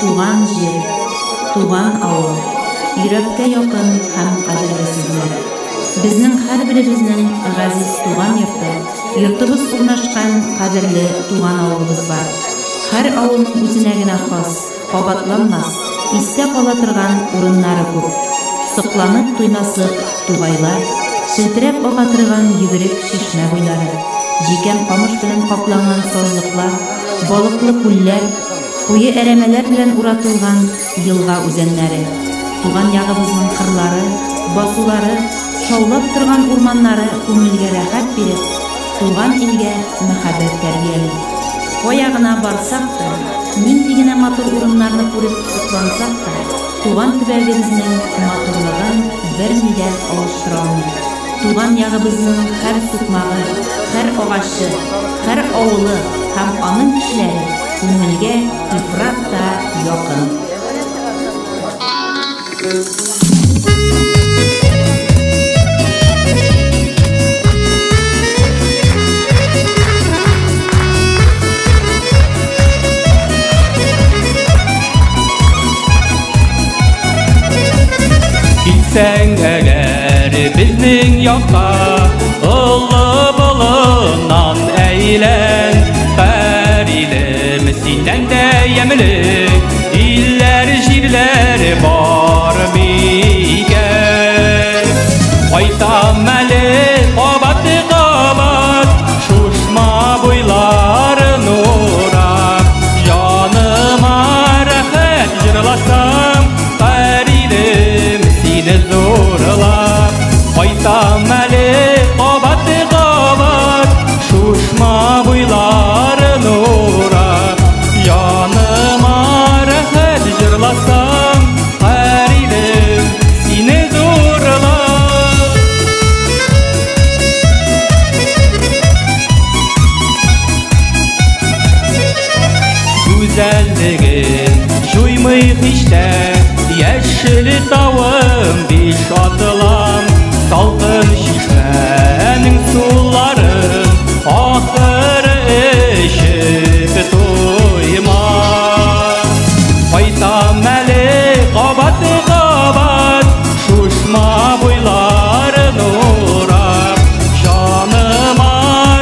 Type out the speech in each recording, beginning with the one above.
Туган җир, туган авыл, йөрәккә якын һәм кадерле сүзләр. Безнең һәрберебезнең газиз туган йорты, йортыбыз урнашкан кадерле туган авылыбыз бар. Һәр авылның үзенә генә хас, кабатланмас, истә кала торган урыннары күп. Сокланып туймаслык тугайлар, челтерәп ага торган йөгерек чишмә буйлары, җикән камыш белән капланган сазлыклар, балыклы күлләр, куе әрәмәләр белән уратылган елга үзәннәре. Туган ягыбызның кырлары, басулары, шаулап торган урманнары күңелгә рәхәт биреп, туган илгә мәхәббәт тәрбияли. Кая гына барсак та, нинди генә матур урыннарны күреп соклансак та, туган төбәгебезнең матурлыгын берни дә алыштыра алмый. Туган ягыбызның һәр сукмагы, һәр агачы, һәр авылы һәм аның кешеләре күңелгә ифрат та якын. Килсәң әгәр безнең якка, олы болыннан әйлән, һәр илем синнән дә ямьле, илләр җирләр бар микән? Кайтам әле кабат-кабат, Шушма буйларын урап, җаныма рәхәт җырласам, һәр илем сине зурлап. Кайтам әле кабат-кабат, Шушма буйларын урап, җаныма рәхәт җырласам, һәр илем сине зурлап. Гүзәллеген җуймый һич тә, яшел тавым биш атылам, салкын чишмәнең суларын ахыр эчеп туймам. Кайтам әле кабат-кабат, Шушма буйларын урап, җаныма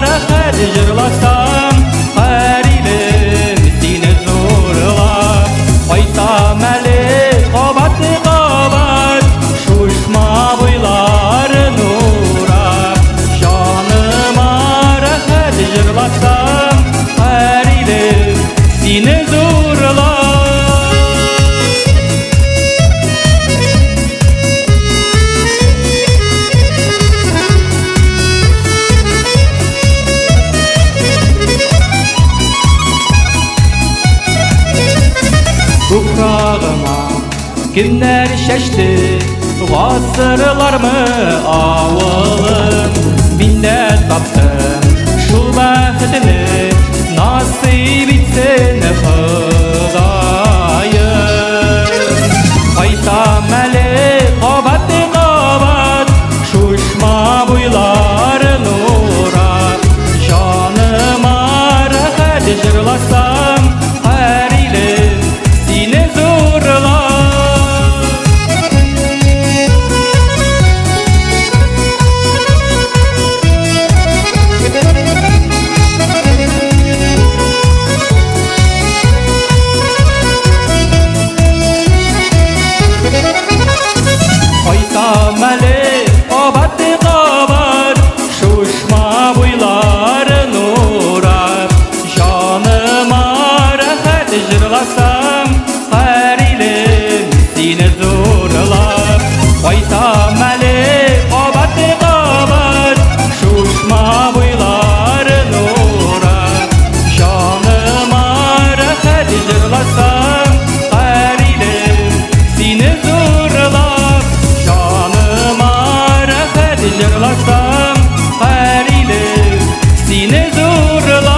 рәхәт җырласам, һәр илем сине зурлап. Кайтам әле кабат-кабат, Шушма буйларын урап, җаныма рәхәт җырласам, һәр илем сине зурлап. Туфрагыма кемнәр чәчте, гасырлармы авылым? Мин дә таптым шул бәхетне, насыйп итсен Ходаем. Кайтам әле кабат-кабат, Шушма буйларын урап, җаныма рәхәт җырласам, һәр илем сине зурлап. Кайтам әле кабат-кабат, Шушма буйларын урап, җаныма рәхәт җырласам, һәр илем сине зурлап. Кайтам әле кабат-кабат, Шушма буйларын урап, җаныма рәхәт җырласам, һәр илем сине зурлап. Җаныма рәхәт җырласам, һәр илем сине зурлап.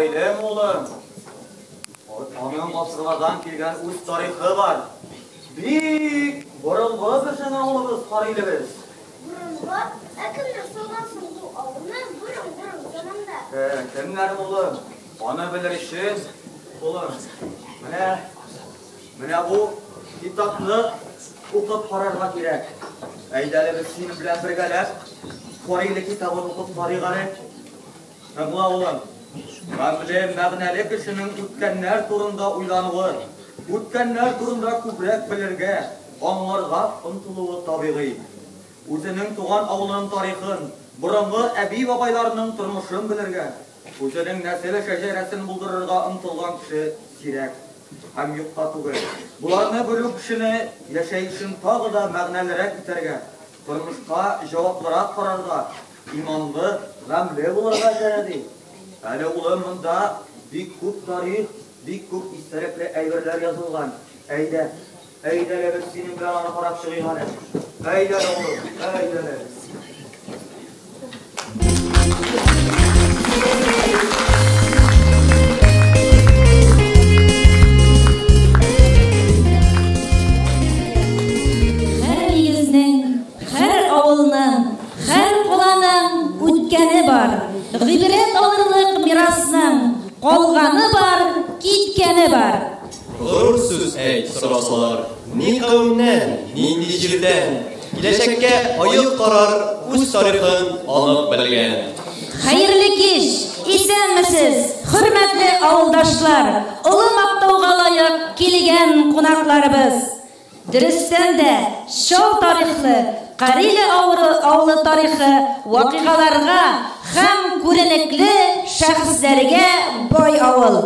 Карилем, улым. Аның гасырлардан килгән үз тарихы бар. Бик борынгы безнең авылыбыз, Карилебез. Борынгы? Ә кемнәр салган соң бу авылны борын-борын заманда? Кемнәр, улым? Аны белер өчен, улым, менә, менә бу китапны укып карарга кирәк. Әйдә әле без синең белән бергәләп Кариле китабын укып карыйк әле. Тыңла, улым. Гамьле, мәгънәле кешенең үткәннәр турында уйлануы, үткәннәр турында күбрәк белергә, аңларга омтылуы табигый. Үзенең туган авылының тарихын, борынгы әби-бабайларының тормышын белергә, үзенең нәсел шәҗәрәсен булдырырга омтылган кеше сирәк һәм юкка түгел. Боларны белү кешене яшәешен тагы да мәгънәлерәк итәргә, тормышка җаваплырак карарга, иманлы, гамьле булырга этәрә, ди. Әле, улым, монда бик күп тарих, бик күп истәлекле әйберләр язылган. Әйдә, әйдә әле без синең белән аны карап чыгыйк әле. Әйдә әле, улым, әйдә әле. Һәр нигезнең, һәр авылның, һәр каланың үткәне бар. Гыйбрәт алырлык мирасның калганы бар, киткәне бар. Горур сүз әйт, сорасалар, ни кавемнән, нинди җирдән, киләчәккә аек карар, үз тарихын анык белгән. Хәерле кич, исәнмесез, хөрмәтле авылдашлар, олы мактауга лаек килгән кунакларыбыз. Дөрестән дә, чал тарихлы Кариле авылы тарихы вакыйгаларга һәм күренекле шәхесләргә бай авыл.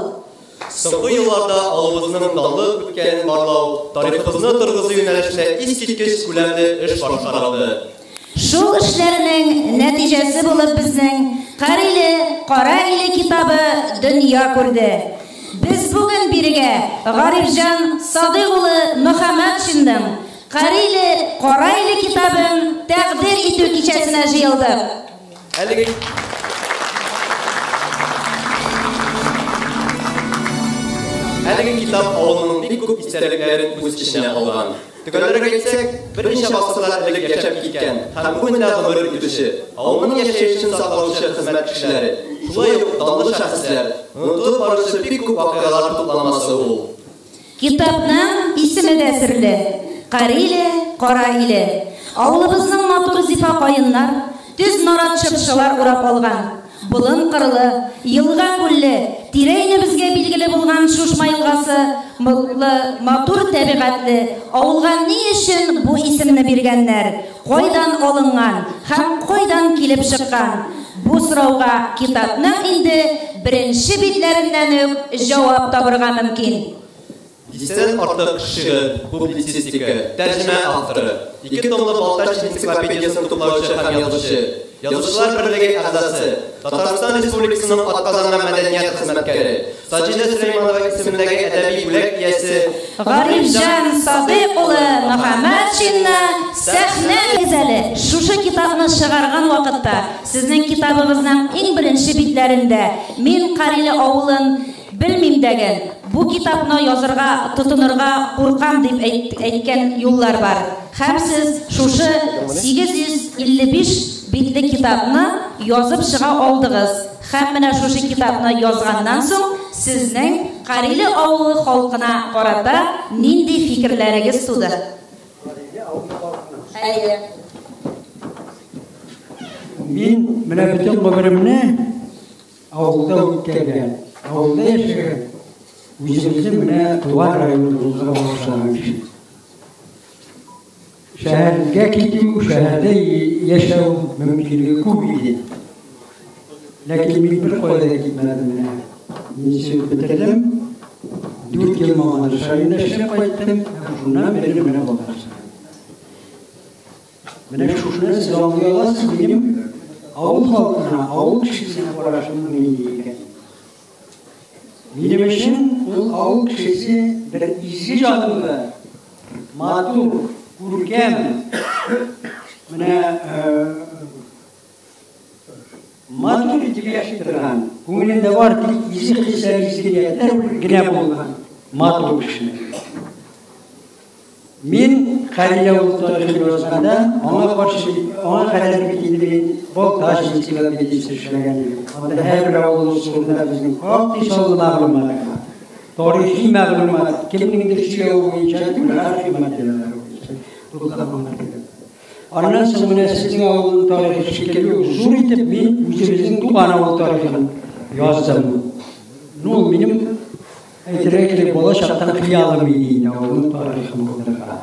Соңгы елларда авылыбызның данлы үткәнен барлау, тарихыбызны торгызу юнәлешендә искиткеч күләмле эш башкарылды. Шул эшләрнең нәтиҗәсе булып безнең Кариле, Кара иле китабы дөнья күрде. Без бүген бирегә Гарифҗан Садыйк улы Мөхәммәтшинның Кариле, Кара иле китабын тәкъдир итү кичәсенә җыелдык. Әлеге Әлеге китап авылның бик күп истәлекләрен үз эченә алган. Төгәлрәк әйтсәк, берничә гасырлар элек яшәп киткән һәм бүген дә гомер итүче, авылның яшәешен саклаучы хезмәт кешеләре, шулай ук данлы шәхесләр, онытылып баручы бик күп вакыйгалар тупланмасы ул. Китапның исеме дә серле, Кариле, Кара иле. Авылыбызның матур зифа каеннар, төз нарат чыршылар урап алган. Болын кырлы, елга-күлле, тирә-юнебезгә билгеле булган Шушма елгасы лы матур табигатьле авылга ни өчен бу исемне биргәннәр, кайдан алынган һәм кайдан килеп чыккан? Бу сорауга китапның инде беренче битләреннән үк җавап табырга мөмкин. Дистәдән артык шигырь, публицистика, тәрҗемә авторы, ике томлы Балтач энциклопедиясен туплаучы һәм язучы, Язучылар берлеге әгъзасы, Татарстан Республикасының атказанган мәдәният хезмәткәре, Саҗидә Сөләйманова исемендәге әдәби бүләк иясе Гарифҗан Садыйк улы Мөхәммәтшинны сәхнә гүзәле. Шушы китапны чыгарган вакытта, сезнең китабыгызның иң беренче битләрендә Мин Кариле авылын Белмим дәген, бу китапны язырга тотынырга куркам дип әйткән юллар бар. Һәм сез шушы 855 битле китапны язып чыга алдыгыз. Һәм менә шушы китапны язганнан соң сезнең Кариле авылы халкына карата нинди фикерләрегез туды? Кариле авылы халкына. Әйе. Мин менә бөтен гомеремне Авылда үткәргән, авылда яшәгән, үзебезнең менә туган районыбызга багышлаган кеше. Шәһәргә китү, шәһәрдә яшәү мөмкинлеге күп иде. Ләкин мин бер кайда да китмәдем менә. Институт бетердем, 4 ел Мамадыш районында эшләп кайттым, һәм шуннан бирле менә Балтачта. Менә шушыны сез аңлый аласыз, минем авыл халкына, авыл кешесенә карашымның нинди икәнен. Минем өчен ул авыл кешесе бер изге җанлы, матур, күркәм, менә матур итеп яши торган. Күңелендә бары тик изге хисләр, изге ниятләр генә булган матур кешеләр. Мин Хәлил авылы тарихын язганда, аңа каршы, аңа кадәр бит инде мин Балтач энциклопедиясе эшләгән идем. Анда һәрбер авыл турында безнең шактый саллы мәгълүмат бар. Тарихи мәгълүмат, кемнеңдер сөйләве буенча түгел, архив материаллары буенча тупланган материал. Аннан соң менә сезнең авылның тарихы шикелле үк зур итеп мин үзебезнең туган авыл тарихын яздым. Ну, ул минем әйтергә кирәк, бала чактан хыялым иде инде авылның тарихын булдырырга.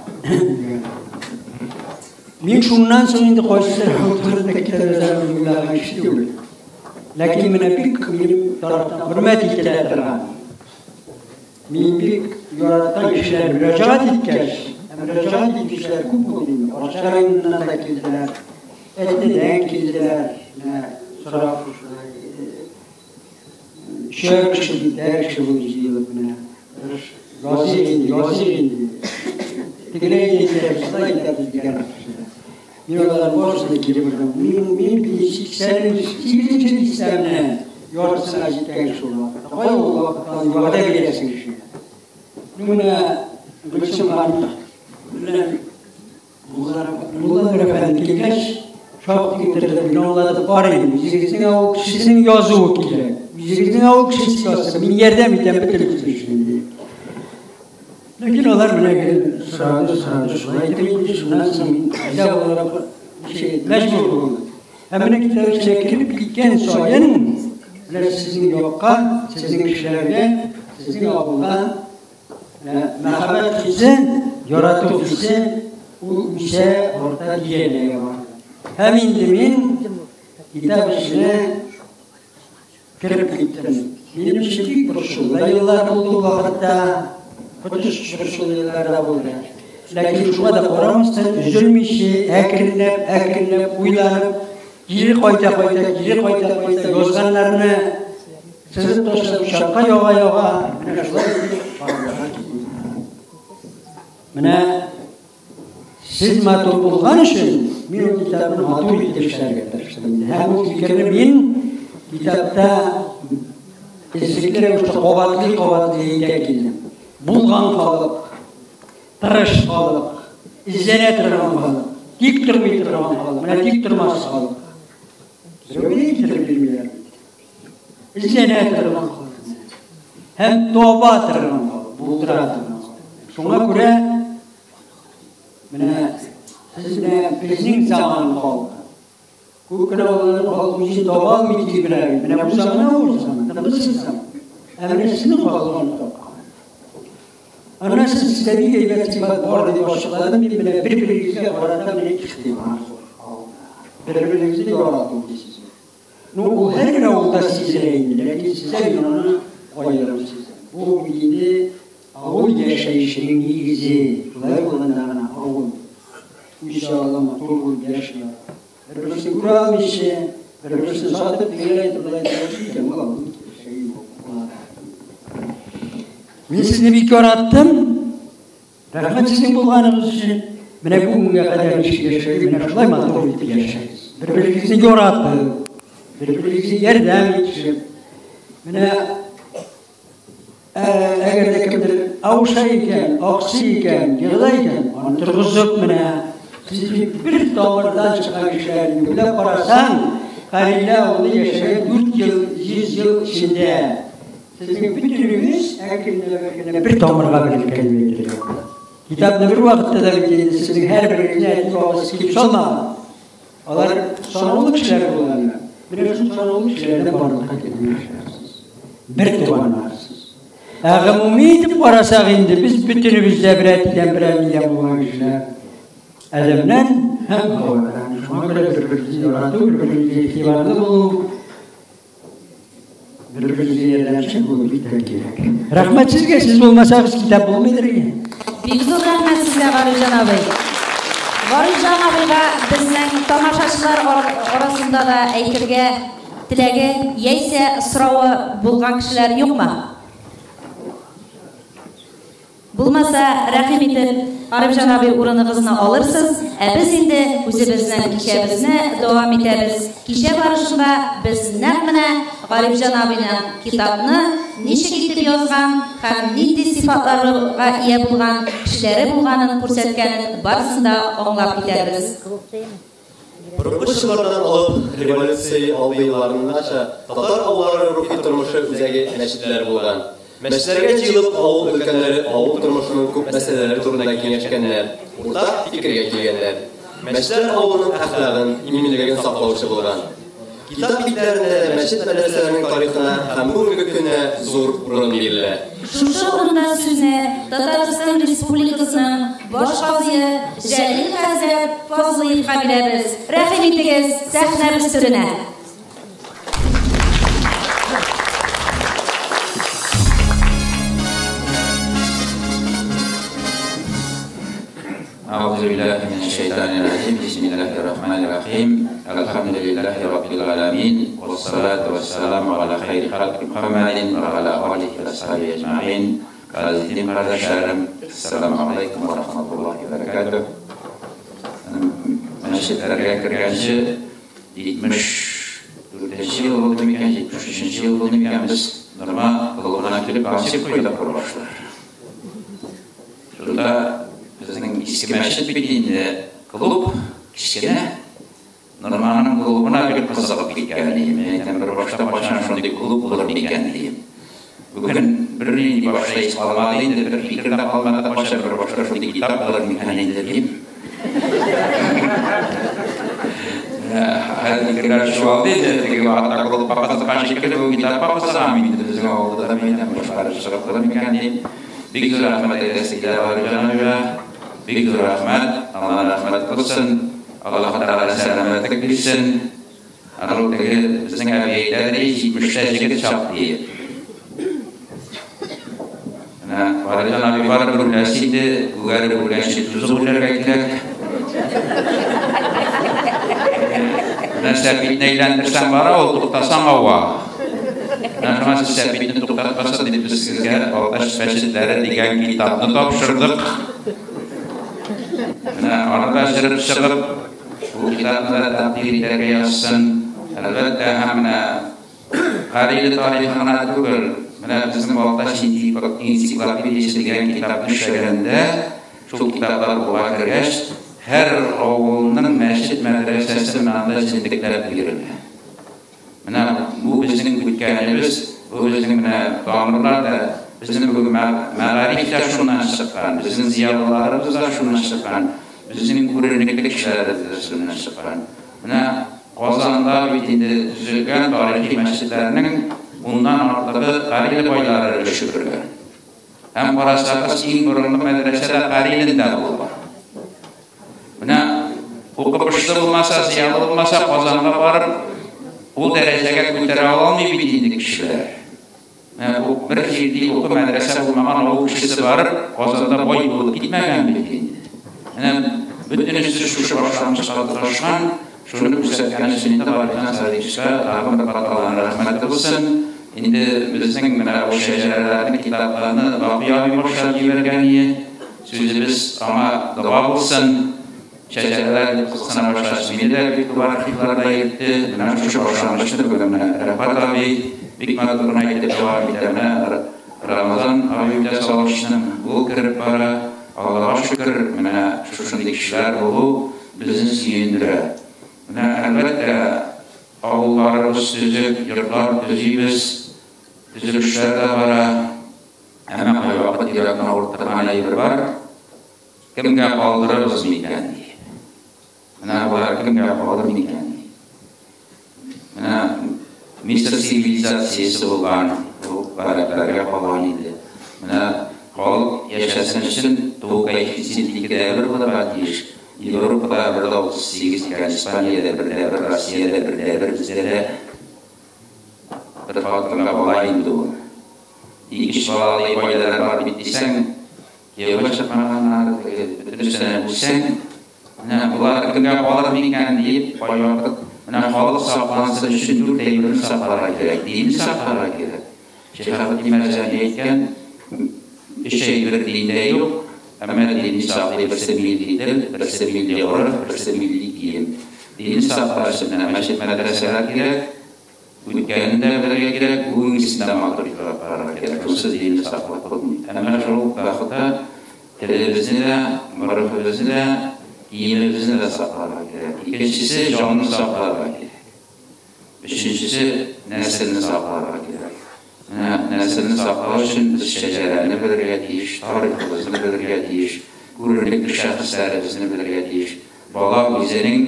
Мин шуннан соң инде кайсыдыр авыл турында китап язарга уйлаган кеше түгел. Ләкин менә бик минем тарафтан хөрмәт ителә торган, мин бик яраткан кешеләр мөрәҗәгать иткәч, ә мөрәҗәгать итүчеләр күп булды инде. Арча районыннан да килделәр, Әтнәдән килделәр, менә сорап өчәр кеше, дүртәр кеше булып җыелып менә. Языйк инде, языйк инде. Тегеләй дә итәбез, шулай итәбез дигән кешеләр. Мин аларның барысын да кире бордым. Мин, мин 88 дистәмне яртысына җиткән шул вакытта. Кая ул вакытта вәгъдә бирәсең кешегә? Ну менә Гөлсем ханым белән Мулланур әфәнде килгәч, шактый утырдык, мин аңлатып карыйм. Үзегезнең авыл кешесенең язуы кирәк. Үзегезнең авыл кешесе язса, мин ярдәм итәм бөтен төзелешне, ди. Ләкин алар менә гел сорады, сорады, шулай итеп инде шуннан соң мин риза буларак ничек мәҗбүр булдым. Һәм менә китап эченә кереп киткән саен, менә сезнең якка, сезнең кешеләргә, сезнең авылга мәхәббәт хисе, ярату хисе ул үсә, арта, тирәнәя барды. Һәм инде мин китап эченә Кереп киттем. Минем өчен бик борчулы еллар булды ул вакытта. Коточкыч борчулы еллар да булды. Ләкин шуңа да карамастан, өзелмичә, әкренләп, әкренләп уйланып, кире кайта-кайта, кире кайта-кайта язганнарны сызып ташлап, учакка яга-яга, менә шулай итеп барлыкка килде. Менә Сез матур булган өчен мин ул китапны матур итеп эшләргә тырыштым. Һәм ул фикерне мин китапта эзлекле рәвештә кабатлый-кабатлый әйтә килдем. Булган халык, тырыш халык, эзләнә торган халык, тик тормый торган халык, менә тик тормас халык. Берәүгә дә китереп бирмиләр бит. Эзләнә торган халык. Һәм таба торган халык, булдыра торган халык. Шуңа күрә Менә сез менә безнең заман халкы. Күп кенә авылларның халкы үзен таба алмый дип белә бит. Менә бу заман авыр заман, тынгысыз заман. Ә менә сезнең халык аны тапкан. Аннан соң сездә бик әйбәт сыйфат бар дип ачыкладым мин менә бер-берегезгә карата менә игътибар зур авылда. Бер-берегезне ярату дисез. Ну, ул һәр генә авылда сизелә инде, ләкин сездә мин аны аерым сизәм. Бу бит инде авыл яшәешенең нигезе. Шулай булганда гына авыл үсә ала, матур булып яши ала. Бер-берсен күрә алмыйча, бер-берсен сатып, тегеләй итеп, болай итеп яши икән, ул авылның киләчәге юк була. Мин сезне бик яраттым. Рәхмәт сезнең булганыгыз өчен. Менә бүгенгә кадәр ничек яшәгез, менә шулай матур итеп яшәгез. Бер-берегезне яратып, бер-берегезгә ярдәм итешеп. Менә әгәр дә кемдер авыша икән, аксый икән, егыла икән, аны торгызып менә сез бит бер тамырдан чыккан кешеләр инде. Уйлап карасаң, Хәлилә авылы яшәгән 4 ел, 100 ел эчендә Сезнең бөтенегез әкренләп-әкренләп бер тамырга береккән дип әйтергә була. Китапны бер вакытта да бит инде сезнең һәрберегезне әти-бабасы килеп салмаган. Алар санаулы кешеләр булганнар. Менә шул санаулы кешеләрдән барлыкка килгән кешеләр сез. Бер туганнарсыз. Ә гомуми итеп карасак инде, без бөтенебез дә бер әтидән, бер әнидән булган кешеләр. Адәмнән һәм Һавадан. Шуңа күрә бер-беребезне ярату, бер-беребезгә игътибарлы булу, Бер-беребезгә ярдәмчел булу бик тә кирәк. Рәхмәт сезгә, сез булмасагыз китап булмыйдыр иде. Бик зур рәхмәт сезгә, Гарифҗан абый. Гарифҗан абыйга безнең тамашачылар арасында да әйтергә теләге яисә соравы булган кешеләр юкмы? Булмаса, рәхим итеп, Гарифҗан абый урыныгызны алырсыз, ә без инде үзебезнең кичәбезне дәвам итәбез. Кичә барышында без нәкъ менә Гарифҗан абыйның китапны ничек итеп язган һәм нинди сыйфатларга ия булган кешеләре булганын күрсәткәнен барысын да аңлап китәрбез. Борынгы чорлардан алып революция алды елларынача татар авыллары рухи тормышы үзәге мәчетләр булган. Мәчетләргә җыелып авыл өлкәннәре авыл тормышының күп мәсьәләләре турында киңәшкәннәр, уртак фикергә килгәннәр. Мәчетләр авылның әхлагын, иминлеген саклаучы булган. Китап битләрендә дә мәчет-мәдрәсәләрнең тарихына һәм бүгенге көненә зур урын бирелә. Шушы урында сүзне Татарстан Республикасының баш казые Җәлил хәзрәт Фазлыевка бирәбез. Рәхим итегез, сәхнәбез түренә. أعوذ بالله من الشيطان الرجيم بسم الله الرحمن الرحيم الحمد لله رب العالمين والصلاة والسلام على خير خلق محمد وعلى آله وصحبه أجمعين Газизim kardeşlerim, Esselamu Aleyküm ve Rahmetullahi ve Berekatuhu. Мәчетләргә кергәнче 74 ел булды микән, 73 ел булды микән, без Норма клубына килеп концерт куйдык башлар. Шунда безнең иске мәчет бит инде, клуб кечкенә. Норманың клубына бик кызыгып киткән идем. Мин әйтәм, бер башта кайчан шундый клуб булыр микән дим. Бүген бернинди башта ис калмады инде, бер фикер дә калмады, кайчан бер башта шундый китап булыр микән инде дим. Хәзер фикерләр чуалды инде, теге вакытта клубка кызыккан шикелле, бу китапка кызыгам инде, безнең авылда да мин әйтәм, башкарып чыгып булыр микән дим. Бик зур рәхмәт әйтәсе килә Гарифҗан абыйга. Бик зур рәхмәт, Алла рәхмәт кылсын. Аллаһ Тәгалә сәламәтлек бирсен. Аны теге безнең әби әйтә ди, 70-тә җегет чак ди. Менә Гарифҗан абый барыбер үләсе инде, күгәреп үлгәнче тузып үләргә кирәк. Менә сәпитне әйләндерсәң бара, ул туктасаң ава. Менә шуңа сез сәпитне туктатмасын дип без сезгә Балтач мәчетләре дигән китапны тапшырдык. Менә аны да җырып чыгып, бу китапны да тәкъдир итәргә язсын. Әлбәттә, һәм менә Кариле тарихы гына түгел, менә безнең Балтач энциклопедиясе дигән китапны эшләгәндә, шул китаплар кулга кергәч, һәр авылның мәчет мәдрәсәсе менә анда җентекләп бирелә. Менә бу безнең үткәнебез, бу безнең менә тамырлар да, безнең бүген мәгариф тә шуннан чыккан, безнең зыялыларыбыз да шуннан чыккан, безнең күренекле кешеләребез дә шуннан чыккан. Менә Казанда бит инде төзелгән тарихи мәчетләрнең уннан артыгы Кариле байлары өлеше кергән. Һәм карасагыз, иң борынгы мәдрәсә дә Карилендә булган. Менә укымышлы булмаса, зыялы булмаса, Казанга барып, ул дәрәҗәгә күтәрә алмый бит инде кешеләр. Менә бу бер җирдә уку мәдрәсә булмаган авыл кешесе барып, Казанда бай булып китмәгән бит инде. Менә бөтенесе шушы башлангычка тоташкан, шуны күрсәткән өчен инде Гарифҗан Садыйковичка тагын бер кат Аллаһның рәхмәте булсын. Инде безнең менә бу шәҗәрәләрне, китапларны Бакый абый башлап җибәргән ие. Сүзебез аңа дога булсын. Шәҗәрәләр дип кызыксына башлач, мине дә бик күп архивларда йөртте. Менә шушы башлангычны бүген менә Рәфкать абый бик матур гына итеп дәвам итә. Менә Рамазан абый үтә салышның ул кереп бара. Аллага шөкер, менә шушындый кешеләр булу безне сөендерә. Менә әлбәттә, авылларыбыз төзек, йортлар төзибез, төзелешләр дә бара. Әмма кайвакыт йөрәкне авырттырган әйбер бар. Кемгә калдырырбыз микән дип. Менә болар кемгә калыр микән дип. Менә Мисыр цивилизациясе булган, бу гарәпләргә калган иде. Менә халык яшәсен өчен туу коэффициенты 2,1 булырга тиеш. Европада 1,38 икән, Испаниядә 1,1, Россиядә 1,1, бездә дә бер хатынга бала инде ул. Ике-өч балалы гаиләләр бар бит дисәң, кияүгә чыкмаганнар, теге бөтенесенә бүлсәң, менә болар кемгә калыр микән диеп, кайвакыт менә халык саклансын өчен дүрт әйберне сакларга кирәк, динне сакларга кирәк. Шиһабетдин Мәрҗани әйткән, Өч әйбер диндә юк, әмма динне саклый, берсе милли тел, берсе милли гореф, берсе милли кием. Динне саклар өчен менә мәчет, мәдрәсәләр кирәк, үткәнен дә белергә кирәк, бүгенгесен дә матур итеп алып барырга кирәк. Шунсыз динне саклап булмый. Әмма шул ук вакытта телебезне дә, горефебезне дә, киемебезне дә сакларга кирәк. Икенчесе, җанны сакларга кирәк. Өченчесе, нәселне сакларга кирәк. Менә нәселне саклау өчен без шәҗәрәне белергә тиеш, тарихыбызны белергә тиеш, күренекле шәхесләребезне белергә тиеш. Бала үзенең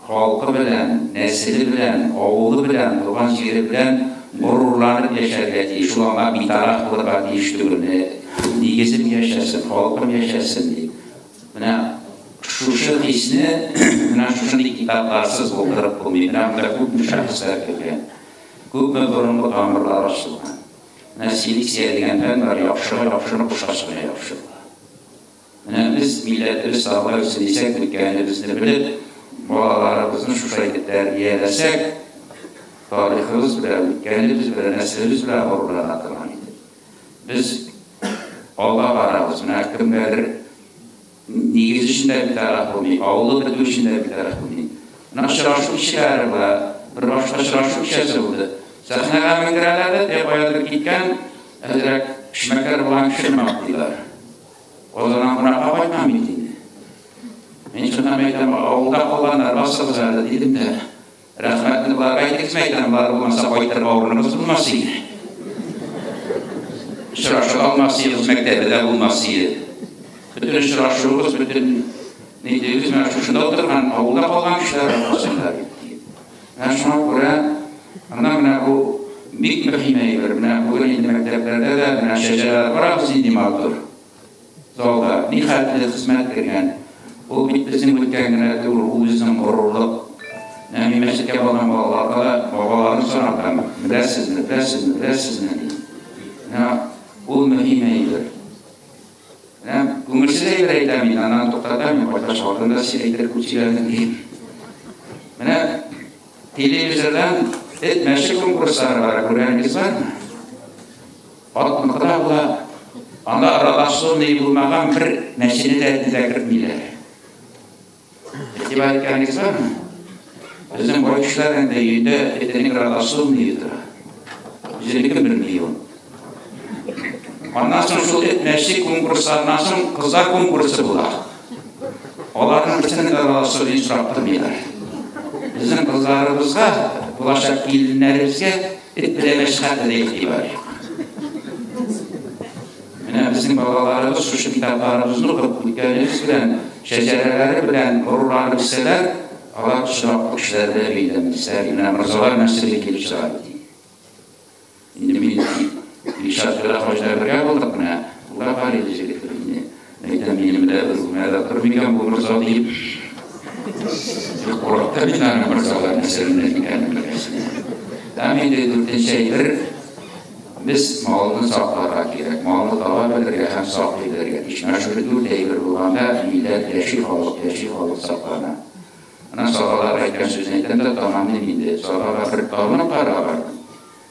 халкы белән, нәселе белән, авылы белән, туган җире белән горурланып яшәргә тиеш. Ул аңа битараф булырга тиеш түгел. Менә нигезем яшәсен, халкым яшәсен дип. Менә шушы хисне менә шушындый китапларсыз булдырып булмый. Менә монда күпме шәхесләр кергән. Күпме борынгы тамырлар ачылган. Менә селекция дигән фән бар, яхшыга яхшыны кушкач кына яхшы була. Менә без милләтебез саклап үссен дисәк, үткәнебезне белеп, балаларыбызны шушылай итеп тәрбияләсәк, тарихыбыз белән, үткәнебез белән, нәселебез белән горурлана торган идек. Без алга барабыз. Менә кемгәдер Нигез өчен дә битараф булмый, авылы бетү өчен дә битараф булмый. Менә очрашу кичәләре була. Бер башта очрашу кичәсе булды. Сәхнәгә менгерәләр дә, теге каядыр киткән, әзрәк эшмәкәр булган кешене мактыйлар. Казаннан кунакка кайткан бит инде. Мин шуннан әйтәм, авылда калганнар, басыгыз әле, дидем дә. Рәхмәтне боларга әйтегез, әйтәм, болар булмаса кайтырга урыныбыз булмас иде. Очраша алмас идек, мәктәбе дә булмас иде. Бөтен очрашуыбыз, бөтен нидегез менә шушында утырган, авылда калган кешеләр аркасында бит. Менә шуңа күрә анда менә бу бик мөһим әйбер. Менә бүген инде мәктәпләрдә дә менә шәҗәрәләр карагыз нинди матур. Залда нихәтле хезмәт кергән. Ул бит безнең үткән генә түгел, ул безнең горурлык. Менә мин мәчеткә барган балаларга да бабаларын соратам, беләсезме, беләсезме, беләсезме, дим. Менә ул мөһим әйбер. Менә күңелсез әйбер әйтәм мин, аннан туктатам, мин кайткач хатын да син әйтер күп сөйләдең дим. Менә телевизордан эт мәче конкурслары бар, күргәнегез бармы? Атныкы да була. Анда аралашу ни булмаган бер мәчене дә этне дә кертмиләр. Игътибар иткәнегез бармы? Безнең бай кешеләр инде өендә этенең родословные тора. Үзенекен белми ул. Аннан соң шул эт мәче конкурсларыннан соң кызлар конкурсы була. Аларның берсенең дә родословиен сорап тормыйлар. Безнең кызларыбызга, булачак киленнәребезгә Эт белән мәшәкатьле дә игътибар юк. Менә безнең балаларыбыз шушы китапларыбызны укып, үткәнебез белән, шәҗәрәләре белән горурланып үссәләр, алар очраклы кешеләр белән өйләнмәсләр, менә морзалар нәселе килеп чыга бит инде. Инде мин Илшат белән хаҗда бергә булдык менә, ул да бар иде җегет инде. Әйтәм, минем дә бер бүлмәдә тор микән бу морза диеп. Бик курыктым мин аның морзалар нәселеннән икәнен белгәч. Һәм инде дүртенче әйбер, без малны сакларга кирәк. Малны таба белергә һәм саклый белергә тиеш. Менә шушы дүрт әйбер булганда милләт яши, халык яши, халык саклана. Менә Сабалар әйткән сүзне әйтәм дә тамамлыйм инде. Сабага бер табынып карарга бардым.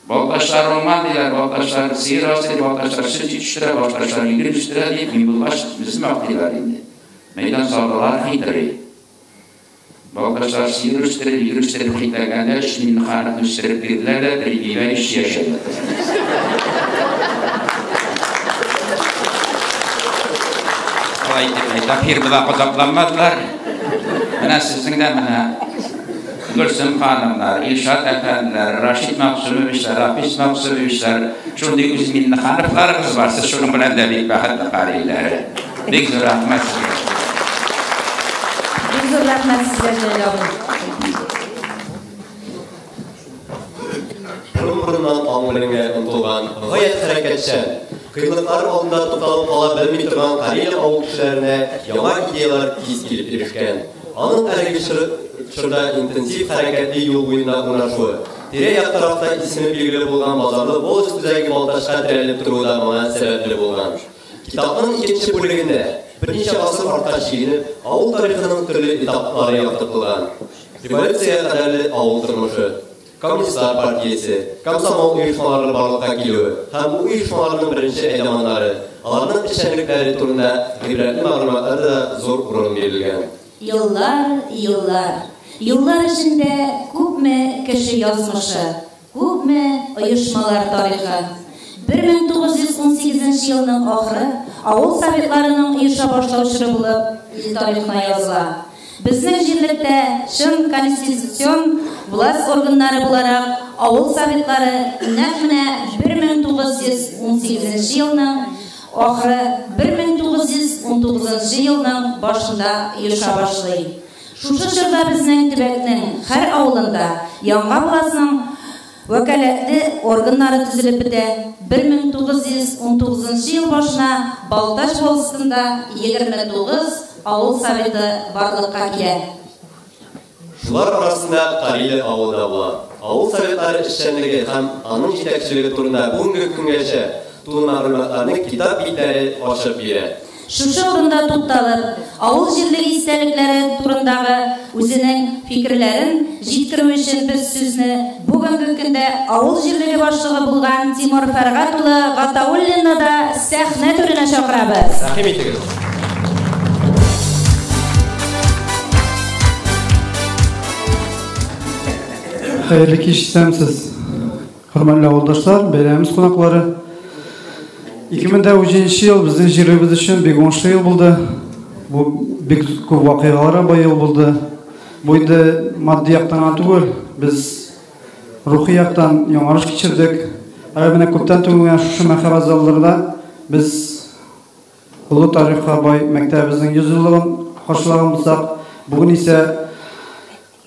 Балтачлар уңган, диләр, балтачлар сыер асрый, балтачлар сөт җитештерә, балтачлар иген үстерә, дип, мин булгач, безне мактыйлар инде. Мәйдан сабалар хитрый. Балтачлар сыер үстереп, иген үстереп хитләгәндә, өч Миңнехановны үстереп бирделәр дә, Прибивающий яшәп ята. Шулай итеп, Таһир белән газапланмадылар. Менә сезнең дә менә Гөлсем ханымнар, Илшат әфәнделәр, Рашид Мәгъсүмовичлар, Рафис Мәгъсүмовичлар, шундый үз Миңнехановларыгыз бар, сез шуның белән дә бик бәхетле кариләр. Бик зур рәхмәт сезгә. Бик зур рәхмәт сезгә, Җәлил абый. Борын-борыннан аң белемгә омтылган, гаять хәрәкәтчән, кыенлыклар алдында тукталып кала белми торган Карелия авыл кешеләренә яңа идеяләр тиз килеп ирешкән. Аның әлеге чорда интенсив хәрәкәтле юл буенда урнашуы, тирә-як тарафта исеме билгеле булган базарлы волость үзәге Балтачка терәлеп торуы да моңа сәбәпле булган. Китапның икенче бүлегендә, берничә гасыр артка чигенеп, авыл тарихының төрле этаплары яктыртылган. Революциягә кадәрле авыл тормышы. Коммунистлар партиясе, комсомол оешмалары барлыкка килүе һәм бу оешмаларның беренче әйдаманнары, аларның эшчәнлекләре турында гыйбрәтле мәгълүматлар да зур урын бирелгән. Еллар, еллар. Еллар эчендә күпме кеше язмышы, күпме оешмалар тарихы. 1918 елның ахыры авыл советларының оеша башлау чоры булып ил тарихына языла. Безнең җирлектә чын конституцион власть органнары буларак авыл советлары нәкъ менә 1918 елның ахыры 1919 елның башында оеша башлый. Шушы чорда безнең төбәкнең һәр авылында яңа властьның вәкаләтле органнары төзелеп бетә. 1919 ел башына Балтач волостында 29 авыл советы барлыкка килә. Шулар арасында Кариле авылы да була. Авыл советлары эшчәнлеге һәм аның җитәкчелеге турында бүгенге көнгәчә тулы мәгълүматларны китап битләре ачып бирә. Шушы урында тукталып, авыл җирлеге истәлекләре турындагы үзенең фикерләрен җиткерү өчен без сүзне бүгенге көндә авыл җирлеге башлыгы булган Тимур Фәргать улы Гатауллинны да сәхнә түренә чакырабыз. Рәхим итегез. Хәерле кич, исәнмесез, хөрмәтле авылдашлар, бәйрәмебез кунаклары. 2017 ел безнең җирлегебез өчен бик уңышлы ел булды. Бу бик күп вакыйгаларга бай ел булды. Бу инде матди яктан гына түгел, без рухи яктан яңарыш кичердек. Әле менә күптән түгел генә шушы мәхәббәт залларында без олы тарихка бай мәктәбебезнең 100 еллыгын каршылаган булсак, бүген исә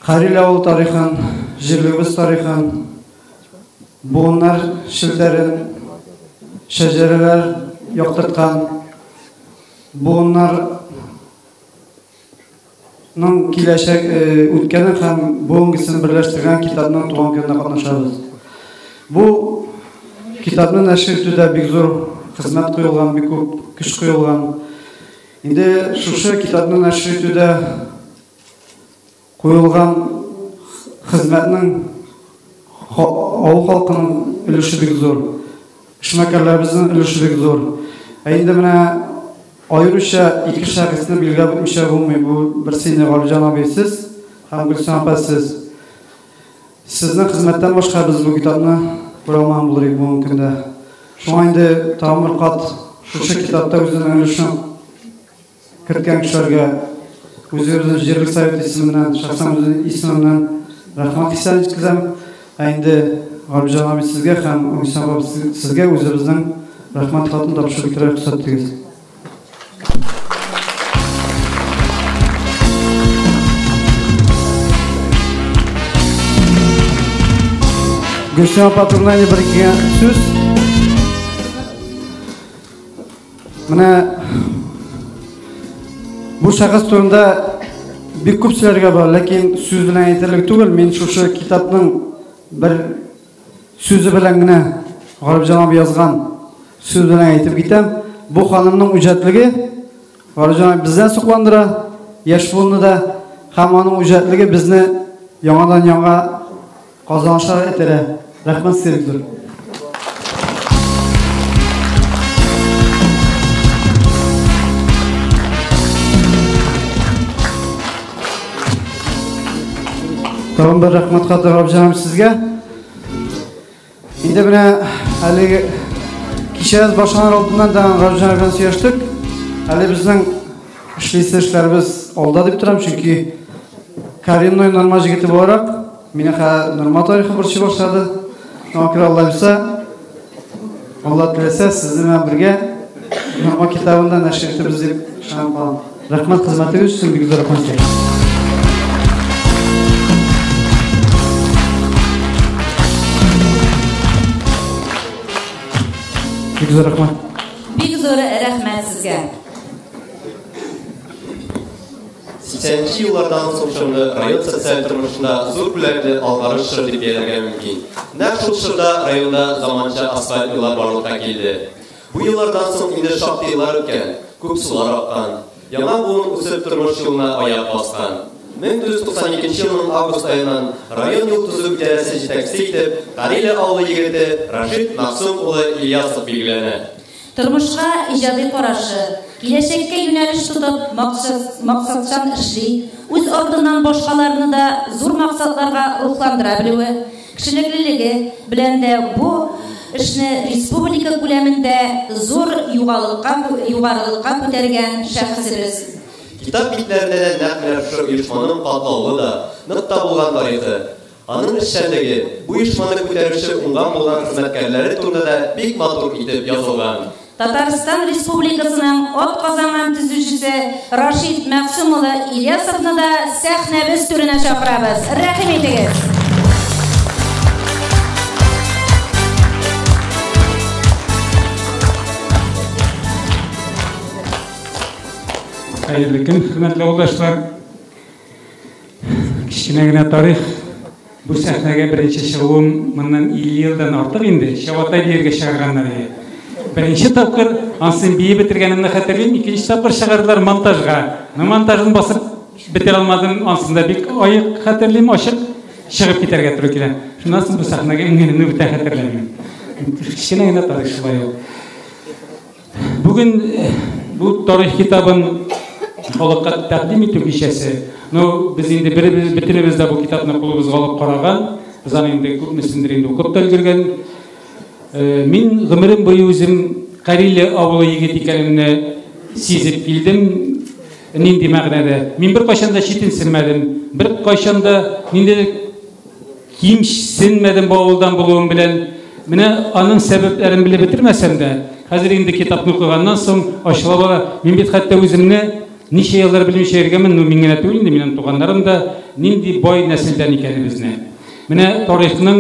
Кариле авыл тарихын, җирлегебез тарихын, буыннар челтәрен, шәҗәрәләр яктырткан, буыннарның киләчәк үткәнен һәм бүгенгесен берләштергән китапның туган көнендә катнашабыз. Бу китапны нәшер итүдә бик зур хезмәт куелган, бик күп көч куелган. Инде шушы китапны нәшер итүдә куелган хезмәтнең авыл халкының өлеше бик зур, эшмәкәрләребезнең өлеше бик зур. Ә инде менә аеруча ике шәхесне билгеләп үтмичә булмый. Бу берсе инде Галимҗан абый сез һәм Гөлсем апа сез. Сезнең хезмәттән башка без бу китапны күрә алмаган булыр идек бүгенге көндә. Шуңа инде тагын бер кат шушы китапта үзенең өлешен керткән кешеләргә үзебезнең җирлек совет исеменнән, шәхсән үземнең исемемнән рәхмәт хисләрен җиткезәм. Ә инде Галимҗан абый сезгә һәм Гөлсем апа сезгә үзебезнең рәхмәт хатын тапшырып китәргә рөхсәт итегез. Гөлсем апа турында инде бер ике сүз. Менә бу шәхес турында бик күп сөйләргә бар, ләкин сүз белән әйтерлек түгел. Мин шушы китапның бер сүзе белән генә Галимҗан абый язган сүз белән әйтеп китәм. Бу ханымның үҗәтлеге Галимҗан абый бездән сокландыра, яшь буынны да, һәм аның үҗәтлеге безне яңадан яңа казанышлар этәрә. Рәхмәт сезгә бик зур. Тагын бер рәхмәт хаты Галимҗан абый сезгә. Инде менә әлеге кичәбез башланыр алдыннан да Галимҗан абый белән сөйләштек. Әле безнең эшлисе эшләребез алда дип торам, чөнки коренной Норма җегете буларак мине хәзер Норма тарихы борчый башлады. Шуңа күрә Алла бирсә, Алла теләсә, сезнең белән бергә Норма китабын да нәшер итербез дип ышанып калам. Рәхмәт хезмәтегез өчен, бик зур рәхмәт сезгә. Бик зур рәхмәт. Бик зур рәхмәт сезгә. 80нче еллардан соң чорны район социаль тормышында зур күләмле алгарыш чоры дип бәяләргә мөмкин. Нәкъ шул чорда районда заманча асфальт юллар барлыкка килде. Бу еллардан соң инде шактый еллар үткән, күп сулар аккан. Яңа буын үсеп тормыш юлына аяк баскан. 1992 елның август аеннан район юл төзү идарәсе җитәкчесе итеп Кариле авылы егете Рашид Мәгъсүм улы Ильясов билгеләнә. Тормышка иҗади карашы, киләчәккә юнәлеш тотып, максатчан эшли, үз артыннан башкаларны да зур максатларга рухландыра белүе, кешелеклелеге белән дә бу эшне республика күләмендә зур югарылыкка күтәргән шәхесебез. Китап битләрендә дә нәкъ менә шушы оешманың катлаулы да, нык та булган тарихы, аның эшчәнлеге, бу оешманы күтәрүче уңган булган хезмәткәрләре турында да бик матур итеп язылган. Татарстан Республикасының атказанган төзүчесе Рашид Мәгъсүм улы Ильясовны да сәхнәбез түренә чакырабыз. Рәхим итегез! Хәерле көн, хөрмәтле авылдашлар. Кечкенә генә тарих. Бу сәхнәгә беренче чыгуым моннан 50 елдан артык инде. Чабата биергә чыгарганнар иде. Беренче тапкыр ансын биеп бетергәнемне хәтерлим, икенче тапкыр чыгардылар монтажга. Но монтажын басып бетерә алмадым, ансын да бик аек хәтерлим, ачык чыгып китәргә туры килә. Шуннан соң бу сәхнәгә менгәнемне бүтән хәтерләмим. Кечкенә генә тарих шулай ул. Бүген бу тарих китабын халыкка тәкъдим итү кичәсе. Ну, без инде беребез, бөтенебез дә бу китапны кулыбызга алып караган. Без аны инде күпмесендер инде укып та өлгергән. Мин гомерем буе үзем Кариле авылы егет икәнемне сизеп килдем. Нинди мәгънәдә? Мин беркайчан да читенсенмәдем. Беркайчан да ниндидер кимсенмәдем бу авылдан булуым белән. Менә аның сәбәпләрен белеп бетермәсәм дә, хәзер инде китапны укыганнан соң ачыла бара. Мин бит хәтта үземне ничә еллар белмичә йөргәнмен, ну мин генә түгел инде, минем туганнарым да нинди бай нәселдән икәнебезне. Менә тарихның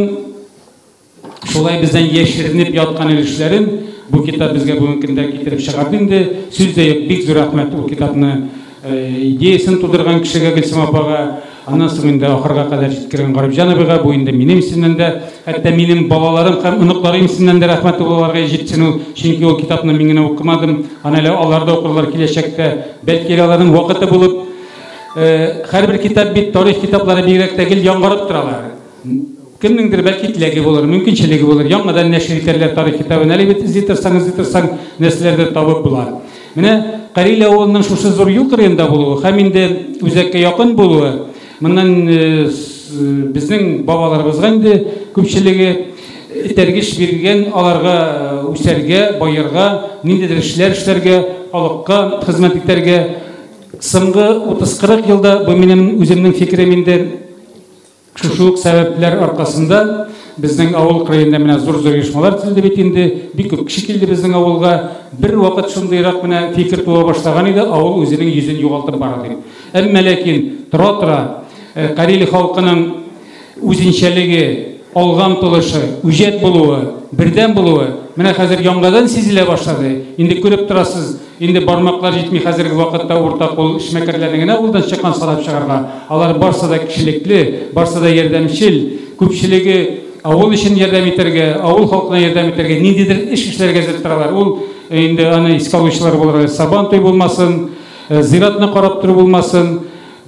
шулай бездән яшеренеп яткан өлешләрен бу китап безгә бүгенге көндә китереп чыгарды инде. Сүз дә юк, бик зур рәхмәт ул китапны идеясын тудырган кешегә, Гөлсем апага, аннан соң инде ахырга кадәр җиткергән Гарипҗан абыйга, бу инде минем исемнән дә, хәтта минем балаларым һәм оныкларым исемнән дә рәхмәт аларга җитсен ул, чөнки ул китапны мин генә укымадым, аны әле алар да укырлар киләчәктә, бәлки әле аларның вакыты булып, һәрбер китап бит, тарих китаплары бигрәк тә гел яңгарып торалар. Кемнеңдер бәлки теләге булыр, мөмкинчелеге булыр, яңадан нәшер итәрләр тарих китабын. Әле бит эзли торсаң, эзли торсаң, нәрсәләрдер табып була. Менә Кариле авылының шушы зур юл кырыенда булуы һәм инде үзәккә якын булуы, моннан безнең бабаларыбызга инде күпчелеге этәргеч биргән, аларга үсәргә, баерга, ниндидер эшләр эшләргә, халыкка хезмәт итәргә. Соңгы 30-40 елда, бу минем үземнең фикерем инде, шушы ук сәбәпләр аркасында безнең авыл кырыенда менә зур-зур оешмалар төзелде бит инде, бик күп кеше килде безнең авылга. Бер вакыт шундыйрак менә фикер туа башлаган иде, авыл үзенең йөзен югалтып бара дип. Әмма ләкин тора-тора Кариле халкының үзенчәлеге, алга омтылышы, үҗәт булуы, бердәм булуы менә хәзер яңадан сизелә башлады. Инде күреп торасыз, инде бармаклар җитми хәзерге вакытта уртак кул эшмәкәрләрне генә авылдан чыккан санап чыгарга. Алар барсы да кешелекле, барсы да ярдәмчел, күпчелеге авыл өчен ярдәм итәргә, авыл халкына ярдәм итәргә, ниндидер эш эшләргә әзер торалар. Ул инде аны искә алучылар булыр, Сабан туй булмасын, зиратны карап тору булмасын,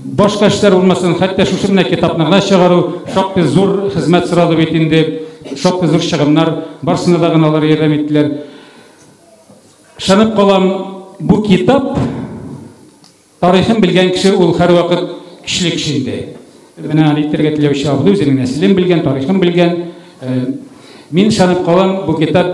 башка эшләр булмасын, хәтта шушы менә китапны гына чыгару шактый зур хезмәт сорады бит инде, шактый зур чыгымнар, барысына да гына алар ярдәм иттеләр. Ышанып калам, бу китап тарихын белгән кеше ул һәрвакыт көчле кеше инде. Менә аны әйтергә теләүче абый үзенең нәселен белгән, тарихын белгән. Мин ышанып калам, бу китап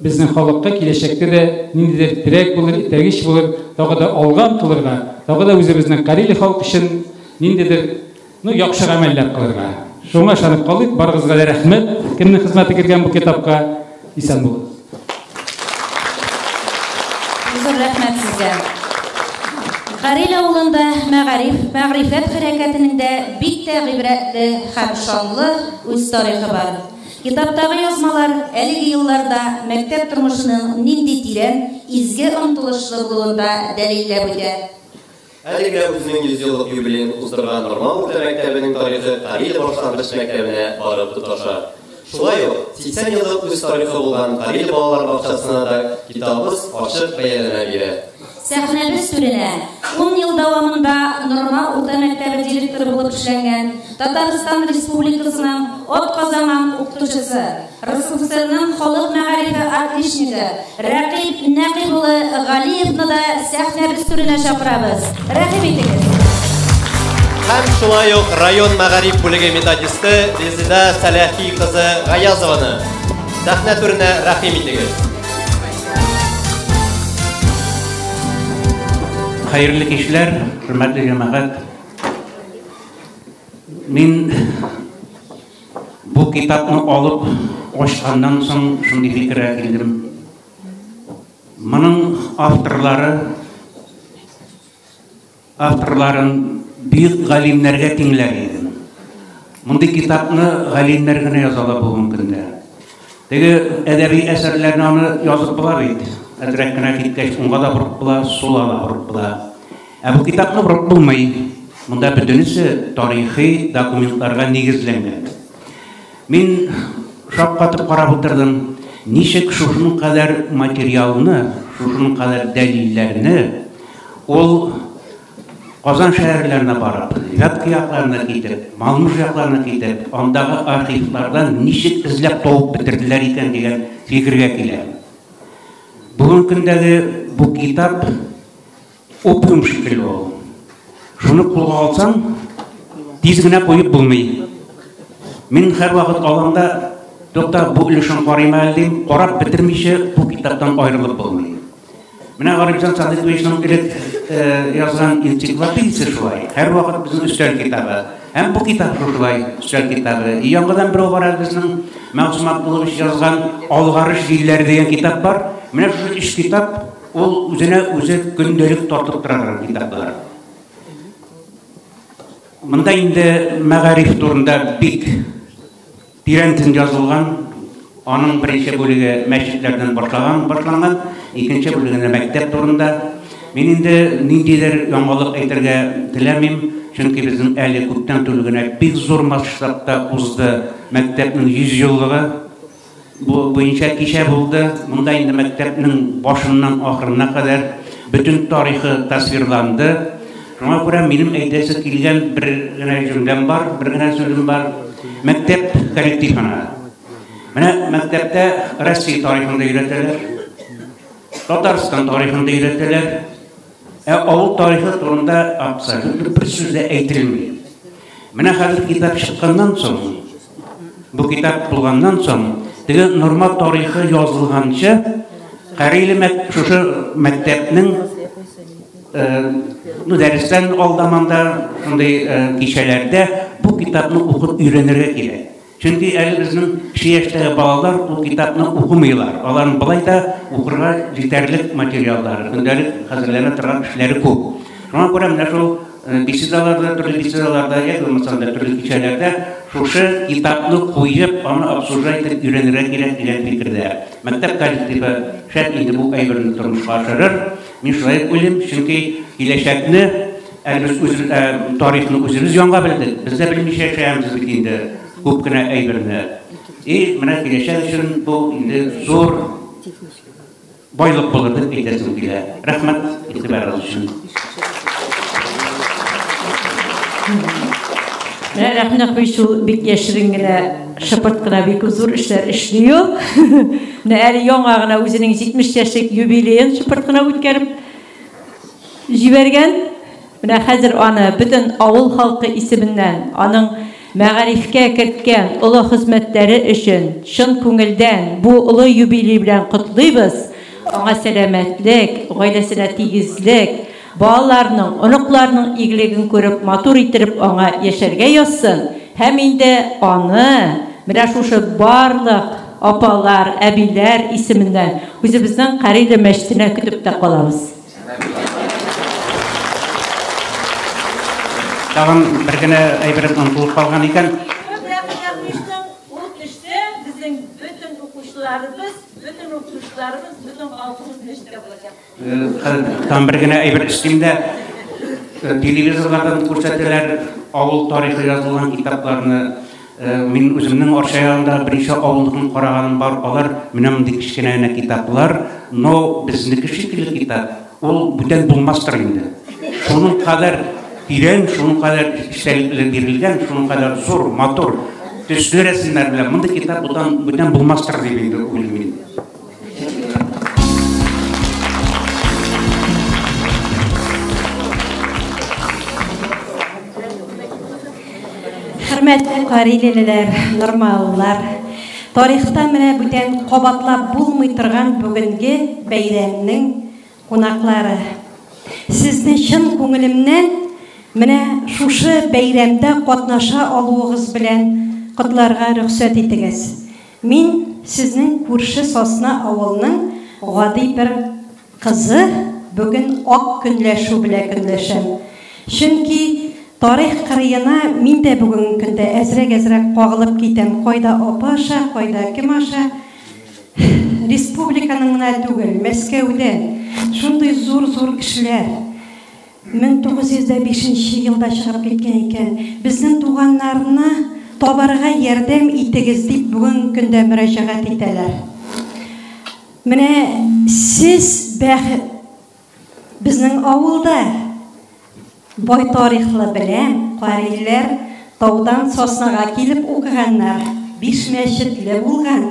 безнең халыкка киләчәктә дә ниндидер терәк булыр, этәргеч булыр, тагы да алга омтылырга, тагы да үзебезнең Кариле халкы өчен ниндидер, ну, яхшы гамәлләр кылырга. Шуңа ышанып калыйк, барыгызга да рәхмәт, кемнең хезмәте кергән бу китапка. Исән булыгыз. Зур рәхмәт сезгә. Кариле авылында мәгариф, мәгърифәт хәрәкәтенең дә бик тә гыйбрәтле һәм шанлы үз тарихы бар. Китаптагы язмалар әлеге елларда мәктәп тормышының нинди тирән, изге омтылышлы булуын да дәлилләп үтә. Әлегә үзенең 100 еллык юбилеен уздырган Норман урта мәктәбенең тарихы Кариле башлангыч мәктәбенә барып тоташа. Шулай ук 80 еллык үз тарихы булган Кариле балалар бакчасына да китабыбыз ачык бәяләмә бирә. Сәхнәбез түренә Ун ел дәвамында Норма урта мәктәбе директоры булып эшләгән, Татарстан Республикасының атказанган укытучысы, РСФСРның халык мәгарифе отличнигы Рәкыйп Нәкыйп улы Галиевны да сәхнәбез түренә чакырабыз. Рәхим итегез! Һәм шулай ук район мәгариф бүлеге методисты Резеда Сәләхи кызы Гаязованы сәхнә түренә рәхим итегез. Хәерле кичләр, хөрмәтле җәмәгать. Мин бу китапны алып ачканнан соң шундый фикергә килдем. Моның авторлары авторларын бөек галимнәргә тиңләр идем. Мондый китапны галимнәр генә яза ала бүгенге көндә. Теге әдәби әсәрләрне аны язып була бит. Әзрәк кенә киткәч, уңга да борып була, сулга да борып була. Ә бу китапны борып булмый. Монда бөтенесе тарихи документларга нигезләнгән. Мин шаккатып карап утырдым, ничек шушының кадәр материалны, шушының кадәр дәлилләрне ул Казан шәһәрләренә барып, Вятка якларына китеп, Малмыж якларына китеп, андагы архивлардан ничек эзләп табып бетерделәр икән дигән фикергә киләм. Бүгенге көндәге бу китап опиум шикелле ул. Шуны кулга алсаң, тиз генә куеп булмый. Мин һәрвакыт алам да, тукта, бу өлешен карыйм әле дим, карап бетермичә бу китаптан аерылып булмый. Менә Гарифҗан Садыйковичның элек язган энциклопедиясе шулай. Һәрвакыт безнең өстәл китабы. Һәм бу китап шушылай өстәл китабы. И яңадан берәү бар әле безнең Мәгъсум Абдуллович язган Алгарыш җилләре дигән китап бар. Менә шушы өч китап ул үзенә үзе көндәлек тартып тора торган китаплар. Монда инде мәгариф турында бик Тирәнтен язылган. Аның беренче бүлеге мәчетләрдән башлаган, башланган, икенче бүлегендә мәктәп турында. Мин инде ниндидер яңалык әйтергә теләмим, чөнки безнең әле күптән түгел генә бик зур масштабта узды мәктәпнең 100 еллыгы. Бу буенча кичә булды. Монда инде мәктәпнең башыннан ахырына кадәр бөтен тарихы тасвирланды. Шуңа күрә минем әйтәсе килгән бер генә җөмләм бар, бер генә сүзем бар. Мәктәп коллективына. Менә мәктәптә Россия тарихын да өйрәтәләр, Татарстан тарихын да өйрәтәләр. Ә авыл тарихы турында абсолютно бер сүз дә әйтелми. Менә хәзер китап чыкканнан соң, бу китап булганнан соң, теге норма тарихы язылганчы, Кариле шушы мәктәпнең ну, дәрестән алда монда шундый кичәләрдә бу китапны укып өйрәнергә кирәк. Чөнки әле безнең кече яшьтәге балалар ул китапны укымыйлар. Аларның болай да укырга җитәрлек материаллары, көндәлек хәзерләнә торган эшләре күп. Шуңа күрә менә шул беседаларда, төрле беседаларда, я булмаса да төрле кичәләрдә шушы китапны куеп, аны обсуждать итеп өйрәнергә кирәк дигән фикердә. Мәктәп коллективы шәт инде бу әйберне тормышка ашырыр. Мин шулай дип уйлыйм, чөнки киләчәкне әле без үз тарихны үзебез янга белдек. Без дә белмичә яшәгәнбез бит инде күп кенә әйберне. И менә киләчәк өчен бу инде зур байлык булыр дип әйтәсем килә. Рәхмәт игътибарыгыз өчен. Менә Рәхмәт Нәкыевич ул бик яшерен генә, шыпырт кына бик зур эшләр эшли ул. Менә әле яңа гына үзенең 70 яшьлек юбилеен шыпырт кына үткәреп җибәргән. Менә хәзер аны бөтен авыл халкы исеменнән, аның мәгарифкә керткән олы хезмәтләре өчен чын күңелдән бу олы юбилей белән котлыйбыз. Аңа сәламәтлек, гаиләсенә тигезлек, Балаларының, оныкларының игелеген күреп, матур иттереп аңа яшәргә язсын һәм инде аны менә шушы барлык апалар, әбиләр исеменнән үзебезнең Кариле мәчетенә көтеп тә калабыз. Тагын бер генә әйберем онытылып калган икән. Ул төштә безнең бөтен укучыларыбыз, бөтен укытучыларыбыз, бөтен халкыбыз мәчеттә булачак. Тагын бер генә әйбер өстим дә, телевизорлардан күрсәтәләр авыл тарихы язылган китапларны. Мин үземнең Арча ягында берничә авылныкын караганым бар. Алар менә мондый кечкенә генә китаплар, но безнеке шикелле китап, ул бүтән булмастыр инде. Шуның кадәр тирән, шуның кадәр эчтәлекле бирелгән, шуның кадәр зур, матур, төсле рәсемнәр белән мондый китап бүтән бүтән булмастыр дип инде уйлыйм мин. Хөрмәтле карилелеләр, нормаллар, тарихта менә бүтән кабатлап булмый торган бүгенге бәйрәмнең кунаклары. Сезне чын күңелемнән менә шушы бәйрәмдә катнаша алуыгыз белән котларга рөхсәт итегез. Мин сезнең күрше Сосна авылының гади бер кызы, бүген ак көнләшү белән көнләшәм. Чөнки тарих кырыена мин дә бүгенге көндә әзрәк-әзрәк кагылып китәм, кайда апа аша, кайда кем аша. Республиканың гына түгел, Мәскәүдән шундый зур-зур кешеләр 1905 нче елда чыгып киткән икән. Безнең туганнарны табарга ярдәм итегез дип бүгенге көндә мөрәҗәгать итәләр. Менә сез бәхет безнең авылда бай тарихлы беләм, кариләр таудан Соснага килеп укыганнар, биш мәчетле булган.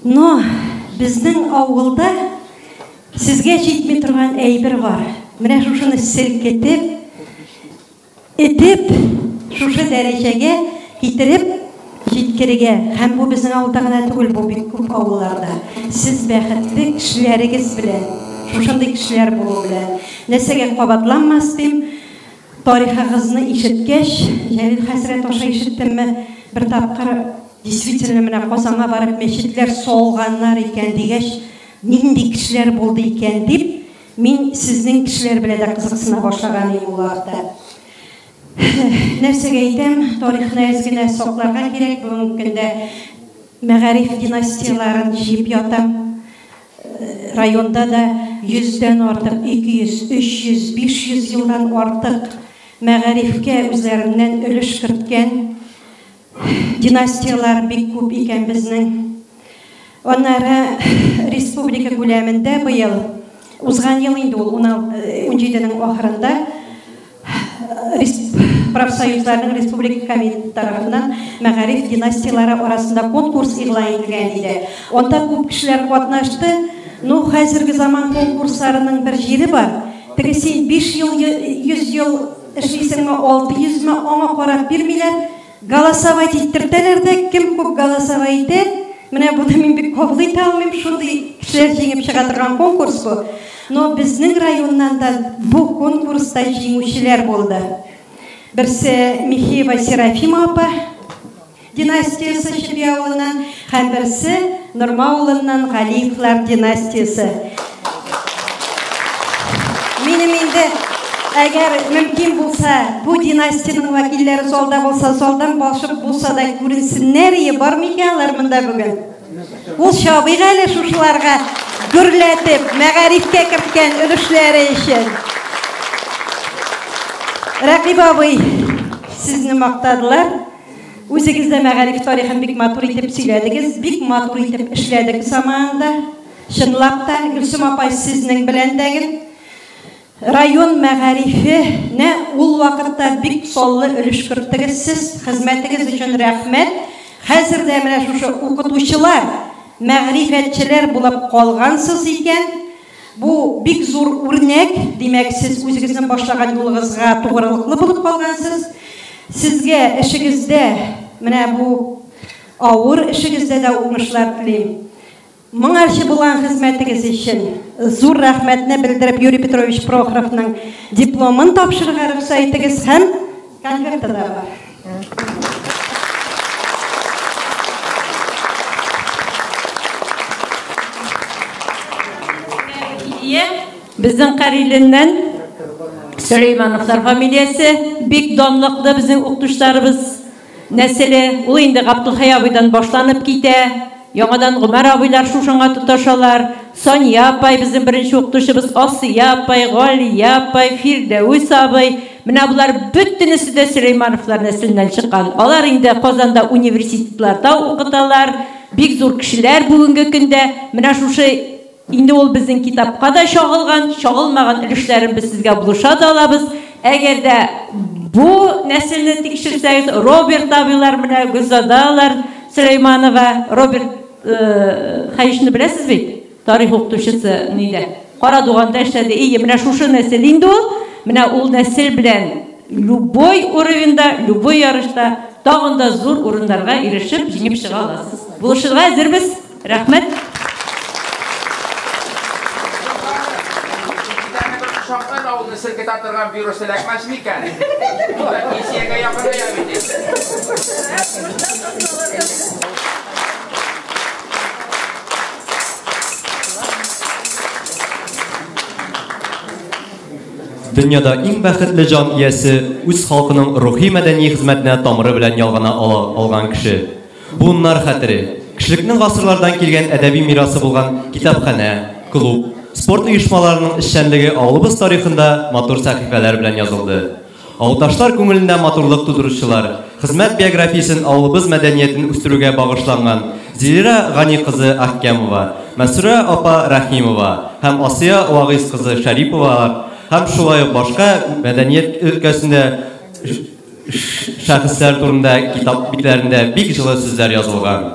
Но безнең авылда сезгә җитми торган әйбер бар. Менә шушыны селкетеп, этеп, шушы дәрәҗәгә китереп җиткерергә. Һәм бу безнең авылда гына түгел, бу бик күп авылларда. Сез бәхетле кешеләрегез белән, шушындый кешеләр булу белән. Нәрсәгә кабатланмас дим, тарихыгызны ишеткәч, Җәлил хәзрәт аша ишеттемме, бер тапкыр действительно менә Казанга барып мәчетләр салганнар икән дигәч, нинди кешеләр булды икән дип, мин сезнең кешеләр белән дә кызыксына башлаган идем ул вакытта. Нәрсәгә әйтәм, тарихны әз генә сакларга кирәк, бүгенге көндә мәгариф династияләрен җыеп ятам. Районда да йөздән артык, 200, 300, 500 елдан артык мәгарифкә үзләреннән өлеш керткән династияләр бик күп икән безнең. Аннары республика күләмендә быел, узган ел инде ул, 17-нең ахырында профсоюзларның республика комитеты тарафыннан мәгариф династияләре арасында конкурс игълан ителгән иде. Анда күп кешеләр катнашты. Ну, хәзерге заман конкурсларының бер җире бар. Теге син 5 ел, 100 ел эшлисеңме, 600 ме, аңа карап бирмиләр. Голосовать иттертәләр дә, кем күп голосовать итә, менә моны мин бик кабул итә алмыйм, шундый кешеләр җиңеп чыга торган конкурс бу. Но безнең районнан да бу конкурста җиңүчеләр булды. Берсе Михеева Серафима апа династиясе Чеби авылыннан һәм берсе Норма авылыннан Галиевлар династиясе. Минем инде, әгәр мөмкин булса, бу династиянең вәкилләре залда булса, залдан башып булса да күренсеннәр ие, бар микән алар монда бүген? Ул чабыйк әле шушыларга гөрләтеп, мәгарифкә керткән өлешләре өчен. Рәкыйп абый, сезне мактадылар. Үзегез дә мәгариф тарихын бик матур итеп сөйләдегез, бик матур итеп эшләдек заманында. Чынлап та, Гөлсем апай, сезнең белән дә гел район мәгарифенә ул вакытта бик саллы өлеш керттегез сез, хезмәтегез өчен рәхмәт. Хәзер дә менә шушы укытучылар, мәгърифәтчеләр булып калгансыз икән, бу бик зур үрнәк, димәк, сез үзегезнең башлаган юлыгызга тугрылыклы булып калгансыз. Сезгә эшегездә, менә бу авыр эшегездә дә уңышлар телим. Моңарчы булган хезмәтегез өчен зур рәхмәтне белдереп Юрий Петрович Прохоровның дипломын тапшырырга рөхсәт итегез һәм конверты да бар. Безнең Кариленнән Сөләймановлар фамилиясе бик данлыклы безнең укытучыларыбыз нәселе. Ул инде Габдулхәй абыйдан башланып китә. Яңадан Гомәр абыйлар шушыңа тоташалар. Сания апай безнең беренче укытучыбыз, Асия апай, Галия апай, Фирдәүс абый. Менә болар бөтенесе дә Сөләймановлар нәселеннән чыккан. Алар инде Казанда университетларда укыталар. Бик зур кешеләр бүгенге көндә. Менә шушы Инде ул безнең китапка да чагылган, чагылмаган өлешләрен без сезгә булыша да алабыз. Әгәр дә бу нәселне тикшерсәгез, Роберт абыйлар, менә Гөлзадалар Сөләйманова, Роберт Хәешне беләсез бит? Тарих укытучысы нидә? Карадуганда эшләде. Ие, менә шушы нәсел инде ул. Менә ул нәсел белән любой уровеньда, любой ярышта тагын да зур урыннарга ирешеп, җиңеп чыга аласыз. Булышырга әзербез. Рәхмәт. Шактан авылны селкетә торган вирус эләкмәс микән? Пенсиягә якыная бит. Дөньяда иң бәхетле җан иясе үз халкының рухи-мәдәни хезмәтенә тамыры белән ялгана ала алган кеше. Буыннар хәтере, кешелекнең гасырлардан килгән әдәби мирасы булган китапханә, клуб, спорт оешмаларының эшчәнлеге авылыбыз тарихында матур сәхифәләр белән язылды. Авылдашлар күңелендә матурлык тудыручылар, хезмәт биографиясен авылыбыз мәдәниятен үстерүгә багышланган Зилира Гани кызы Ахкямова, Мәсүрә апа Рәхимова һәм Асия Вагыйз кызы Шәриповалар һәм шулай ук башка мәдәният өлкәсендә шәхесләр турында китап битләрендә бик җылы сүзләр язылган.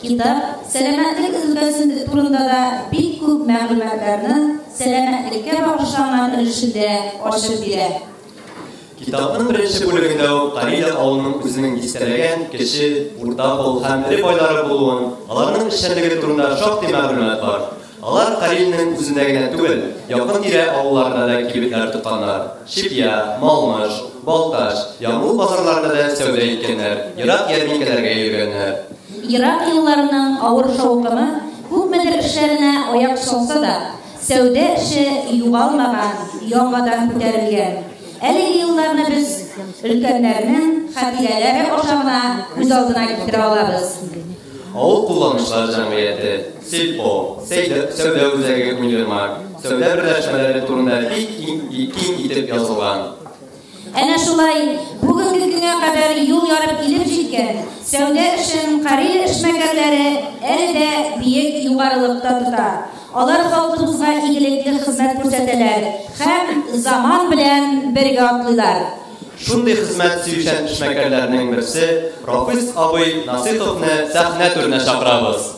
Китап сәламәтлек өлкәсе турында да бик күп мәгълүматларны сәламәтлеккә багышланган өлешендә ачып бирә. Китапның беренче бүлегендә үк Кариле авылының үзенең дистәләгән кече, урта кул һәм эре байлары булуын, аларның эшчәнлеге турында шактый мәгълүмат бар. Алар Карилнең үзендә генә түгел, якын-тирә авылларында да кибетләр тотканнар. Чепья, Малмыж, Балтач, Яңгул базарларында да сәүдә иткәннәр, ерак ярминкәләргә йөргәннәр. Ерак елларның авыр шаукымы күпмедер эшләренә аяк чалса да, сәүдә эше югалмаган, яңадан күтәрелгән. Әлеге елларны без өлкәннәрнең хатирәләре аша гына күз алдына китерә алабыз. Авыл кулланышлар җәмгыяте, Сельпо, сәүдә үзәге универмаг, сәүдә берләшмәләре турында бик киң итеп язылган. Әнә шулай бүгенге көнгә кадәр юл ярып килеп җиткән сәүдә эшен Кариле эшмәкәрләре әле дә биек югарылыкта тота. Алар халкыбызга игелекле хезмәт күрсәтәләр һәм заман белән бергә атлыйлар. Шундый хезмәт сөючән эшмәкәрләрнең берсе Рафис абый Насыйховны сәхнә түренә чакырабыз.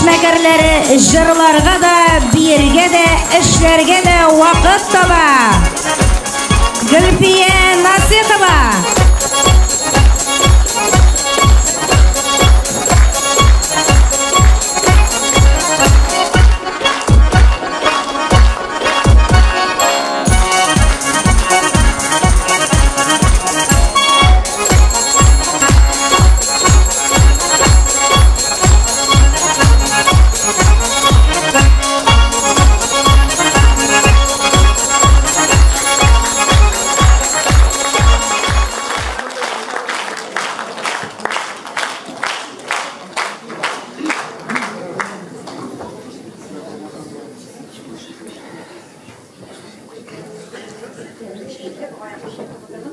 эшмәкәрләре җырларга да, биергә дә, эшләргә дә вакыт таба. Гөлфия Насихова.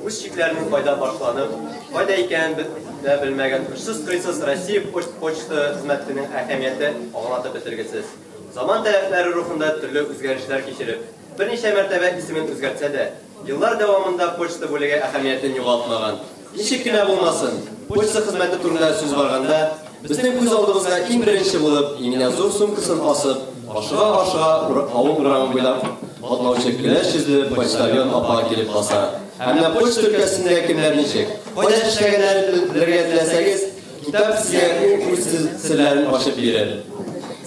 Үз чикләренең кайда башланып, кайда икәнен дә белмәгән очсыз-кырыйсыз Россия почта хезмәтенең әһәмияте аңлатып бетергесез. Заман таләпләре рухында төрле үзгәрешләр кичереп, берничә мәртәбә исемен үзгәртсә дә, еллар дәвамында почта бүлеге әһәмиятен югалтмаган. Ничек кенә булмасын, почта хезмәте турында сүз барганда, безнең күз алдыбызга иң беренче булып, иңенә зур сумкасын асып, ашыга-ашыга авыл урамы буйлап атлаучы көләч йөзле почтальон апа килеп баса. Ә менә почта өлкәсендә кемнәр ничек, кайда эшләгәннәрен белергә теләсәгез, китап сезгә үз серләрен ачып бирер.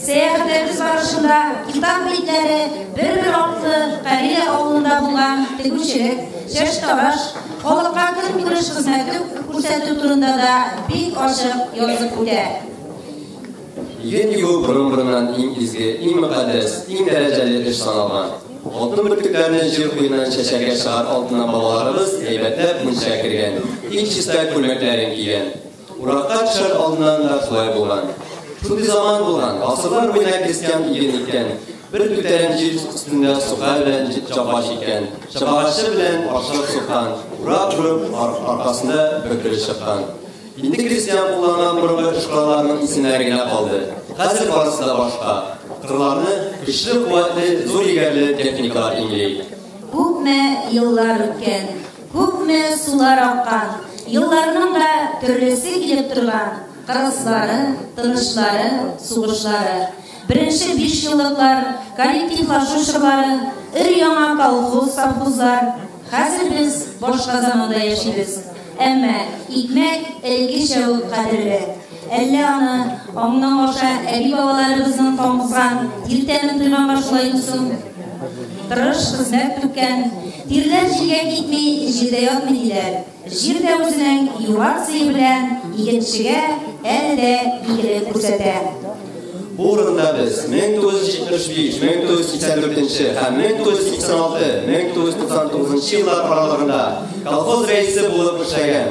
Сәяхәтебез барышында китап битләре бер-бер артлы Кариле авылында булган тегүчелек, чәчтараш, халыкка көнкүреш хезмәте күрсәтү турында да бик ачык язып үтә. Иген игү борын-борыннан иң изге, иң мөкатдәс, иң дәрәҗәле эш саналган. Алтын бөртекләрне җир куеныннан чәчәргә чыгар алдыннан бабаларыбыз әйбәтләп мунча кергән, иң чиста күлмәкләрен кигән. Уракка төшәр алдыннан да шулай булган. Шундый заман булган, гасырлар буена крестьян иген иккән, бер түтәрәм җир өстендә сука белән чапа чиккән, чабагачы белән ашлык суккан, урак урып, аркасында бөкре чыккан. Инде крестьян кулланган борынгы эш коралларының исемнәре генә калды. Хәзер барысы да башка. Кырларны көчле, куәтле, зур егәрле техникалар иңли. Күпме еллар үткән, күпме сулар аккан, елларның да төрлесе килеп торган, кырыслары, тынычлары, сугышлары. Беренче бишьеллыклар, коллективлашу чорлары, өр-яңа колхоз, совхозлар. Хәзер без башка заманда яшибез. Әмма икмәк элеккечә үк кадерле. Әллә аны аңнан аша әби-бабаларыбызның тамызган тир тәмен тойганга шулаймы соң? Тырыш хезмәт түккән, тирләр җилгә китми, җирдә ятмый диләр. Җир дә үзенең юар сые белән игенчегә әле дә игелек күрсәтә. Бу урында без 1975, 1984 һәм 1986, 1999 еллар аралыгында колхоз рәисе булып эшләгән,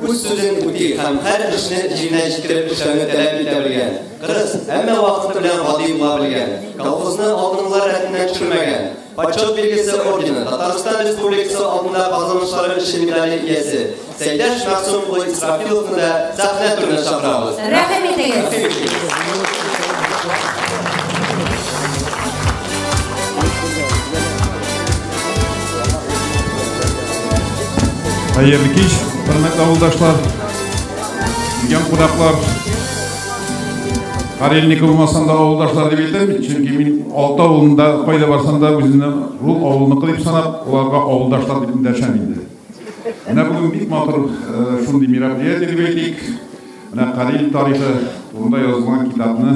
үз сүзен үти һәм һәр эшне җиренә җиткереп эшләүне таләп итә белгән, кырыс, әмма вакыты белән гади була белгән, колхозны алдынгылар рәтеннән төшермәгән, Почет билгесе ордены, Татарстан Республикасы алдында казанышлары өчен медале иясе Сәйдәш Мәгъсум улы Исрафиловны да сәхнә түренә чакырабыз. Рәхим итегез. Хәерле кич, хөрмәтле авылдашлар, килгән кунаклар. Карельники булмасам да авылдашлар дип әйтәм, чөнки мин Алты авылында кайда барсам да үземне шул авылныкы дип санап, аларга авылдашлар дип эндәшәм инде. Менә бүген бик матур шундый мероприятие дип әйтик. Менә Карель тарихы турында язылган китапны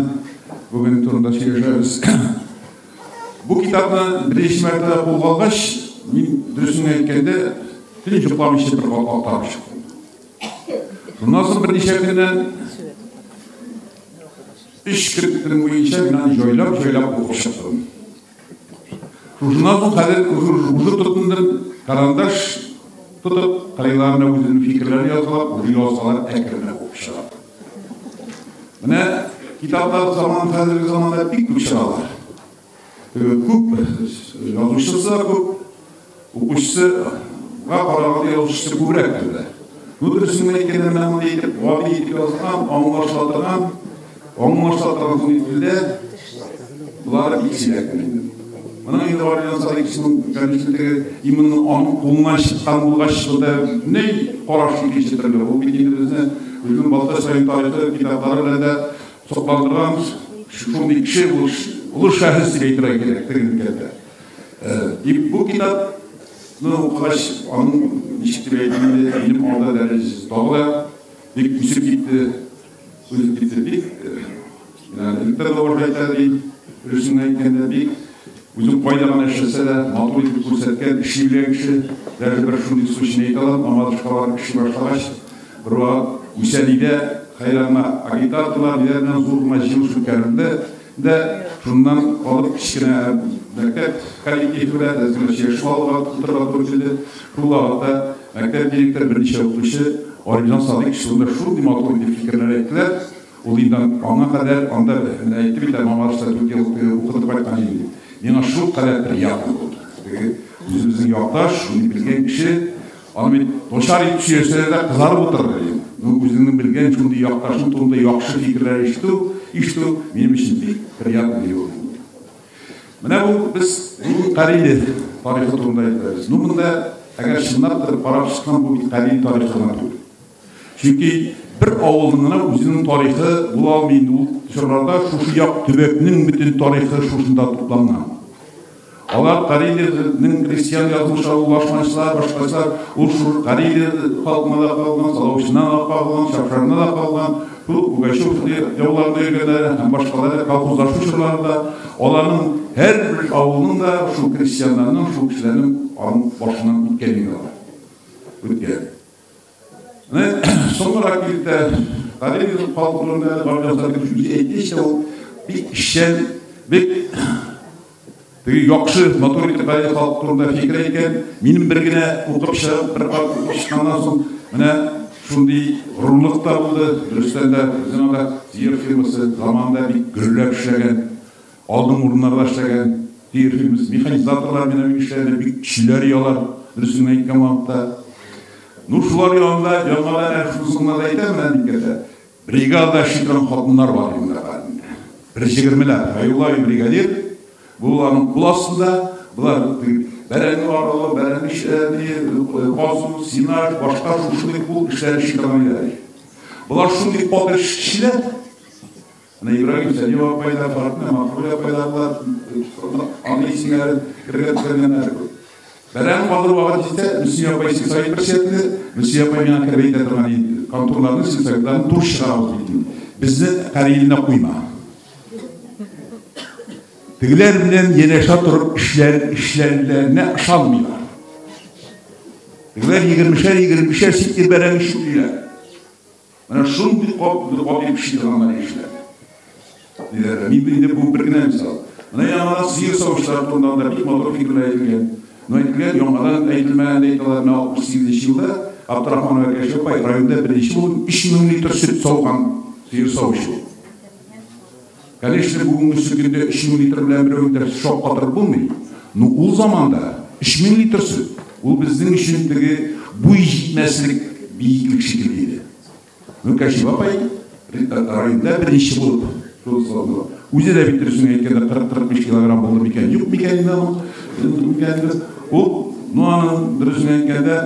бүген турында сөйләшәбез. Бу китапны беренче мәртәбә кулга алгач, мин дөресен әйткәндә, төн йокламыйча бер кат актарып чыктым. Шуннан соң берничә көннән өч көн буенча мин аны җайлап-җайлап укып чыктым. Шушыннан соң хәзер уже тотындым карандаш тотып, кырыйларына үземнең фикерләрне язгалап, уже язгалар әкренләп укып чыгам. Менә китаплар заман хәзерге заманда бик күп чыгалар. Күп язучысы да күп, укучысыга караганда язучысы күбрәк әлдә. Ну, дөресен генә әйткәндә, менә мондый итеп, гади итеп язган, аңлашыла торган, аңлашыла торган шундый телдә болары бик сирәк инде. Моның инде Валерий Садыковичның, конечно, теге именно аның кулыннан чыккан булгач, монда ни караш икенче төрле. Ул бит инде безне үзенең Балтач район тарихы китаплары белән дә сокландырган Шундый кеше ул, олы шәхес дип әйтергә кирәк теге өлкәдә. И бу китапны укыгач, аның, ничек дип әйтим инде, минем алда дәрәҗәсе тагы да бик үсеп китте, үсеп китте бик. Менә электр тавышы әйтә ди, дөресен әйткәндә, бик үзен кайда гына эшләсә дә, матур итеп күрсәткән, эшли белгән кеше. Даже бер шундый случайны әйтә алам, Мамадышка барып эшли башлагач, бер вакыт Үсәлидә хәйранга агитаторлар ниләр белән зур гына җыелыш үткәрелде дә, шуннан калып кечкенә мәктәп коллективы белән әз генә сөйләшеп алырга утырырга туры килде. Шул вакытта мәктәп директоры, берничә укытучы Гарифҗан Садыйкович турында шундый матур итеп фикерләр әйттеләр. Ул инде аңа кадәр анда, менә әйтте бит әле, Мамадышта 4 ел укытып кайткан иде дип. Миңа шул кадәр приятно булды. Теге үзебезнең якташ, шундый белгән кеше, аны бит начар итеп сөйләсәләр дә кызарып утырыр идем. Ну, үзеңнең белгән шундый якташың турында яхшы фикерләр ишетү, ишетү минем өчен бик приятно булды. Менә бу без бүген Кариле тарихы турында әйтәбез. Ну, монда әгәр чынлап торып карап чыксаң, бу бит Кариле тарихы гына түгел. Чөнки бер авылның гына үзенең тарихы була алмый инде, ул чорларда шушы як төбәкнең бөтен тарихы шушында тупланган. Алар Кариленың крестьян язмышы, ул лашманчылар, башкачылар, ул шул Кариле халкына да калган, Салавычына да калган, Чапшарына да калган, шул Пугачев яуларында йөргәннәре һәм башкалары колхозлашу чорларында аларның һәрбер авылның да шул крестьяннарның, шул кешеләрнең аның башыннан үткән инде алар. Үткән. Менә соңгырак килеп тә Кариле халкы турында Гарифҗан Садыйкович үзе әйткәч тә, ул бик эшчән, бик теге яхшы, матур итеп Кариле халкы турында фикер әйткән. Минем бер генә укып чыгып, бер кат укып чыкканнан соң, менә шундый горурлык та булды. Дөрестән дә, безнең анда сыер фирмасы заманында бик гөрләп эшләгән, алдынгы урыннарда эшләгән сыер фирмасы. Механизаторлар менә эшләрендә бик көчләр ялар, дөресен әйткән вакытта. Ну, шулар янында яңадан әле шунысын гына да әйтәм, менә никәдә. Бригада эшли торган хатыннар бар инде. Бер егермеләп. Хәйрулла бригадир, бу аның кул астында, болар бәрәңге аралау, бәрәңге казу, сенаж, башка шушындый кул эшләре эшли торган иделәр. Болар шундый каты эшчеләр. Менә Ибраһим Сәлимов апай да, Фатыйма Махмуд апай да болар, аны исемнәрен кергән төшергәннәр күп. Бәрәңге казыр вакыт җитсә, Мөслим апай сельсовет председателе, Мөслим апай миңа кереп әйтә торган иде, конторларны, сельсоветларны тур чыгарабыз бит инде. Безне Кариленә куйма. Тегеләр белән янәшә торып эшләр, эшләрләренә ышанмыйлар. Тегеләр егермешәр, егермешәр центнер бәрәңге чүплиләр. Менә шундый кат кат итеп эшли торганнар яшьләр. Диләр. Мин инде бу бер генә мисал. Менә яңадан сыер савучылар турында да бик матур фикерләр әйтелгән. Но әйтелгән, яңадан әйтелмәгән дә әйтәләр. Менә 68 елда Абдрахманова Кәшиф апай районда беренче булып 3000 литр сөт сауган сыер савучы. Конечно, бүгенге көндә 3000 литр белән берәү дә шаккатырып булмый. Но ул заманда 3000 литр сөт ул безнең өчен теге буй җитмәслек биеклек шикелле иде. Ну, Кәшиф апай районда беренче булып шул сауды. Үзе дә бит дөресен әйткәндә 40-45 килограмм булды микән, юк микән инде аның, микән ул, ну, аның дөресен әйткәндә,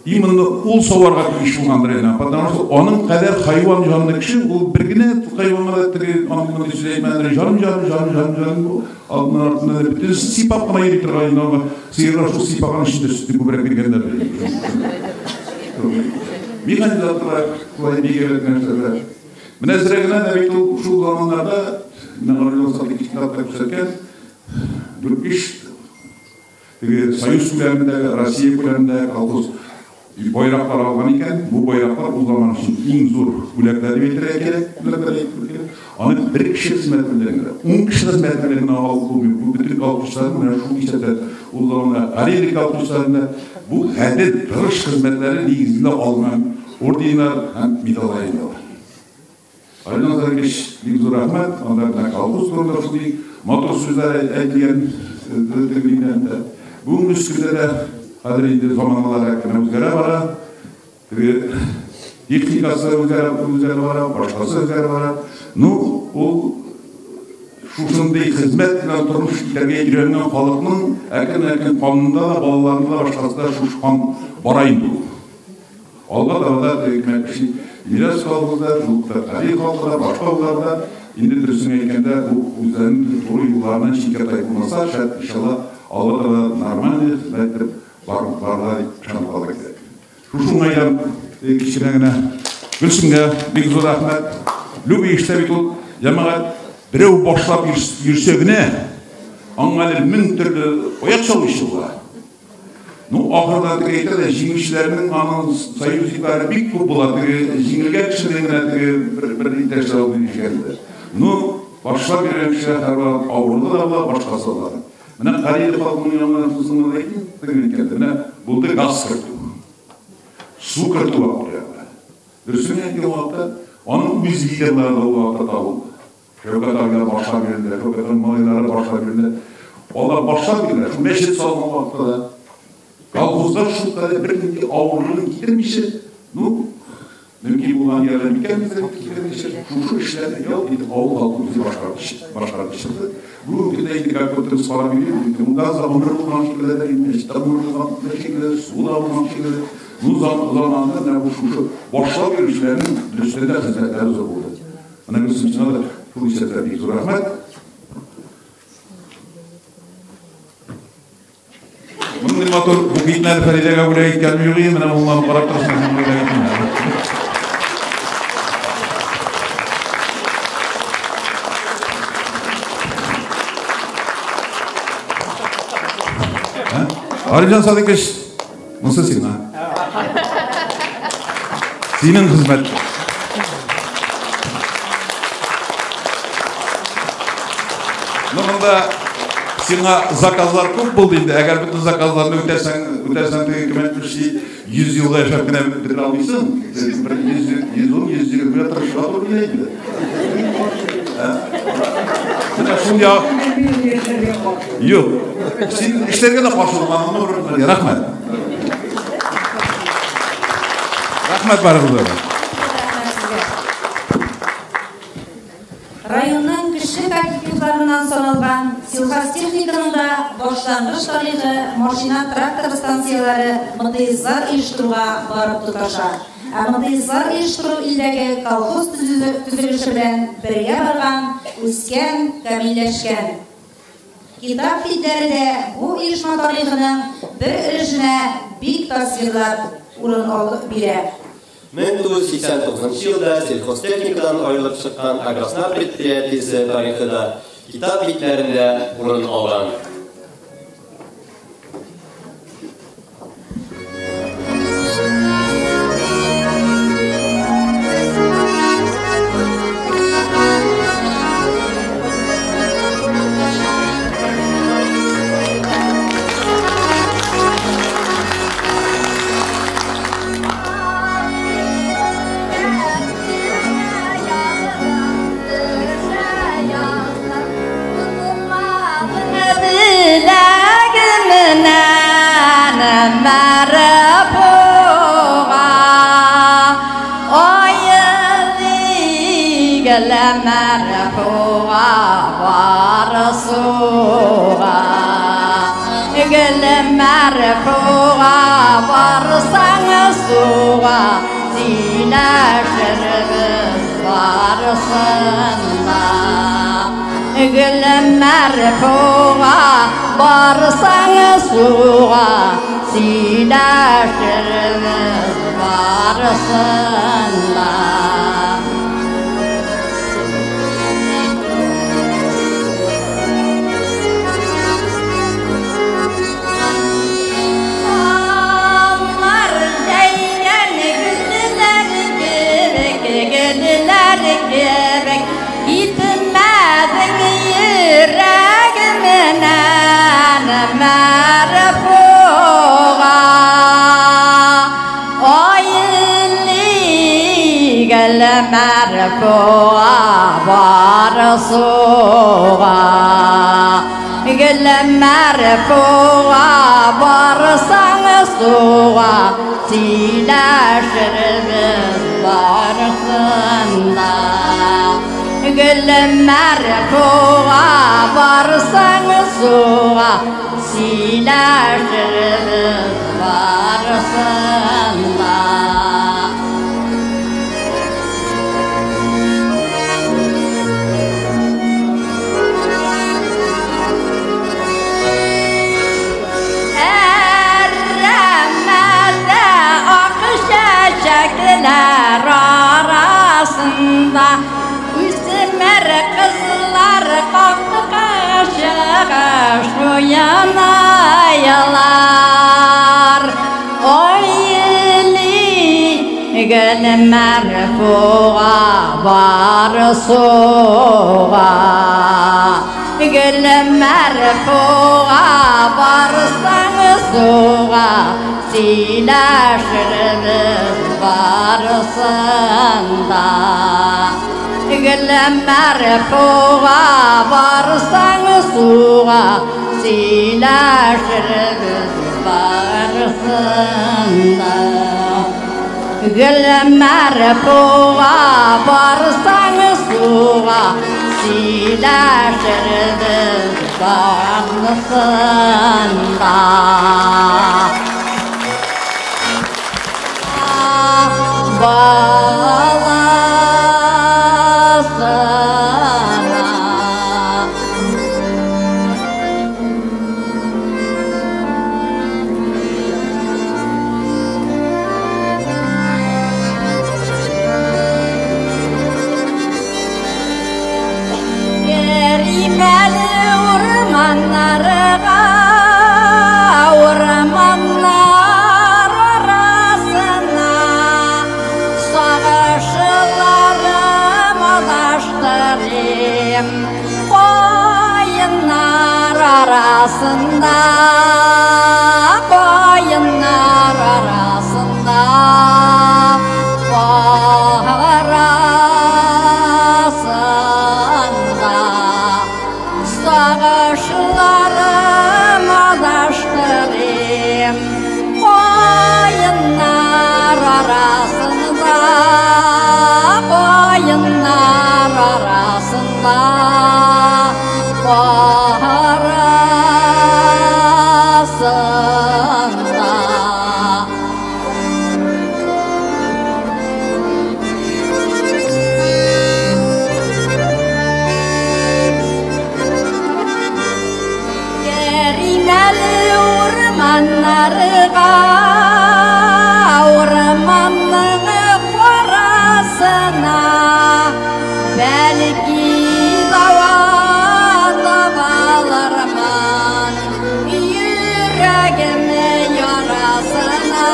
именно ул саварга тиеш булгандыр инде, потому что аның кадәр хайван җанлы кеше, ул бер генә хайванга да теге аның мондый сүз әйтмәгәндер, җаным, җаным, җаным, җаным, җаным, алдыннан артыннан да бөтен сыйпап кына йөри торган инде аңа. Сыерлар шул сыйпаган өчен дә сөтне күбрәк биргәннәр. Механизаторлар шулай бик әйбәт нәрсәләр. Менә зрә генә дә бит ул шул заманнарда, менә Гарифҗан Садыйкович китапта күрсәткән, дүрт-биш теге Союз күләмендә, Россия күләмендә колхоз байраклар алган икән. Бу байраклар ул заман өчен иң зур бүләкләр дип әйтергә кирәк, бүләкләр әйтергә кирәк. Аны бер кеше хезмәте белән генә, 10 кеше хезмәте белән генә алып булмый. Бу бөтен колхозчыларның менә шул исәптә ул заманда Карелия колхозчыларында бу гадел тырыш хезмәтләре нигезендә алынган орденнар һәм медальләр инде алар. Гарифҗан Садыйкович, бик зур рәхмәт. Анда менә колхоз турында шундый матур сүзләр әйтелгән тегеләрендә. Бүгенге көндә дә хәзер инде заманалар әкрен үзгәрә бара. Теге техникасы үзгәрә, үзгәрә бара, башкасы үзгәрә бара. Ну, ул шушындый хезмәт белән тормыш итәргә өйрәнгән халыкның әкрен-әкрен канында да, балаларында да, башкасында шушы кан бара инде ул. Алга таба да теге кеше Мирас колхозда, шул Карелия халкы да, башка авылларда Инде дөресен әйткәндә, бу үзләренең туры юлларыннан читкә тайпылмаса, шәт, иншалла, алга таба нормальный хезмәт итеп барырга дип ышанып калырга кирәк. Шушы уңайдан кечкенә генә Гөлсемгә бик зур рәхмәт. Любой эштә бит ул, җәмәгать, берәү башлап йөрсә генә, аңа әле мең төрле аяк чалучы була. Ну, ахырда теге әйтә дә, җиңүчеләрнең аның союзниклары бик күп була. Теге җиңелгән кешенең генә теге бер бер иптәшләр булмый дигәндә. Ну, башлап йөргән кешегә һәрвакыт авырлыгы да була, башкасы да була. Менә Карелия халкының янына шунысын гына әйтим, теге әйткәндә, менә булды газ кертү. Су кертү вакыты. Дөресен әйткән вакытта, аның үз лидерлары да ул вакытта табылды. Шәүкәт абыйлар башлап йөрделәр, Шәүкәтнең малайлары башлап йөрделәр. Алар башлап йөрделәр. Шул мәчет салган вакытта да колхозга шулкадәр бернинди авырлыгын китермичә, ну, мөмкин булган ярдәм иткәнбез дә китермичә, шушы эшләрне ялт итеп авыл халкы үзе башкарып чыкты. Бүгенге көндә инде как будто без карап йөрибез, инде газ да гомер булган шикелле дә, инде мәчет тә гомер булган шикелле, су да булган шикелле. Ну, заманында менә бу шушы башлап йөрүчеләрнең дөрестән дә хезмәтләре зур булды. Менә Гөлсем, сиңа да шул исәптән бик зур рәхмәт. Мондый матур букетны Фәридәгә бүләк иткәнем юк иде, менә моңланып карап торасың, син бүләк иттең. Арифҗан Садыйкович, монысы сиңа. Синең хезмәт. Ну, монда сиңа заказлар күп булды инде. Әгәр бөтен заказларны үтәсәң, үтәсәң теге кем әйтмешли, 100 елга яшәп кенә бетерә алмыйсың. Бер 100, 110, 120 тырышырга туры килә инде. Менә шул я. Юк. Син эшләргә дә каршы булмадың, рәхмәт. Рәхмәт барыгызга да. Районның көчле коллективларыннан саналган Сельхозтехниканың да башлангыч тарихы машина-трактор станцияләре МТСлар оештыруга барып тоташа. Ә МТСлар оештыру илдәге колхоз төзелеше белән бергә барган, үскән, камилләшкән. Китап битләре дә бу оешма тарихының бер өлешенә бик тасвирлап урын бирә. 1989 елда Сельхозтехникадан аерылып чыккан Агроснаб предприятиесе тарихы да китап битләрендә урын алган. Бәрәңгеләр арасында үсмер кызлар какты кашыгы шуянаялар. Ой, гөл мәрфуға бар суға, гөл мәрфуға барсаң суға, сөйләшербез барысында. Гөл мәрфуға барсаң суға, сөйләшербез барысында. Гөл мәрфуға барсаң суға, сөйләшербез барысында. Баласына. Керимәле урманнарга, урманнар арасына, сагышларым адаштырым, каеннар арасында, каеннар арасында, арасында. Сагышларым адаштырым, каеннар арасында, каеннар арасында, арасында. Керимәле урманнарга, урманның карасына, бәлки дава табалармын йөрәгем ярасына,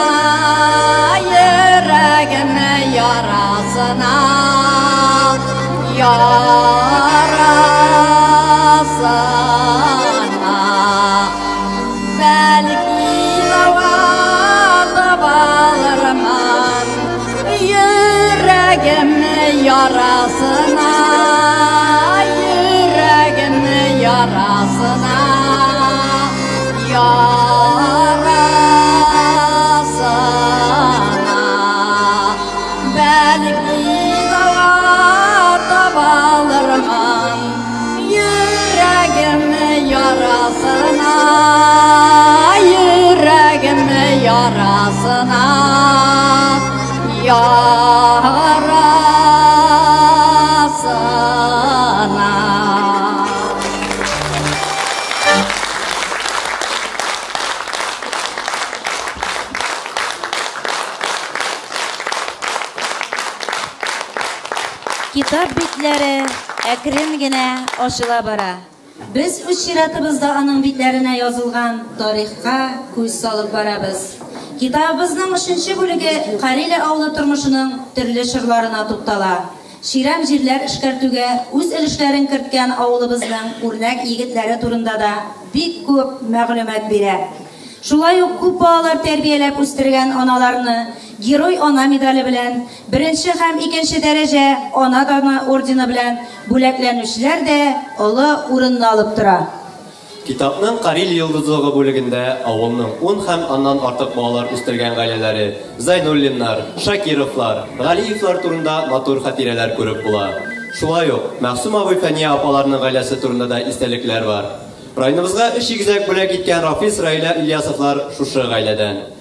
йөрәгем ярасына, ярасына. Бәлки дава табалармын йөрәгем ярасына, йөрәгем ярасына, ярасына. Бәлки дава табалармын йөрәгем ярасына, йөрәгем ярасына, ярасына. Китап битләре әкрен генә ачыла бара. Без үз чиратыбызда аның битләренә язылган тарихка күз салып барабыз. Китабыбызның өченче бүлеге Кариле авылы тормышының төрле чорларына туктала. Чирәм җирләр эшкәртүгә үз өлешләрен керткән авылыбызның үрнәк егетләре турында да бик күп мәгълүмат бирә. Шулай ук күп балалар тәрбияләп үстергән аналарны Герой ана медале белән, беренче һәм икенче дәрәҗә ана даны ордены белән бүләкләнүчеләр дә олы урынны алып тора. Китапның Кариле йолдызлыгы бүлегендә авылның 10 һәм аннан артык балалар үстергән гаиләләре Зайнуллиннар, Шакировлар, Галиевлар турында матур хатирәләр күреп була. Шулай ук Мәгъсум абый Фәния апаларының гаиләсе турында да истәлекләр бар. Районыбызга өч игезәк бүләк иткән Рафис Раилә Ильясовлар шушы гаиләдән.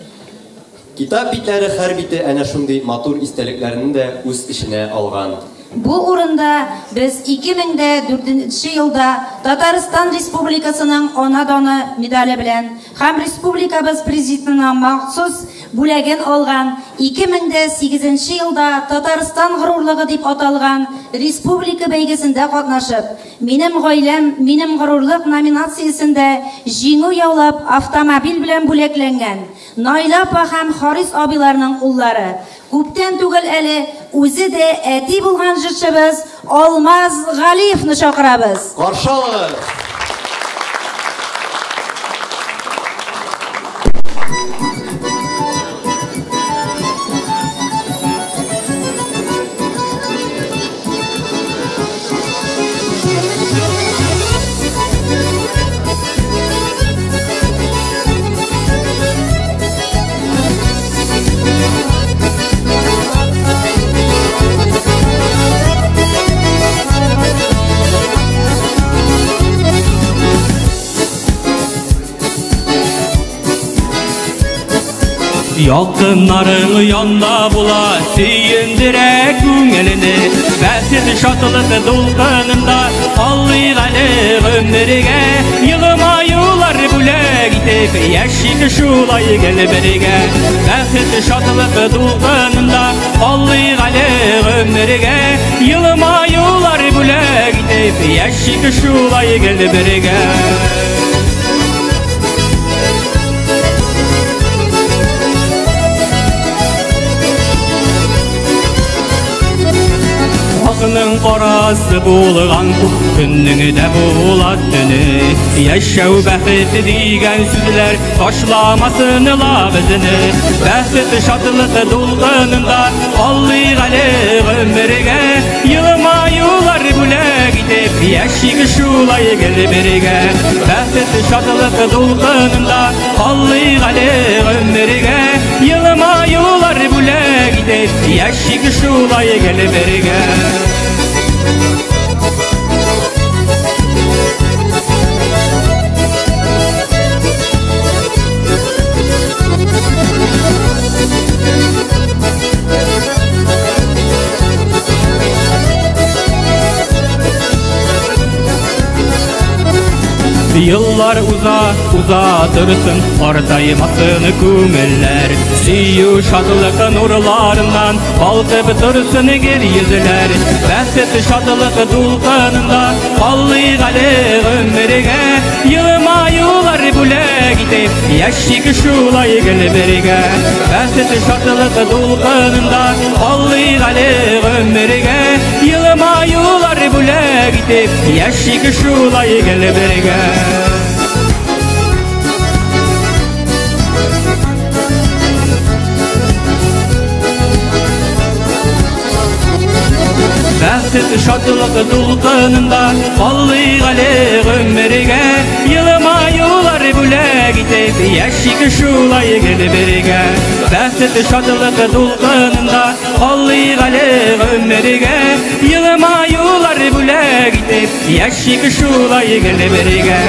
Китап битләре һәр бите әнә шундый матур истәлекләрне дә үз эченә алган. Бу урында без 2004 елда Татарстан Республикасының Ана даны медале белән һәм республикабыз президентының махсус бүләген алган, 2008 елда Татарстан горурлыгы дип аталган республика бәйгесендә катнашып, Минем гаиләм, минем горурлык номинациясендә җиңү яулап, автомобиль белән бүләкләнгән Наилә апа һәм Харис абыйларның уллары, күптән түгел әле үзе дә әти булган җырчыбыз Алмаз Галиевны чакырабыз. Каршы алыгыз! Якыннарың янда була, сөендерә күңелне. Бәхет шатлык дулкынында алыйк әле гомергә. Елмаюлар бүләк итеп, яшик шулай гел бергә. Бәхет шатлык дулкынында алыйк әле гомергә. Елмаюлар бүләк итеп, яшик шулай гел бергә. Акның карасы булган көннең дә була төне. Яшәү бәхете дигән сүзләр ташламасын ла безне. Бәхет шатлык дулкынында алыйк әле гомергә. Елмаюлар бүләк итеп, яшик шулай гел бергә. Бәхет шатлык дулкынында алыйк әле гомергә. Елмаюлар бүләк итеп, яшик шулай гел бергә. Yıllar uza uza dursun, Артаймасын күңелләр. Сөю шатлык нурларыннан балкып торсын гел йөзләр. Бәхет шатлык дулкынында алыйк әле гомергә. Елмаюлар бүләк итеп, яшик шулай гел бергә. Бәхет шатлык дулкынында алыйк әле гомергә. Елмаюлар бүләк итеп, яшик шулай гел бергә. Бәхет шатлык дулкынында алыйк әле гомергә. Елмаюлар бүләк итеп, яшик шулай гел бергә. Бәхет шатлык дулкынында алыйк әле гомергә. Елмаюлар бүләк итеп, яшик шулай гел бергә.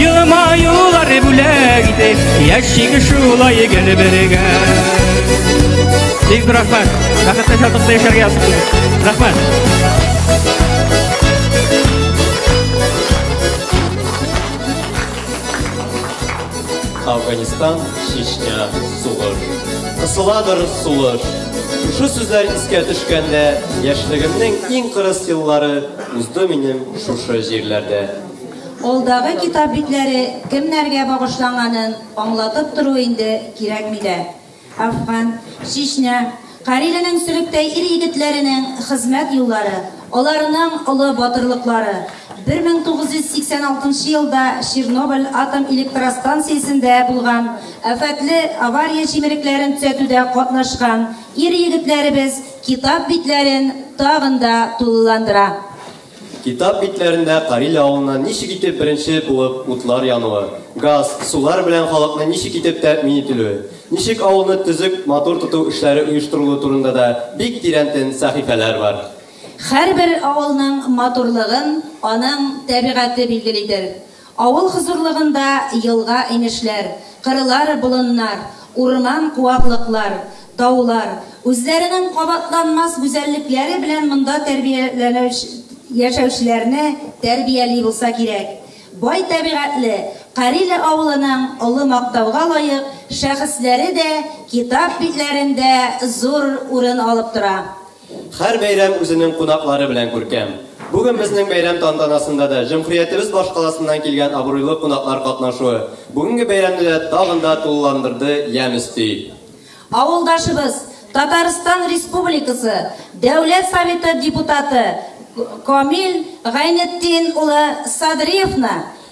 Елмаюлар бүләк итеп, яшик шулай гел бергә. Бик рәхмәт. Бәхетле шатлыкта яшәргә язсын. Рәхмәт. Афганистан, Чечня, сугыш. Кысыладыр сулыш. Шушы сүзләр искә төшкәндә, яшьлегемнең иң кырыс еллары узды минем шушы җирләрдә. Алдагы китап битләре кемнәргә багышланганын аңлатып тору инде кирәкми дә. Афган, Чечня, Кариленең сөлектәй ир егетләренең хезмәт юллары, аларның олы батырлыклары. 1986 елда Чернобыль атом электростанциясендә булган афәтле авария җимерекләрен төзәтүдә катнашкан ир егетләребез китап битләрен тагын да тулыландыра. Китап битләрендә Кариле авылына ничек итеп беренче булып утлар януы, газ, сулар белән халыкны ничек итеп тәэмин ителүе, ничек авылны төзек, матур тоту эшләре оештырылуы турында да бик тирәнтен сәхифәләр бар. Һәрбер авылның матурлыгын аның табигате билгелидер. Авыл хозурлыгында елга инешләр, кырлар, болыннар, урман куаклыклар, таулар, үзләренең кабатланмас гүзәллекләре белән монда яшәүчеләрне тәрбияли булса кирәк. Бай табигатьле Кариле авылының олы мактауга лаек шәхесләре дә китап битләрендә зур урын алып тора. Һәр бәйрәм үзенең кунаклары белән күркәм. Бүген безнең бәйрәм тантанасында да җөмһүриятебез башкаласыннан килгән абруйлы кунаклар катнашуы бүгенге бәйрәмне дә тагын да тулыландырды, ямь өсти. Авылдашыбыз, Татарстан Республикасы Дәүләт Советы депутаты Камил Гайнетдин улы Садриевны,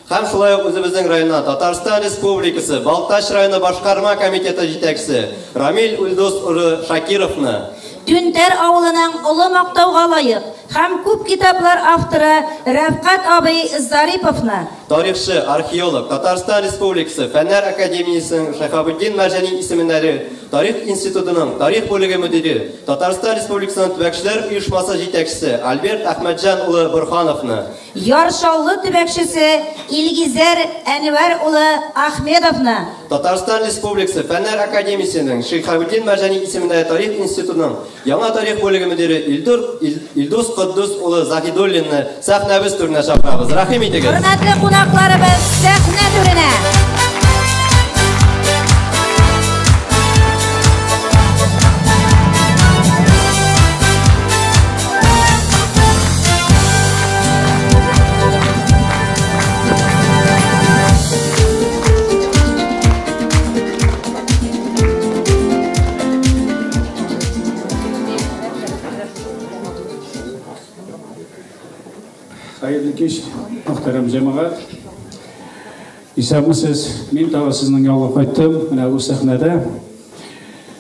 Һәм шулай ук үзебезнең районнан Татарстан Республикасы Балтач районы башкарма комитеты җитәкчесе Рамил Ульдус улы Шакировны, Түнтәр авылының олы мактауга лаек һәм күп китаплар авторы Рәфкать абый Зариповны, тарихчы, археолог, Татарстан Республикасы Фәннәр академиясенең Шиһабетдин Мәрҗани исемендәге Тарих институтының тарих бүлеге мөдире, Татарстан Республикасының төбәкчеләр оешмасы җитәкчесе Альберт Әхмәтҗан улы Борһановны, Яр Чаллы төбәкчесе Илгизәр Әнвәр улы Ахмедовны, Татарстан Республикасы Фәннәр академиясенең Шиһабетдин Мәрҗани исемендәге Тарих институтының яңа тарих бүлеге мөдире Илдур Илдус Котдус улы Заһидуллинны сәхнәбез түренә чакырабыз. Рәхим итегез. Хөрмәтле кунакларыбыз, сәхнә түренә! Хәерле кич, мөхтәрәм җәмәгать. Исәнмесез. Мин тагы сезнең янга кайттым. Менә бу сәхнәдә.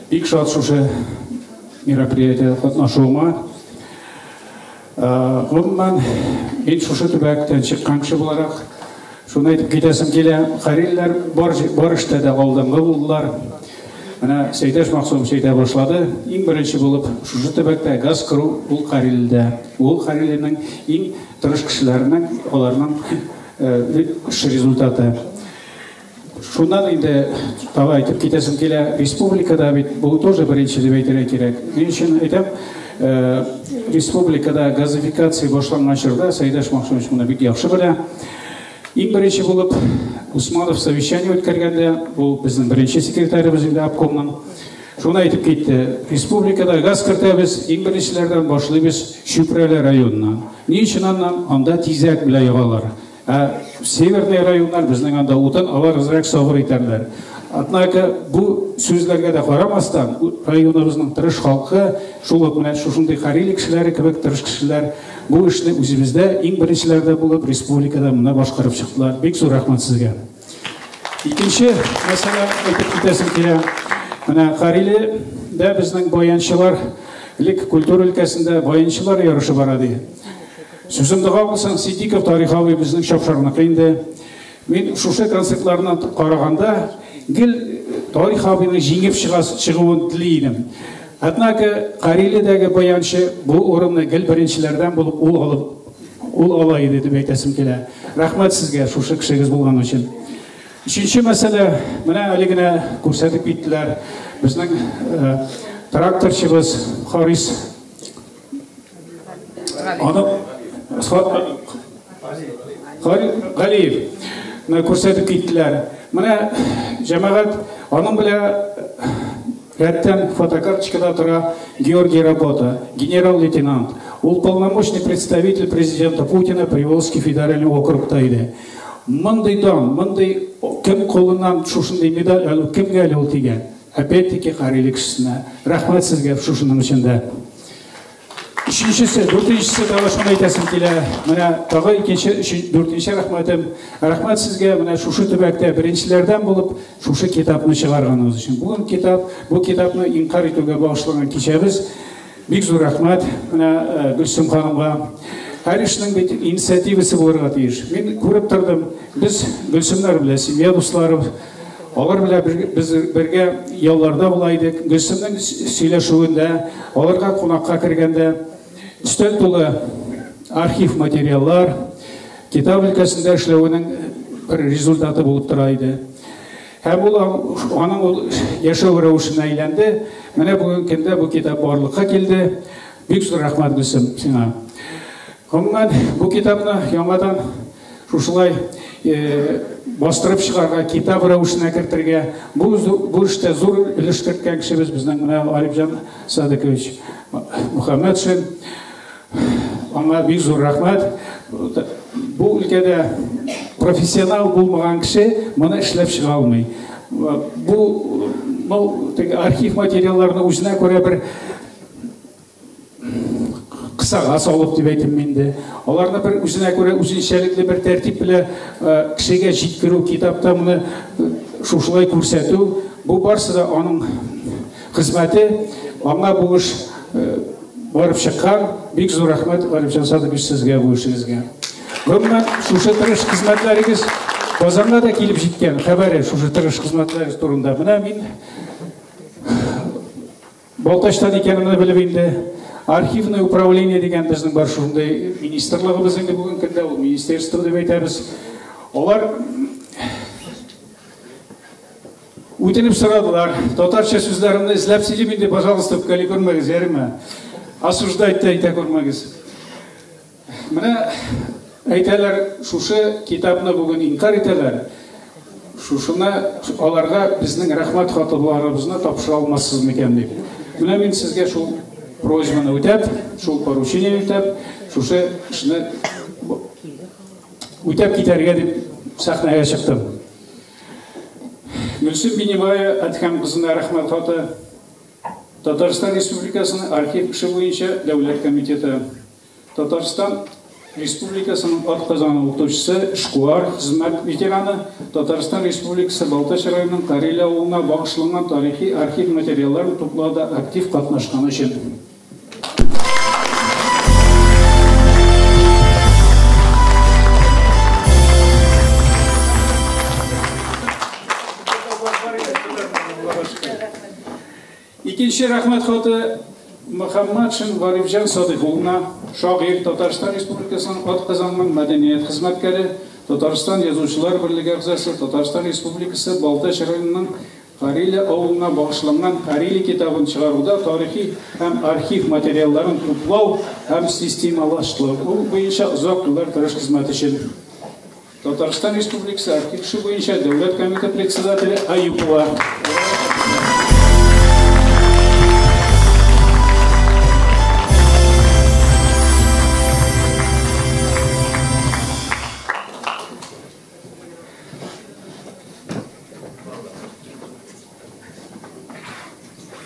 Бик шат шушы мероприятиедә катнашуыма. Гомумән, мин шушы төбәктән чыккан кеше буларак, шуны әйтеп китәсем килә. Карилләр бар, бар эштә дә алдынгы булдылар. Менә Сәйдәш Максумович әйтә башлады. Иң беренче булып шушы төбәктә газ керү ул Карилдә. Ул Карилинең иң тырыш кешеләренең, аларның эш результаты. Шуннан инде тагы әйтеп китәсем килә, республикада бит бу тоже беренче дип әйтергә кирәк. Ни өчен әйтәм, республикада газификация башланган чорда Сәйдәш Максумович моны бик яхшы белә. Иң беренче булып Усманов совещание үткәргәндә, ул безнең беренче секретаребыз инде обкомның, шуны әйтеп китте. Республикада газ кертәбез, иң беренчеләрдән башлыйбыз Чүпрәле районыннан. Ни өчен аннан? Анда тизәк белән ягалар. Ә северный районнар безнең анда утын алар азрак сабыр итәрләр. Однако бу сүзләргә дә карамастан, районыбызның тырыш халкы, шул ук менә шушындый Кариле кешеләре кебек тырыш кешеләр бу эшне үзебездә иң беренчеләрдә булып республикада моны башкарып чыктылар. Бик зур рәхмәт сезгә. Икенче мәсьәлә әйтеп китәсем килә. Менә Кариледә безнең баянчылар, элек культура өлкәсендә баянчылар ярышы бара ди. Сүзем дога булсын, Сиддиков Тарих абый безнең Чапшарныкы инде. Мин шушы концертларына караганда гел Тарих абыйның җиңеп чыгуын тели идем. Однако Кариледәге баянчы бу урынны гел беренчеләрдән булып ул алып, ул ала иде дип әйтәсем килә. Рәхмәт сезгә шушы кешегез булган өчен. Өченче мәсьәлә, менә әле генә күрсәтеп киттеләр. Безнең тракторчыбыз Харис аны Галиев күрсәтеп киттеләр. Менә җәмәгать аның белән рәттән фотокарточкада тора Георгий Работа, генерал-лейтенант. Ул полномочный представитель президента Путина Приволжский федеральный округта иде. Мондый дан, мондый кем кулыннан шушындый медаль алу кемгә әле ул тигән? Опять-таки Кариле кешесенә. Рәхмәт сезгә шушының өчен дә. Өченчесе, дүртенчесе тагы шуны әйтәсем килә. Менә тагы икенче, дүртенче рәхмәтем. Рәхмәт сезгә менә шушы төбәктә беренчеләрдән булып шушы китапны чыгарганыгыз өчен. Бүген китап, бу китапны инкарь итүгә багышланган кичәбез. Бик зур рәхмәт менә Гөлсем ханымга. Һәр эшнең бит инициативасы булырга тиеш. Мин күреп тордым, без Гөлсемнәр белән семья дуслары, алар белән без бергә ялларда була идек. Гөлсемнең сөйләшүендә, аларга кунакка кергәндә өстәл тулы архив материаллар, китап өлкәсендә эшләвенең бер результаты булып тора иде. Һәм ул аның ул яшәү рәвешенә әйләнде. Менә бүгенге көндә бу китап барлыкка килде. Бик зур рәхмәт, Гөлсем, сиңа. Гомумән, бу китапны яңадан шушылай бастырып чыгарга, китап рәвешенә кертергә. Бу бу эштә зур өлеш керткән кешебез безнең менә Гарифҗан Садыкович Мөхәммәтшин. Аңа бик зур рәхмәт. Бу өлкәдә профессионал булмаган кеше моны эшләп чыга алмый. Бу ну, теге архив материалларны үзенә күрә бер кысага салып дип әйтим инде. Аларны бер үзенә күрә үзенчәлекле бер тәртип белән кешегә җиткерү, китапта моны шушылай күрсәтү, бу барысы да аның хезмәте. Аңа бу эш барып чыккан. Бик зур рәхмәт, Гарифҗан Садыкович, сезгә бу эшегезгә. Гомумән, шушы тырыш хезмәтләрегез Казанга да килеп җиткән хәбәре шушы тырыш хезмәтләрегез турында. Менә мин Балтачтан икәнемне белеп инде, архивное управление дигән безнең бар шундый министрлыгыбыз инде бүген көндә, ул министерство дип әйтәбез. Алар үтенеп сорадылар. Татарча сүзләремне эзләп сөйлим инде, пожалуйста, үпкәли күрмәгез, ярыймы? Осуждать та итә күрмәгез. Менә әйтәләр, шушы китапны бүген инкар итәләр. Шушыны аларга безнең рәхмәт хатларыбызны тапшыра алмассыз микән дип. Менә мин сезгә шул просьбаны үтәп, шул поручение үтәп, шушы эшне үтәп китәргә дип сәхнәгә чыктым. Гөлсем Бинибаева Әдһәм кызына рәхмәт хаты. Татарстан Республикасының архив эше буенча дәүләт комитеты. Татарстан Республикасының атказанган укытучысы, эшкуар, хезмәт ветераны, Татарстан Республикасы Балтач районының Карелия авылына багышланган тарихи архив материалларын туплауда актив катнашканы өчен. Икенче рәхмәт хаты Мөхәммәтшин Гарифҗан Садыйк улына, шагыйрь, Татарстан Республикасының атказанган мәдәният хезмәткәре, Татарстан Язучылар берлеге әгъзасы, Татарстан Республикасы Балтач районының Кариле авылына багышланган Кариле китабын чыгаруда тарихи һәм архив материалларын туплау һәм системалаштыру буенча озак еллар тырыш хезмәт өчен. Татарстан Республикасы архив эше буенча дәүләт комитеты председателе Аюпова.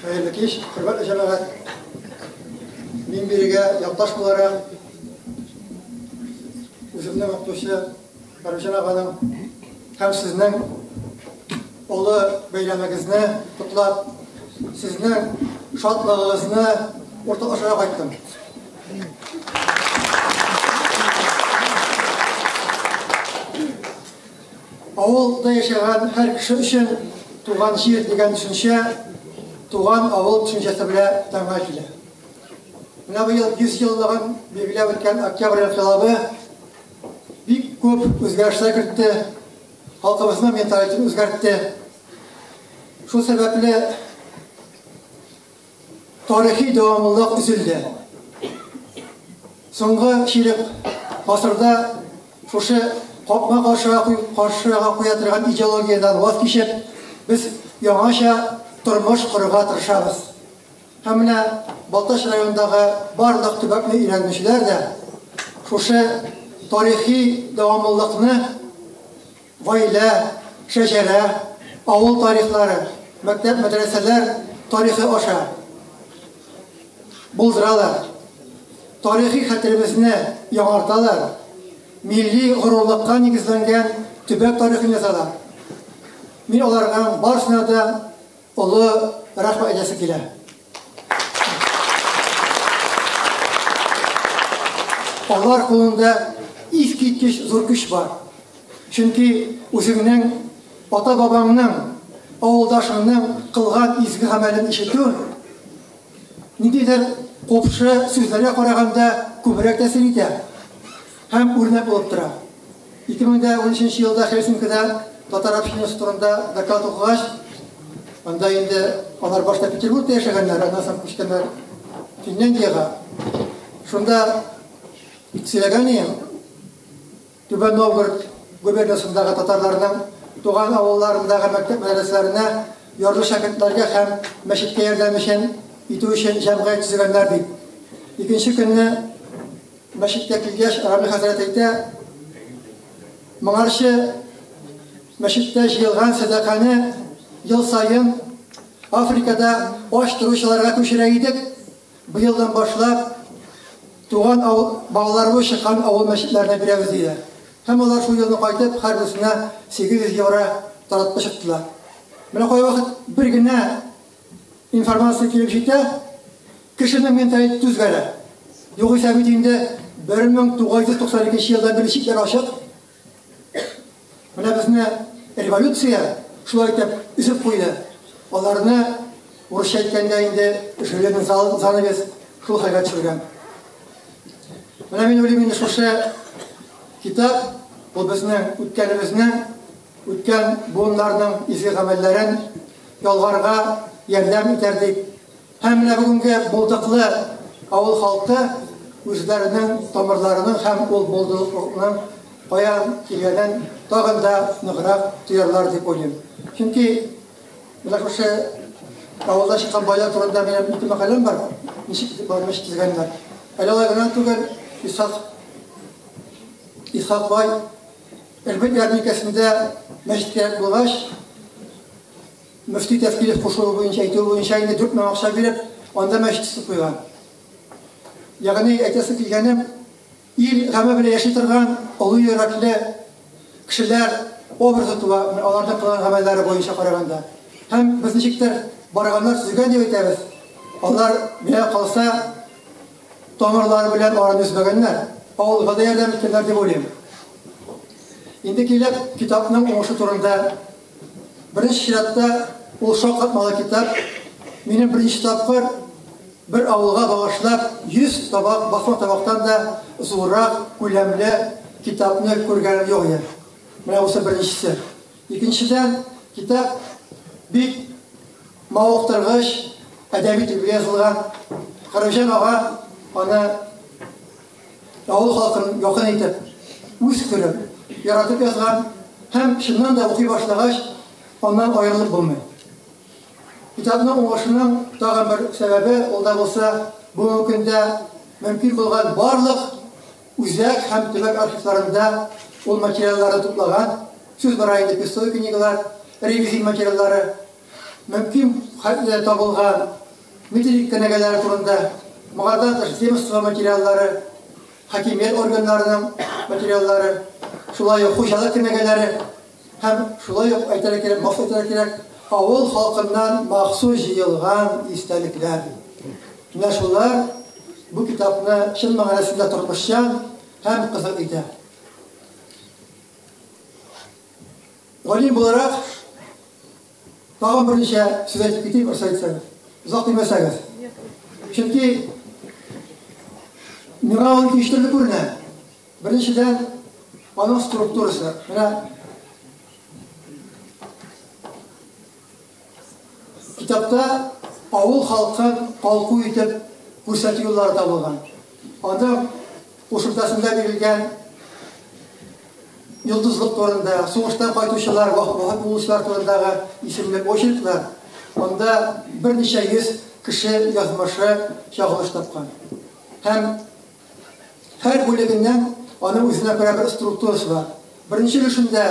Хәерле кич, хөрмәтле җәмәгать. Мин бирегә якташ буларак үземнең укытучы Фәрүҗан аганың һәм сезнең олы бәйрәмегезне котлап, сезнең шатлыгыгызны уртаклашырга кайттым. Авылда яшәгән һәр кеше өчен туган җир дигән төшенчә туган авыл төшенчәсе белән тәңгәл килә. Менә быел 100 еллыгын билгеләп үткән Октябрь инкыйлабы бик күп үзгәрешләр кертте, халкыбызның менталитетын үзгәртте. Шул сәбәпле Тарихи дәвамлылык өзелде. Соңгы чирек гасырда шушы капма-каршыга каршыга куя торган идеологиядән ваз кичеп, без яңача тормыш корырга тырышабыз. Һәм менә Балтач районындагы барлык төбәкне өйрәнүчеләр дә шушы тарихи дәвамлылыкны Гаилә, шәҗәрә, авыл тарихлары, мәктәп-мәдрәсәләр тарихы аша булдыралар. Тарихи хәтеребезне яңарталар, милли горурлыкка нигезләнгән төбәк тарихын язалар. Мин аларга барысына да олы рәхмәт әйтәсе килә. Алар кулында искиткеч зур көч бар. Чөнки үзеңнең ата-бабаңның, авылдашыңның кылган изге гамәлен ишетү ниндидер купшы сүзләргә караганда күбрәк тәэсир итә һәм үрнәк булып тора. 2013 елда Хельсинкида татар общинасы турында доклад укыгач, анда инде алар башта Петербургта яшәгәннәр, аннан соң күчкәннәр Финляндиягә. Шунда сөйләгән идем, Түбән Новгород губернасындагы татарларның туган авылларындагы мәктәп мәдрәсәләренә ярлы шәкертләргә һәм мәчеткә ярдәм өчен итү өчен җәмгыять төзегәннәр дип. Икенче көнне мәчеткә килгәч, Рамил хәзрәт әйтә, моңарчы мәчеттә җыелган сәдаканы ел саен Африкада ач торучыларга күчерә идек. Быелдан башлап туган авыл балаларыбыз чыккан авыл мәчетләренә бирәбез диде. Һәм алар шул елны кайтып, һәрберсенә 800 евро таратып чыктылар. Менә кайвакыт бер генә информация килеп җитә, кешенең менталитеты үзгәрә. Югыйсә бит инде 1992 елдан бирле чикләр ачык. Менә безне революция шулай итеп өзеп куйды. Аларны урысча әйткәндә инде железный занавес шул хәлгә төшергән. Менә мин уйлыйм инде шушы китап ул безнең үткәнебезне, үткән буыннарның изге гамәлләрен ялгарга ярдәм итәр дип. Һәм менә бүгенге булдыклы авыл халкы үзләренең тамырларының һәм ул булдыклылыкның каян килгәнен тагын да ныграк тоярлар дип уйлыйм. Чөнки менә шушы авылда чыккан байлар турында минем ике мәкаләм бар. Ничек итеп алар мәчет төзегәннәр. Әле алай гына түгел, Исхак бай Әлбәт ярминкәсендә мәчет кирәк булгач, мөфти Тәфкилев кушуы буенча, әйтүе буенча инде 4000 акча биреп, анда мәчет төзеп куйган. Ягъни әйтәсе килгәнем, ил гаме белән яши торган олы йөрәкле кешеләр образы туа, аларның кылган гамәлләре буенча караганда. Һәм без ничектер барганнар төзегән дип әйтәбез. Алар миңа калса тамырлары белән араны өзмәгәннәр, авылга да ярдәм иткәннәр дип уйлыйм. Инде килеп китапның уңышы турында. Беренче чиратта ул шаккатмалы китап. Минем беренче тапкыр бер авылга багышлап 100 табак, басма табактан да зуррак күләмле китапны күргәнем юк иде. Менә бусы беренчесе. Икенчедән, китап бик мавыктыргыч әдәби телгә язылган. Гарифҗан ага аны авыл халкын якын итеп, үз күреп, яратып язган һәм чыннан да укый башлагач, аннан аерылып булмый. Китапның уңышының тагын бер сәбәбе, ул да булса, бүгенге көндә мөмкин булган барлык үзәк һәм төбәк архивларында ул материалларны туплаган, сүз бара инде пестовый книгалар, ревизия материаллары, мөмкин хәтле табылган метрик кенәгәләре турында, моңардан тыш земство материаллары, хакимият органнарының материаллары, шулай ук хуҗалык кенәгәләре һәм шулай ук әйтергә кирәк, махсус әйтергә кирәк, авыл халкыннан махсус җыелган истәлекләр. Менә шулар бу китапны чын мәгънәсендә тормышчан һәм кызык итә. Галим буларак тагын берничә сүз әйтеп китим, рөхсәт итсәгез. Озак димәсәгез. Чөнки миңа ул икенче төрле күренә. Беренчедән, аның структурасы. Менә китапта авыл халкын калку итеп күрсәтү юллары табылган. Аның кушымтасында бирелгән йолдызлык турында, сугыштан кайтучылар, вафат булучылар турындагы исемле очерклар, анда берничә йөз кеше язмышы чагылыш тапкан. Һәм һәр бүлегеннән аның үзенә күрә бер структурасы бар. Беренче өлешендә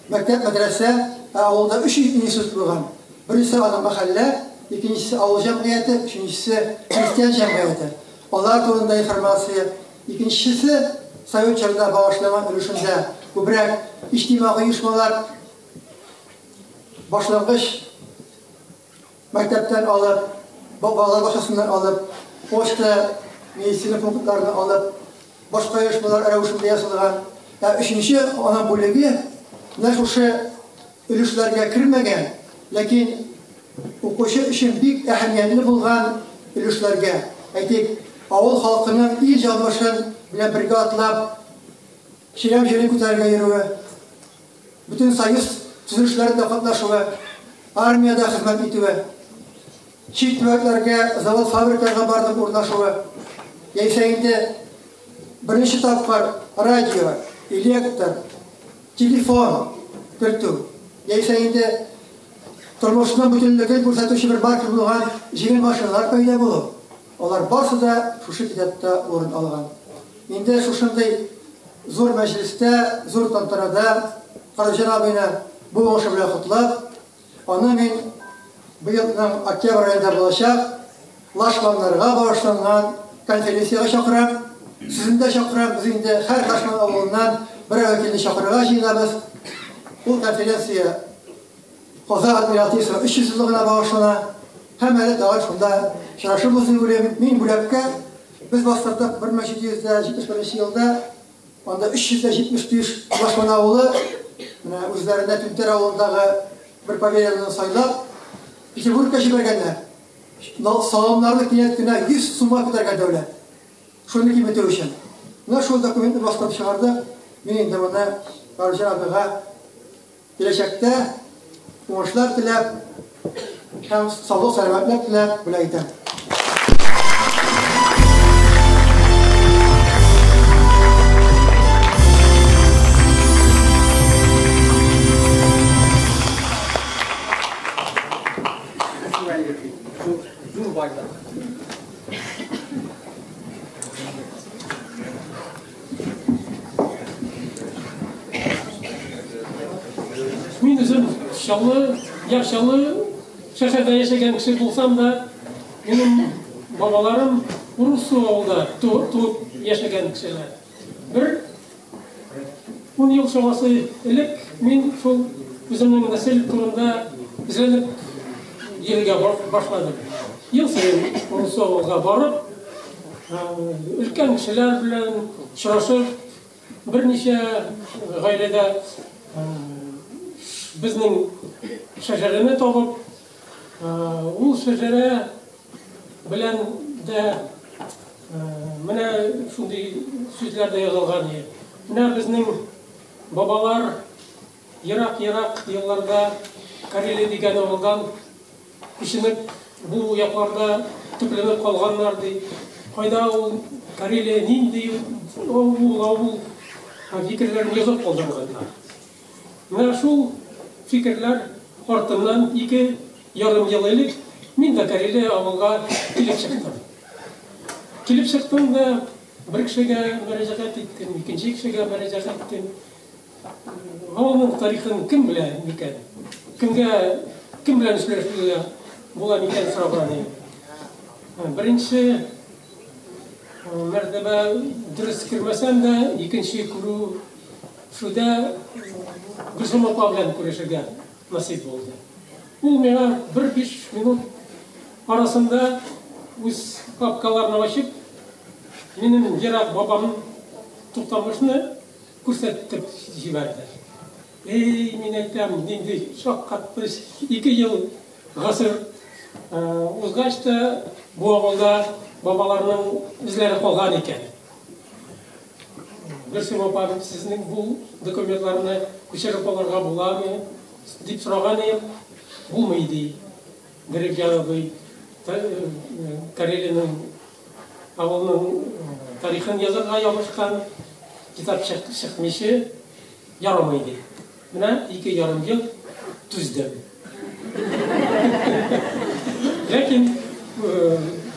мәктәп, мәдрәсә, ә авылда өч институт булган. Беренчесе аның мәхәллә, икенчесе авыл җәмгыяте, өченчесе крестьян җәмгыяте. Алар турында информация. Икенчесе совет чорында багышланган өлешендә күбрәк иҗтимагый оешмалар, башлангыч мәктәптән алып, балалар бакчасыннан алып, почта, медицина пунктларына алып, башка оешмалар рәвешендә ясалган. Ә өченче аның бүлеге менә шушы өлешләргә кермәгән, ләкин укучы өчен бик әһәмиятле булган өлешләргә, әйтик, авыл халкының ил язмышын белән бергә атлап, чирәм җирен күтәрергә йөрүе, бөтен союз төзелешләрендә катнашуы, армиядә хезмәт итүе, чит төбәкләргә, завод-фабрикаларга барып урнашуы, яисә инде беренче тапкыр радио, электр, телефон кертү, яисә инде тормышның бөтенлеген күрсәтүче бер маркер булган җиңел машиналар пәйда булу, алар барысы да шушы китапта урын алган. Инде шушындый зур мәҗлестә, зур тантанада Гарифҗан абыйны бу уңышы белән котлап, аны мин быелның октябрь аенда булачак Лашманнарга багышланган конференциягә чакырам. Сезне дә чакырам. Без инде һәр Лашман авылыннан берәр вәкилне чакырырга җыенабыз. Ул конференция Казан Адмиралтействоның 300 еллыгына багышлана. Һәм әле тагын шунда очрашу булсын дип уйлыйм. Мин бүләккә без бастырдык 1771 елда анда 375 Лашман авылы менә үзләренә Түнтәр авылындагы бер поверенныйны сайлап Петербургка җибәргәннәр. Салымнарны кинәт кенә 100 сумга күтәргән дәүләт. Шуны киметү өчен. Менә шул документны бастырып чыгардык. Мин инде моны Гарифҗан абыйга киләчәктә уңышлар теләп һәм саулык-сәламәтлек теләп бүләк итәм. Зур байлык. Мин үзем Чаллы, Яр Чаллы шәһәрдә яшәгән кеше булсам да, минем бабаларым Урыссу авылда туып яшәгән кешеләр. Бер 10 ел чамасы элек мин шул үземнең нәсел турында эзләнеп йөрергә башладым. Ел саен Урыссу авылга барып, өлкән кешеләр белән очрашып, берничә гаиләдә безнең шәҗәрәне табып, ул шәҗәрә белән дә менә шундый сүзләр дә язылган иде. Менә безнең бабалар ерак-ерак елларда Карелия дигән авылдан күченеп бу якларда төпләнеп калганнар ди. Кайда ул Карелия, нинди ул авыл фикерләрен язып калдырганнар. Менә шул фикерләр артыннан 2,5 ел элек мин дә Карелия авылга килеп чыктым. Килеп чыктым да бер кешегә мөрәҗәгать иттем, икенче кешегә мөрәҗәгать иттем. Авылның тарихын кем белә микән? Кемгә, кем белән сөйләшергә була микән сораган идем. Беренче мәртәбә дөрес кермәсәм дә, икенче күрү шудә Гөлсем апа белән күрешергә насыйп булды. Ул миңа бер 5 минут арасында үз папкаларын ачып, минем ерак бабам Туктамышны күрсәтеп җибәрде. Эй, мин әйтәм, нинди шаккатты, 2 ел гасыр узгач та бу авылда бабаларның эзләре калган икән. Гөлсем апа, сезнең бу документларны күчереп алырга буламы дип сораган идем. Булмый ди. Гарифҗан абый Карелиянең авылның тарихын язарга ябышкан, китап чыкмыйча ярамый ди. Менә 2,5 ел түздем. Ләкин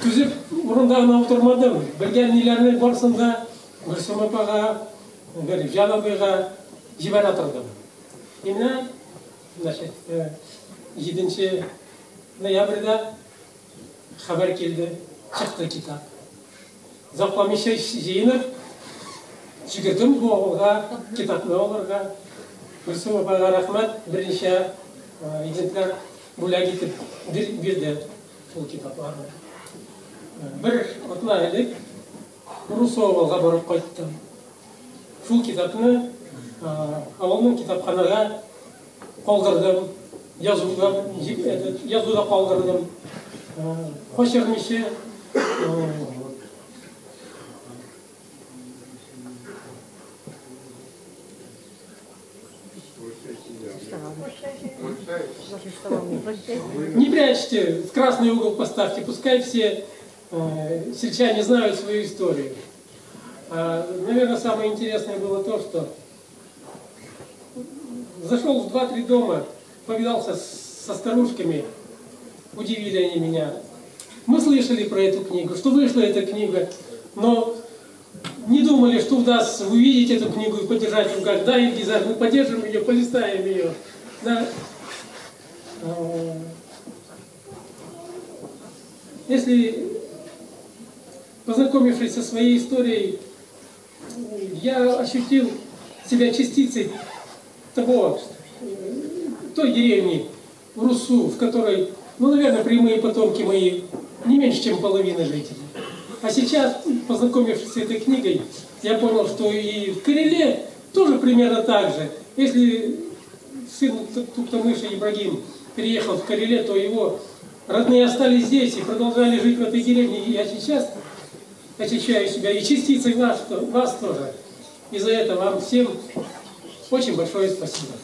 түзеп урында гына утырмадым. Белгән ниләрне барысын да Гөлсем апага, Гарифҗан абыйга җибәрә тордым. Менә, значит, 7 ноябрьдә хәбәр килде, чыкты китап. Озакламыйча җыенып, йөгердем бу авылга китапны алырга. Гөлсем апага рәхмәт, берничә экземпляр бүләк итеп бирде шул китапларны. Бер атна элек Урыссу авылга барып кайттым. Шул китапны авылның китапханага калдырдым, язуда, язуда калдырдым. Качырмыйча Не прячьте, в красный угол поставьте, пускай все сельчане знают свою историю. Наверное, самое интересное было то, что Зашел в 2-3 дома, повидался со старушками, удивили они меня. Мы слышали про эту книгу, что вышла эта книга, но не думали, что удастся увидеть эту книгу и подержать в руках. Да, Ильгизар, мы поддержим ее, полистаем ее. Да. Если, познакомившись со своей историей, я ощутил себя частицей той деревни в Русу, в которой, ну, наверное, прямые потомки мои не меньше, чем половина жителей. А сейчас, познакомившись с этой книгой, я понял, что и в Кареле тоже примерно так же. Если сын Туктамыша Ибрагим переехал в Кареле, то его родные остались здесь и продолжали жить в этой деревне. И я сейчас ощущаю себя и частицей вас тоже. И за это вам всем очень большое спасибо.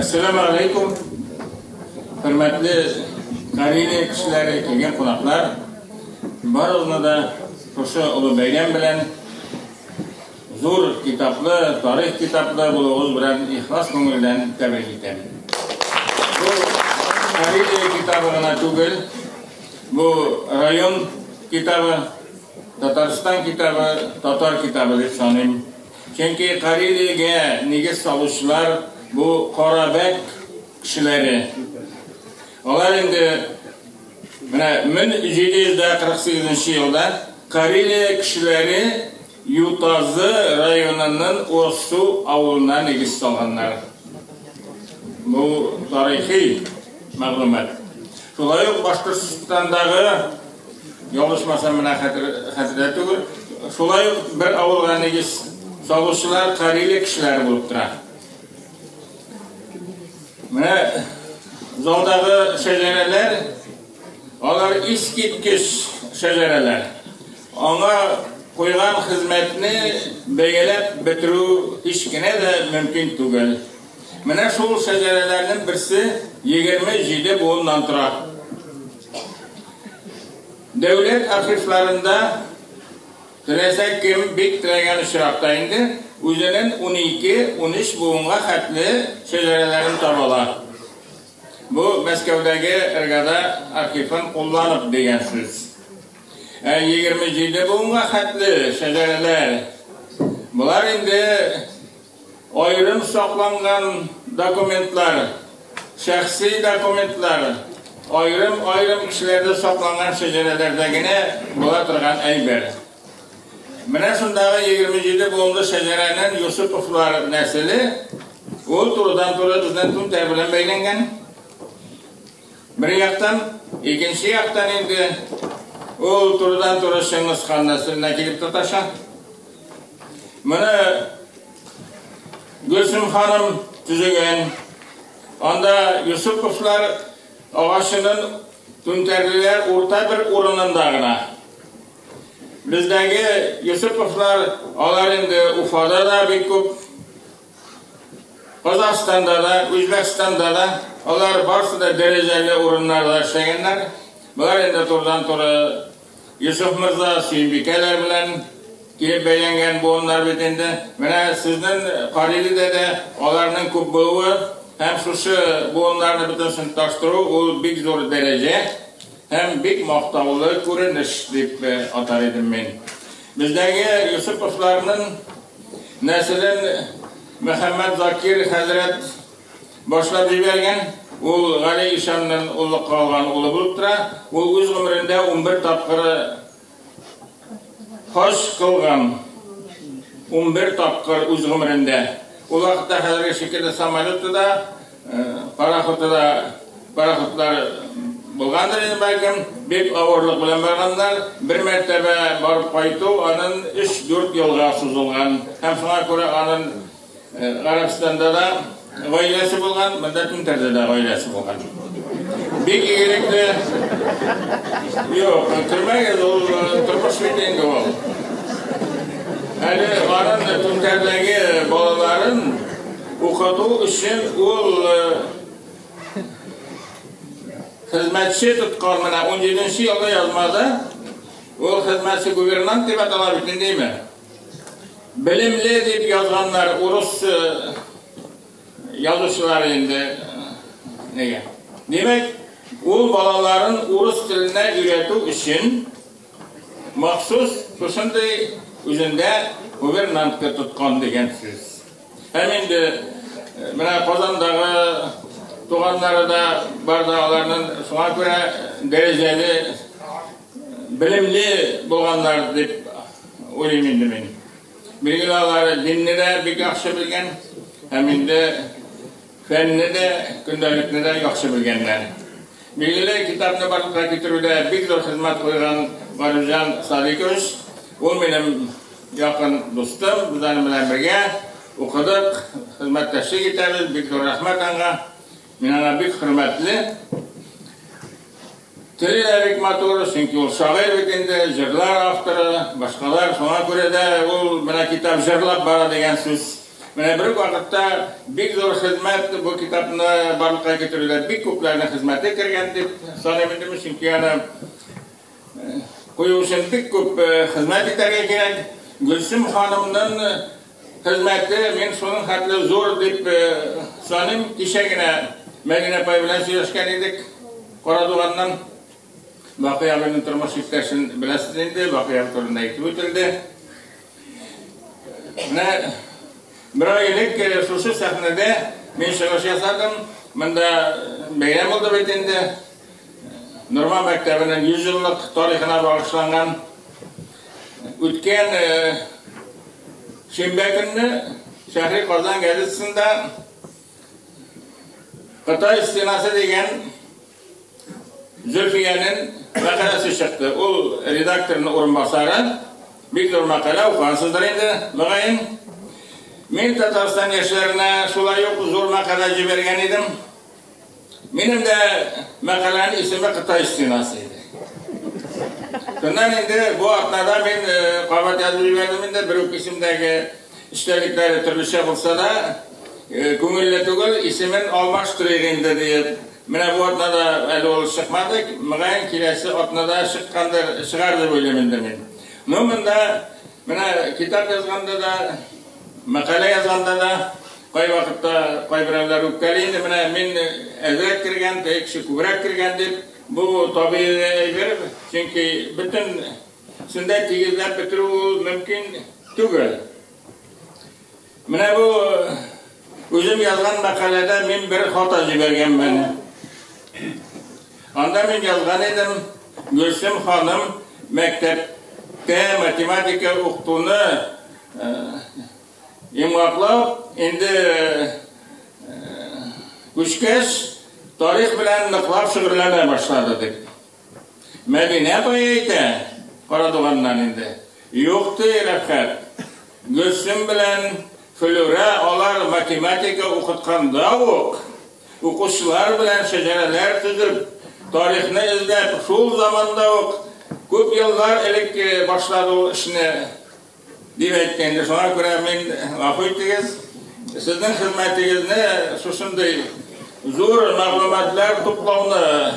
Әссәламү алейкум, хөрмәтле Карелия кешеләре, килгән кунаклар, барыгызны да шушы олы бәйрәм белән, зур китаплы, тарих китаплы булуыгыз белән ихлас күңелдән тәбрик итәм. Бу Карелия китабы гына түгел, бу район китабы, Татарстан китабы, татар китабы дип саныйм. Чөнки Карелиягә нигез салучылар бу Карабәк кешеләре. Алар инде менә 1748 елда Карелия кешеләре Ютазы районының Урсу авылына нигез салганнар. Бу тарихи мәгълүмат. Шулай ук Башкортстандагы, ялгышмасам, менә хәтердә түгел, шулай ук бер авылга нигез салучылар Карелия кешеләре булып тора. Менә залдагы шәҗәрәләр, алар искиткеч шәҗәрәләр. Аңа куйган хезмәтне бәяләп бетерү һич кенә дә мөмкин түгел. Менә шул шәҗәрәләрнең берсе 27 буыннан тора. Дәүләт архивларында теләсә кем бик теләгән очракта инде үзенең 12-13 буынга хәтле шәҗәрәләрен таба ала. Бу Мәскәүдәге РГАДА архивын кулланып дигән сүз. Ә 27 буынга хәтле шәҗәрәләр, болар инде аерым сакланган документлар, шәхси документлар, аерым-аерым кешеләрдә сакланган шәҗәрәләрдә генә була торган әйбер. Менә шундагы 27 буынлы шәҗәрәнең Юсуповлар нәселе, ул турыдан-туры безнең Түнтәр белән бәйләнгән. Бер яктан, икенче яктан инде ул турыдан-туры Чыңгыз хан нәселенә килеп тоташа. Моны Гөлсем ханым төзегән. Анда Юсуповлар агачының Түнтәрлеләр урта бер урынында гына. Бездәге Юсуповлар, алар инде Уфада да бик күп, Казахстанда да, Үзбәкстанда да, алар барысы да дәрәҗәле урыннарда эшләгәннәр. Болар инде турыдан-туры Юсуф мырза, Сөембикәләр белән килеп бәйләнгән буыннар бит инде. Менә сезнең Карелиядә дә аларның күп булуы һәм шушы буыннарны бөтенесен тоташтыру ул бик зур дәрәҗә һәм бик мактаулы күренеш дип атар идем мин. Бездәге Юсуповларның нәселен Мөхәммәд Закир хәзрәт башлап җибәргән. Ул Гали ишанның уллыкка алган улы булып тора. Ул үз гомерендә 11 тапкыр хаҗ кылган. 11 тапкыр үз гомерендә. Ул вакытта хәзерге шикелле самолеты да, пароходы да, пароходлар булгандыр инде бәлкем, бик авырлык белән барганнар. Бер мәртәбә барып кайту аның 3-4 елга сузылган. Һәм шуңа күрә аның Гарәбстанда да гаиләсе булган, монда Түнтәрдә дә гаиләсе булган. Бик игелекле. Юк, көлмәгез, ул тормыш бит инде ул. Әле аның Түнтәрдәге балаларын укыту өчен ул хезмәтче тоткан, менә 17 елгы язмада ул хезмәтче гувернант дип атала бит инде, димме? Белемле дип язганнар урыс язучылары инде нигә? Димәк, ул балаларын урыс теленә өйрәтү өчен махсус шушындый үзендә гувернантка тоткан дигән сүз. Һәм инде менә Казандагы туганнары да бар да аларның шуңа күрә дәрәҗәле белемле булганнар дип уйлыйм инде мин. Билгеле алар динне дә бик яхшы белгән һәм инде фәнне дә, көндәлекне дә яхшы белгәннәр. Билгеле китапны барлыкка китерүдә бик зур хезмәт куйган Гарифҗан Садыйкович, ул минем якын дустым, без аның белән бергә укыдык, хезмәттәшлек итәбез, бик зур рәхмәт аңа. Мин аңа бик хөрмәтле. Теле дә бик матур, чөнки ул шагыйрь бит инде, җырлар авторы, башкалар, шуңа күрә дә ул менә китап җырлап бара дигән сүз. Менә бер үк вакытта бик зур хезмәт бу китапны барлыкка китерүдә бик күпләрнең хезмәте кергән дип саныйм инде мин, чөнки аны кую өчен бик күп хезмәт итәргә кирәк. Гөлсем ханымның хезмәте мин шуның хәтле зур дип саныйм. Кичә генә Мәдинә апай белән сөйләшкән идек Карадуганнан. Бакый абыйның тормыш иптәшен беләсез инде, Бакый абый турында әйтеп үтелде. Менә бер ай элек шушы сәхнәдә мин чыгыш ясадым. Монда бәйрәм булды бит инде. Норма мәктәбенең 100 еллык тарихына багышланган үткән шимбә көнне Шәһри Казан газетасында Кытай стенасы дигән Зөлфиянең мәкаләсе чыкты. Ул редакторның урынбасары. Бик зур мәкалә укыгансыздыр инде, мөгаен. Мин Татарстан яшьләренә шулай ук зур мәкалә җибәргән идем. Минем дә мәкаләнең исеме Кытай стенасы иде. Шуннан инде бу атнада мин кабат язып җибәрдем инде, бер үк исемдәге эчтәлекләре төрлечә булса да, күңелле түгел, исемен алмаштырыйк инде диеп. Менә бу атнада әле ул чыкмады, мөгаен киләсе атнада чыккандыр, чыгар дип уйлыйм инде мин. Ну, монда менә китап язганда да, мәкалә язганда да, кайвакытта кайберәүләр үпкәли инде, менә мин әзрәк кергән, теге кеше күбрәк кергән дип. Бу табигый әйбер, чөнки бөтен сүндә тигезләп бетерү ул мөмкин түгел. Менә бу үзем язган мәкаләдә мин бер хата җибәргәнмен. Анда мин язган идем, Гөлсем ханым мәктәптә математика укытуны йомгаклап, инде күчкәч, тарих белән ныклап шөгыльләнә башлады дип. Мәдинә апай әйтә, Карадуганнан инде. Юк ди, Рәфкать. Гөлсем белән Флүрә алар математика укытканда ук, укучылар белән шәҗәрәләр төзеп, тарихны эзләп, шул заманда ук, күп еллар элек башлады ул эшне. Дип әйтте инде. Шуңа күрә мин, гафу итегез, сезнең хезмәтегезне шушындый зур мәгълүматлар туплауны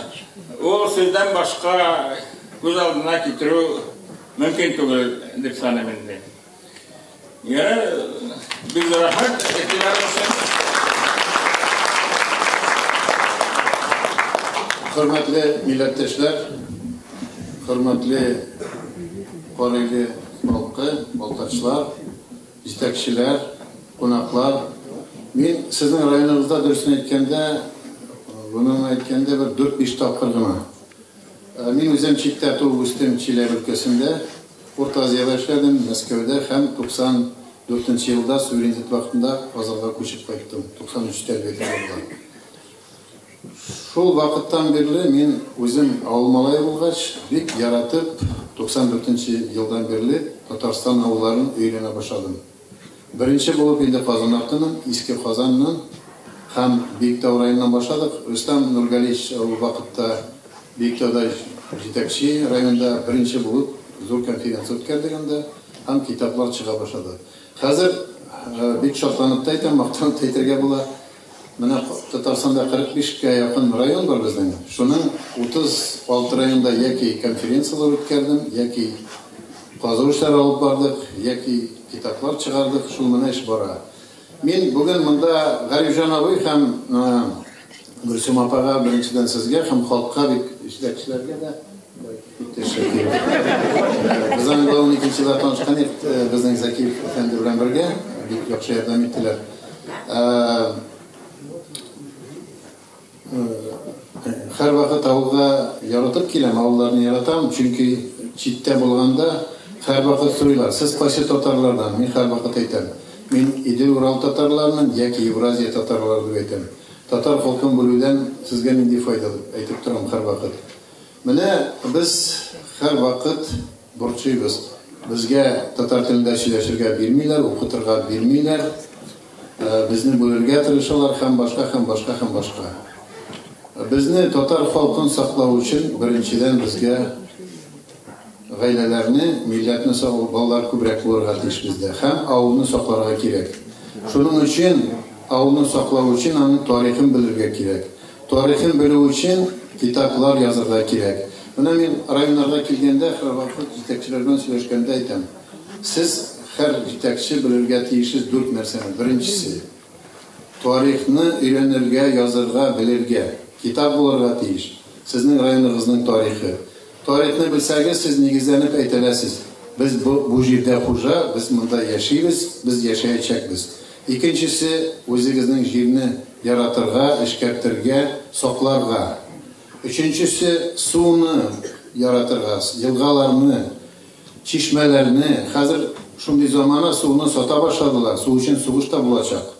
ул сездән башка күз алдына китерү мөмкин түгел дип саныйм инде. Я, бик зур рәхмәт игътибарыгыз өчен. Хөрмәтле милләттәшләр, хөрмәтле Кариле халкы, балтачлар, җитәкчеләр, кунаклар. Мин сезнең районыгызда, дөресен әйткәндә, гомумән әйткәндә, бер 4-5 тапкыр гына. Мин үзем читтә туып үстем, Чиләбе өлкәсендә, Урта Азиядә эшләдем, Мәскәүдә һәм 94 нче елда суверенитет вакытында Казанга күчеп кайттым, 93 тә әлбәттә була. Шул вакыттан бирле мин үзем авыл малае булгач, бик яратып, 94 нче елдан бирле Татарстан авылларын өйрәнә башладым. Беренче булып инде Казан артының, Иске Казаннан һәм Биектау районыннан башладык. Рөстәм Нургалиевич ул вакытта Биектауда җитәкче, районда беренче булып зур конференция үткәрдек анда һәм китаплар чыга башлады. Хәзер бик шатланып та әйтәм, мактанып та әйтергә була. Менә Татарстанда 45 кә якын район бар безнең. Шуның 36 районда яки конференцияләр үткәрдем, яки казу эшләре алып бардык, яки китаплар чыгардык. Шул менә эш бара. Мин бүген монда Гарифҗан абый һәм Гөлсем апага, беренчедән сезгә һәм халыкка бик җитәкчеләргә дә иптәш Шакиров. Без аның белән 12 елда танышкан идек, безнең Закиев әфәнде белән бергә бик яхшы ярдәм иттеләр. Һәрвакыт авылга яратып киләм, авылларны яратам, чөнки читтә булганда һәрвакыт сорыйлар, сез кайсы татарлардан? Мин һәрвакыт әйтәм, мин Идел-Урал татарларының яки Евразия татарлары дип әйтәм. Татар халкын бүлүдән сезгә нинди файда дип әйтеп торам һәрвакыт. Менә без һәрвакыт борчыйбыз. Безгә татар телендә сөйләшергә бирмиләр, укытырга бирмиләр. Безне бүлергә тырышалар һәм башка, һәм башка, һәм башка. Безне татар халкын саклау өчен беренчедән безгә гаиләләрне, милләтне саклау, балалар күбрәк булырга тиеш бездә һәм авылны сакларга кирәк. Шуның өчен авылны саклау өчен аның тарихын белергә кирәк. Тарихын белү өчен китаплар язырга кирәк. Менә мин районнарга килгәндә һәрвакыт җитәкчеләр белән сөйләшкәндә әйтәм, сез һәр җитәкче белергә тиешсез дүрт нәрсәне. Беренчесе, тарихны өйрәнергә, язырга, белергә. Китап булырга тиеш. Сезнең районыгызның тарихы. Тарихны белсәгез, сез нигезләнеп әйтәләсез, без бу, бу җирдә хуҗа, без монда яшибез, без яшәячәкбез. Икенчесе, үзегезнең җирне яратырга, эшкәртергә, сакларга. Өченчесе, суны яратырга, елгаларны, чишмәләрне. Хәзер шундый замана, суны сата башладылар, су өчен сугыш та булачак.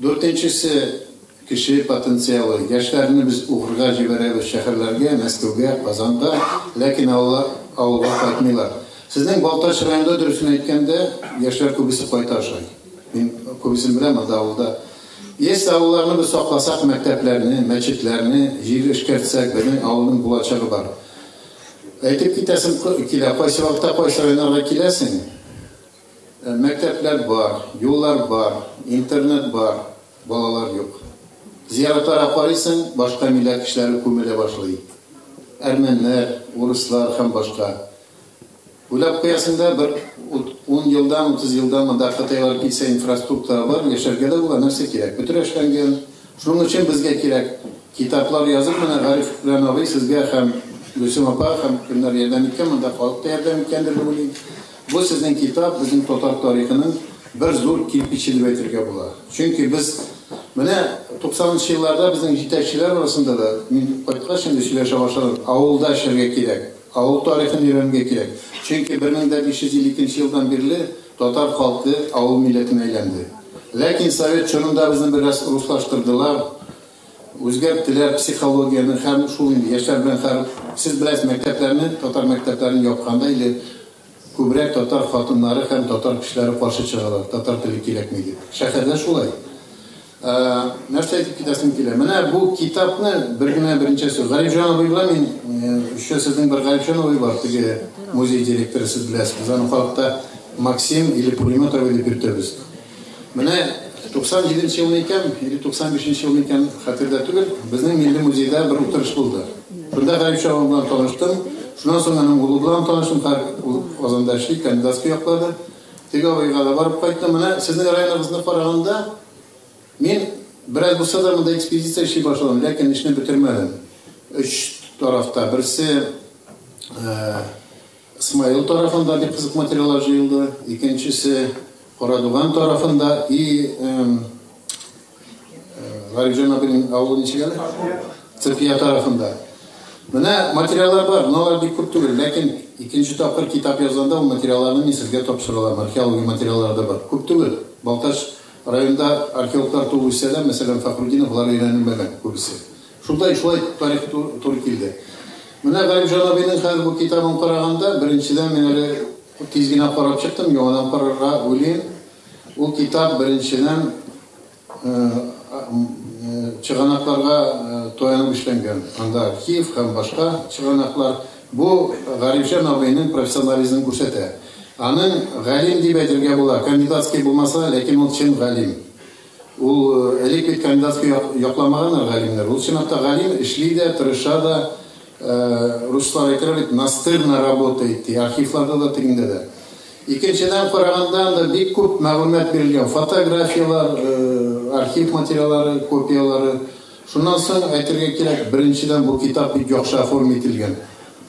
Дүртенчесе, кеше потенциалы. Яшьләрне без укырга җибәрәбез шәһәрләргә, Мәскәүгә, Казанга, ләкин алар авылга кайтмыйлар. Сезнең Балтач районында, дөресен әйткәндә, яшьләр күбесе кайта ошый. Мин күбесен беләм, анда авылда. Если авылларны без сакласак, мәктәпләрне, мәчетләрне, җир эшкәртсәк, безнең авылның булачагы бар. Әйтеп китәсем килә, кайсы вакытта кайсы районнарга киләсең, мәктәпләр бар, юллар бар, интернет бар, балалар юк. Зияратларга карыйсың, башка милләт кешеләре күмелә башлый. Әрмәннәр, урыслар һәм башка. Уйлап куясың да, бер ун елдан, 30 елдан монда кытайлар килсә, инфраструктура бар, яшәргә дә була, нәрсә кирәк? Бөтен эшләнгән. Шуның өчен безгә кирәк китаплар язып, менә Гариф белән абый сезгә һәм Гөлсем апа һәм кемнәр ярдәм иткән, монда халык та ярдәм иткәндер дип уйлыйм. Бу сезнең китап, безнең татар тарихының бер зур кирпиче дип әйтергә була. Чөнки без менә 90 нчы елларда безнең җитәкчеләр арасында да, мин кайткач инде сөйләшә башладым, авылда эшләргә кирәк, авыл тарихын өйрәнергә кирәк. Чөнки 1552 нче елдан бирле татар халкы авыл милләтенә әйләнде. Ләкин совет чорында безне бераз руслаштырдылар, үзгәрттеләр психологияне һәм шул инде яшьләр белән һәр, сез беләсез, мәктәпләрне, татар мәктәпләрен япканда или күбрәк татар хатыннары һәм татар кешеләре каршы чыгалар, татар теле кирәкми дип. Шәһәрдә шулай. Нәрсә әйтеп китәсем килә? Менә бу китапны бер генә берничә сүз. Гарифҗан абый белән мин, еще сезнең бер Гарифҗан абый бар, теге музей директоры, сез беләсез. Без аны халыкта Максим или Пулемет абый дип йөртәбез. Менә 97 нче елны икән, или 95 нче елны икән, хәтердә түгел, безнең Милли музейда бер утырыш булды. Шунда Гарифҗан абый белән таныштым. Шуннан соң аның улы белән таныштым, хәзер ул Казанда эшли, кандидатский яклады. Теге абыйга да барып кайттым. Менә сезнең районыгызны караганда, мин бераз булса да монда экспедиция эшли башладым, ләкин эшне бетермәдем. Өч тарафта. Берсе Смаил тарафында бик кызык материаллар җыелды. Икенчесе Карадуган тарафында и Гарифҗан абыйның авылы ничек әле? Цепия тарафында. Менә материаллар бар, но алар бик күп түгел, ләкин икенче тапкыр китап язганда ул материалларны мин сезгә тапшыра алам. Археология материаллары да бар. Күп түгел. Балтач районында археологлар туып үссә дә, мәсәлән, Фәхрутдинов алар өйрәнелмәгән күбесе. Шундай шулай тарих туры килде. Менә Гарифҗан абыйның хәзер бу китабын караганда, беренчедән мин әле тиз генә карап чыктым, яңадан карарга уйлыйм. Ул китап беренчедән чыганакларга таянып эшләнгән. Анда архив һәм башка чыганаклар. Бу Гарифҗан абыйның профессионализмын күрсәтә. Аның галим дип әйтергә була, кандидатский булмаса, ләкин ул чын галим. Ул элек бит кандидатский якламаганнар галимнәр. Ул чынлап та галим, эшли дә, тырыша да. Руслар әйтәләр бит, настырно работает ди, архивларда да, тегендә дә. Икенчедән караганда, анда бик күп мәгълүмат бирелгән, фотографияләр, архив материаллары, копияләре. Шуннан соң әйтергә кирәк, беренчедән, бу китап бик яхшы оформить ителгән,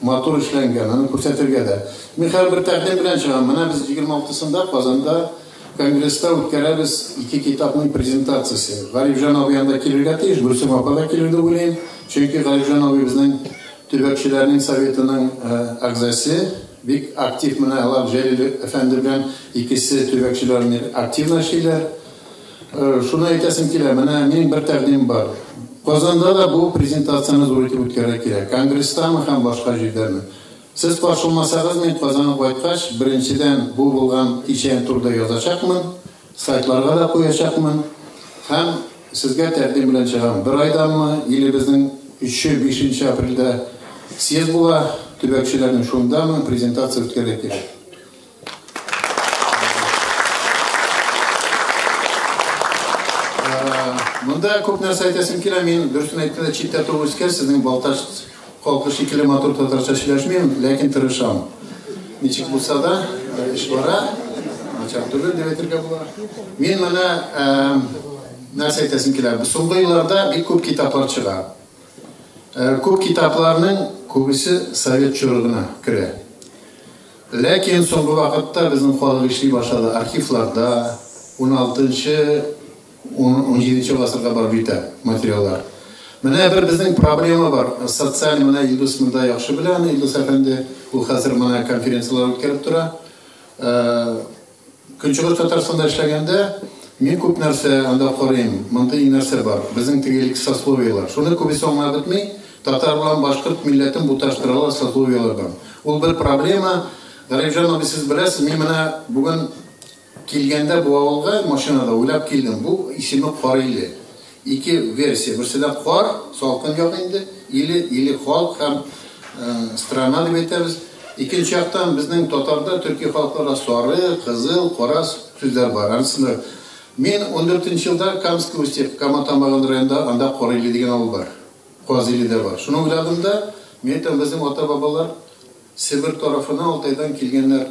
матур эшләнгән, аны күрсәтергә дә. Мин хәзер бер тәкъдим белән чыгам. Менә без 26-сында Казанда конгресста үткәрәбез ике китапның презентациясе. Гарифҗан абый анда килергә тиеш, Гөлсем апа да килер дип уйлыйм. Чөнки Гарифҗан абый безнең төбәкчеләрнең советының әгъзасы, бик актив, менә алар Җәлил әфәнде белән икесе төбәкчеләрне активно эшлиләр. Шуны әйтәсем килә, менә минем бер тәкъдим бар. Казанда да бу презентацияне зур итеп үткәрергә кирәк. Конгресстамы һәм башка җирдәме. Сез каршы булмасагыз, мин Казанга кайткач, беренчедән, бу булган кичә турыда язачакмын, сайтларга да куячакмын һәм сезгә тәкъдим белән чыгам. Бер айданмы, или безнең 3-5 апрельдә съезд була, төбәкчеләрнең, шундамы презентация үткәрергә кирәк. Монда күп нәрсә әйтәсем килә. Мин, дөресен әйткәндә, читтә туып үскәч, сезнең Балтач халкы шикелле матур татарча сөйләшмим, ләкин тырышам. Ничек булса да, эш бара. Начар түгел дип әйтергә була. Мин менә нәрсә әйтәсем килә. Соңгы елларда бик күп китаплар чыга. Күп китапларның күбесе совет чоры гына керә. Ләкин соңгы вакытта безнең халык эшли башлады. Архивларда 16-нчы, 17 гасырга барып җитә материаллар. Менә бер безнең проблема бар. Социаль, менә Илдус монда яхшы белә аны, Илдус әфәнде. Ул хәзер менә конференцияләр үткәреп тора. Көнчыгыш Татарстанда эшләгәндә мин күп нәрсә анда карыйм. Мондый нәрсә бар. Безнең теге элек сословиелар. Шуны күбесе аңлап бетми. Татар белән башкорт милләтен буташтыралар сословиелардан. Ул бер проблема. Гарифҗан абый, сез беләсез, мин менә бүген килгәндә бу авылга машинада уйлап килдем. Бу исеме Кариле. Ике версия. Берседә кар, салкын як инде, или, или халык һәм страна дип әйтәбез. Икенче яктан безнең татарда, төрки халыкларда сары, кызыл, кара сүзләр бар. Анысында мин 14 елда Камский Устье, Кама Тамагы районында, анда Кариле дигән авыл бар. Казиле дә бар. Шуны уйладым да, мин әйтәм, безнең ата-бабалар Себер тарафына, Алтайдан килгәннәр,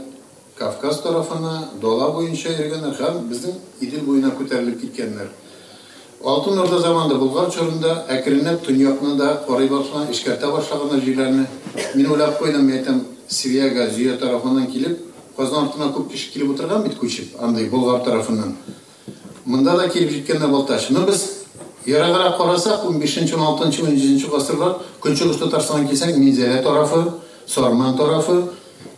Кавказ тарафына, дала буенча йөргәннәр һәм безнең Идел буена күтәрелеп киткәннәр. Алтын Урда заманында, Болгар чорында әкренләп төньякны да карый башлаган, эшкәртә башлаганнар җирләрне. Мин уйлап куйдым, мин әйтәм, Свияга, Зөя тарафыннан килеп, Казан артына күп кеше килеп утырган бит күчеп, андый Болгар тарафыннан. Монда да килеп җиткәннәр Балтач. Но без ераграк карасак, 15-нче, 16-нчы, 17-нче гасырлар Көнчыгыш Татарстанга килсәк, Минзәлә тарафы, Сарман тарафы,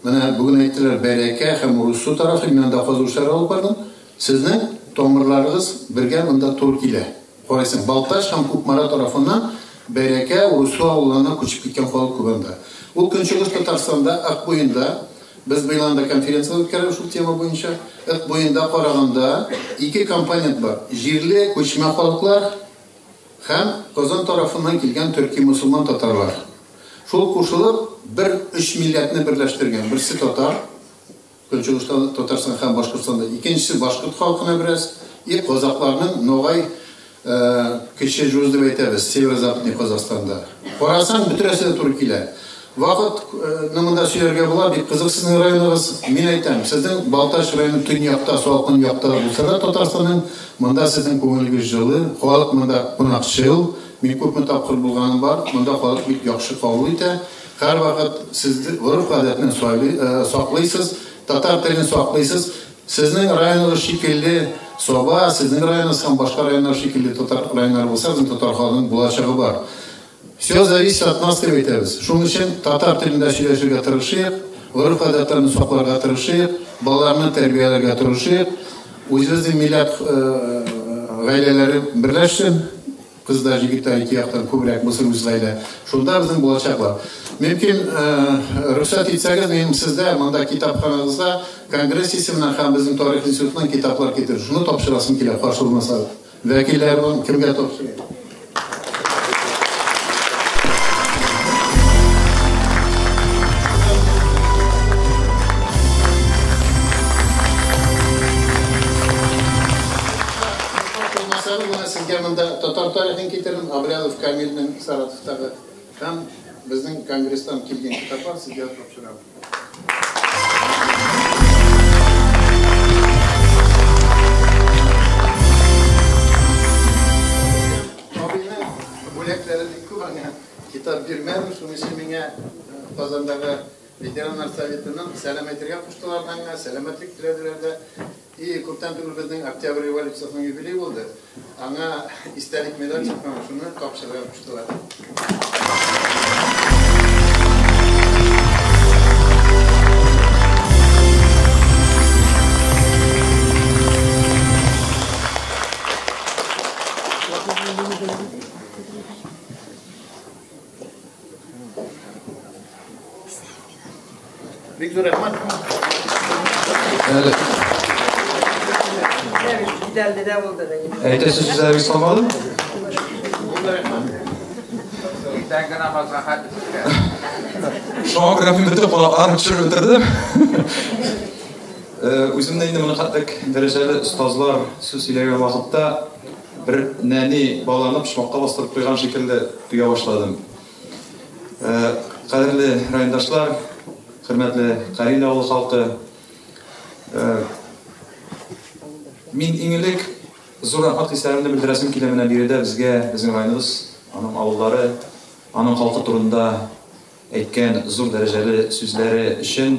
менә бүген әйттеләр, Бәрәкә һәм Урыссу тарафы, мин анда казу эшләре алып бардым. Сезнең тамырларыгыз бергә монда туры килә. Карыйсың, Балтач һәм Кукмара тарафыннан Бәрәкә, Урыссу авылларына күчеп киткән халык күп анда. Ул Көнчыгыш Татарстанда, Ык буенда, без быел анда конференция үткәрәбез шул тема буенча. Ык буенда караганда ике компонент бар. Җирле күчмә халыклар һәм Казан тарафыннан килгән төрки мусульман татарлар. Шул кушылып бер өч милләтне берләштергән. Берсе татар, Көнчыгышта Татарстан һәм Башкортстанда, икенчесе башкорт халкына бераз, и казакларның ногай кече жуз дип әйтәбез, северо-западный Казахстанда. Карасаң, бөтерәсе дә туры килә. Вакыт монда сөйләргә була, бик кызык сезнең районыгыз. Мин әйтәм, сезнең Балтач районы төньякта, салкын якта булса да Татарстанның, монда сезнең күңелегез җылы, халык монда кунакчыл. Мин күпме тапкыр булганым бар, монда халык бик яхшы кабул итә. Һәрвакыт сез гореф-гадәтне саклыйсыз, татар телен саклыйсыз. Сезнең районыгыз шикелле Саба, сезнең районыгыз һәм башка районнар шикелле татар районнары булса, безнең татар халкының булачагы бар. Все зависит от нас дип әйтәбез. Шуның өчен татар телендә сөйләшергә тырышыйк, гореф-гадәтләрне сакларга тырышыйк, балаларны тәрбияләргә тырышыйк. Үзебезнең милләт гаиләләре берләшсен. Кыз да, җегет тә ике яктан күбрәк булсын үз гаилә. Шунда безнең булачак бар. Мөмкин, рөхсәт итсәгез, мин сездә монда китапханагызда конгресс исеменнән һәм безнең тарих институтыннан китаплар китереп, шуны тапшырасым килә, каршы булмаса. Вәкилләр кемгә тапшырыйм? Сезгә монда татар тарихын китердем, Абрялов Камилнең Саратовтагы һәм безнең конгресстан килгән китаплар сезгә тапшырам. Абыйның бүләкләре бик күп, аңа китап бирмәдем, шуның өчен миңа Казандагы ветераннар советының сәлам әйтергә куштылар аңа, сәламәтлек теләделәр дә. И күптән түгел безнең Октябрь революциясенең юбилей булды. Аңа истәлек медаль чыккан, шуны тапшырырга куштылар. Бик зур рәхмәт. Әле. Әйтәсе сүзләрегез калмады? Иртәнге намазга хәтле сезгә. Шуңа күрә мин бөтен кунакларны төшереп бетердем. Үземне инде моны хәтлек дәрәҗәле остазлар сүз сөйләгән вакытта бер нәни баланы почмакка бастырып куйган шикелле тоя башладым. Кадерле райондашлар, хөрмәтле Карил авылы халкы, мин иң элек зур рәхмәт хисләремне белдерәсем килә менә биредә безгә, безнең районыбыз, аның авыллары, аның халкы турында әйткән зур дәрәҗәле сүзләре өчен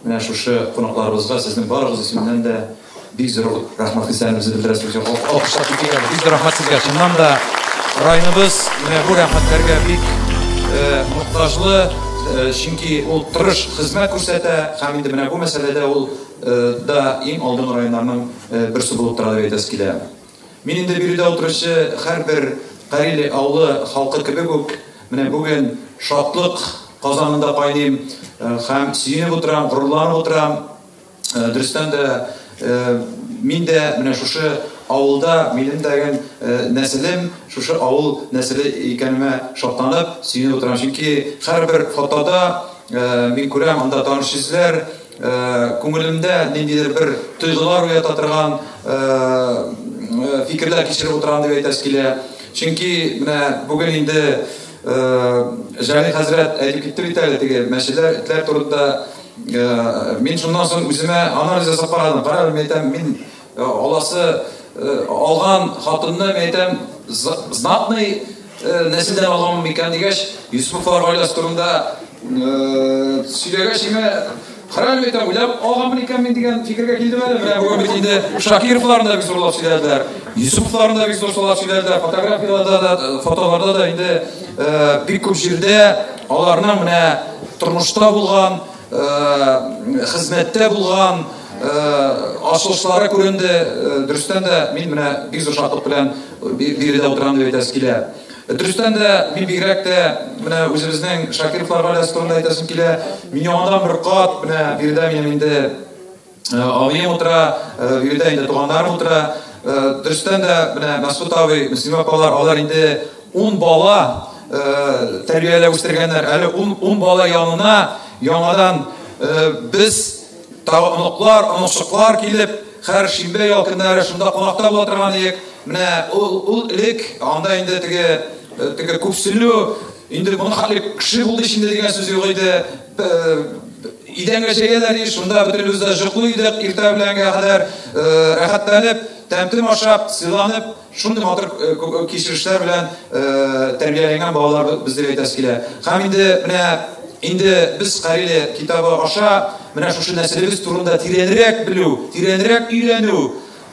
менә шушы кунакларыбызга сезнең барыгыз исеменнән дә бик зур рәхмәт хисләремезне белдерәсем килә. Алкышлап китик әле. Бик зур рәхмәт сезгә. Чыннан да районыбыз менә бу рәхмәтләргә бик мохтаҗлы, чөнки ул тырыш хезмәт күрсәтә һәм инде менә бу мәсьәләдә ул да иң алдынгы районнарның берсе булып тора дип әйтәсе килә. Мин инде биредә утыручы һәрбер Кариле авылы халкы кебек үк менә бүген шатлык казанында кайныйм һәм сөенеп утырам, горурланып утырам. Дөрестән дә, мин дә менә шушы авылда, минем дә нәселем шушы авыл нәселе икәнемә шатланып, сөенеп утырам. Чөнки һәрбер фотода мин күрәм, анда таныш йөзләр, күңелемдә ниндидер бер тойгылар уята торган фикерләр кичереп утырам дип әйтәсе килә. Чөнки менә бүген инде Җәлил хәзрәт әйтеп китте бит әле теге мәчеләр, этләр турында. Мин шуннан соң үземә анализ ясап карадым. Карадым, мин әйтәм, мин аласы алган хатынны, мин әйтәм, знатный нәселдән алганмын микән дигәч, Юсуповлар гаиләсе турында сөйләгәч, имә Карале, мин әйтәм, уйлап алганмын икән мин дигән фикергә килдем әле. Менә бүген бит инде Шакировларны да бик зурлап сөйләделәр. Юсуповларны да бик зурлап сөйләделәр. Фотографияләрдә дә, фотоларда да инде бик күп җирдә аларның менә тормышта булган, хезмәттә булган ачылышлары күренде. Дөрестән дә, мин менә бик зур шатлык белән биредә утырам дип әйтәсе килә. Дөрестән дә, мин бигрәк тә менә үзебезнең Шакировлар гаиләсе турында әйтәсем килә. Мин яңадан бер кат менә биредә минем инде абыем утыра, биредә инде туганнарым утыра. Дөрестән дә, менә Мәсгут абый, Мөслимә апалар, алар инде 10 бала тәрбияләп үстергәннәр. Әле 10 бала янына яңадан без тагы оныклар, оныкчыклар килеп, һәр шимбә ял көннәре шунда кунакта була торган идек. Менә ул элек анда инде теге күпсенү, инде моны хәтле кеше булды ич инде дигән сүз юк иде. Идәнгә җәяләр иде, шунда бөтенебез дә җоклый идек, иртә беләнгә кадәр рәхәтләнеп, тәмтем ашап, сыйланып, шундый матур кичерешләр белән тәрбияләнгән балалар без дип әйтәсе килә. Һәм инде менә инде без Кариле китабы аша менә шушы нәселебез турында тирәнрәк белү, тирәнрәк өйрәнү,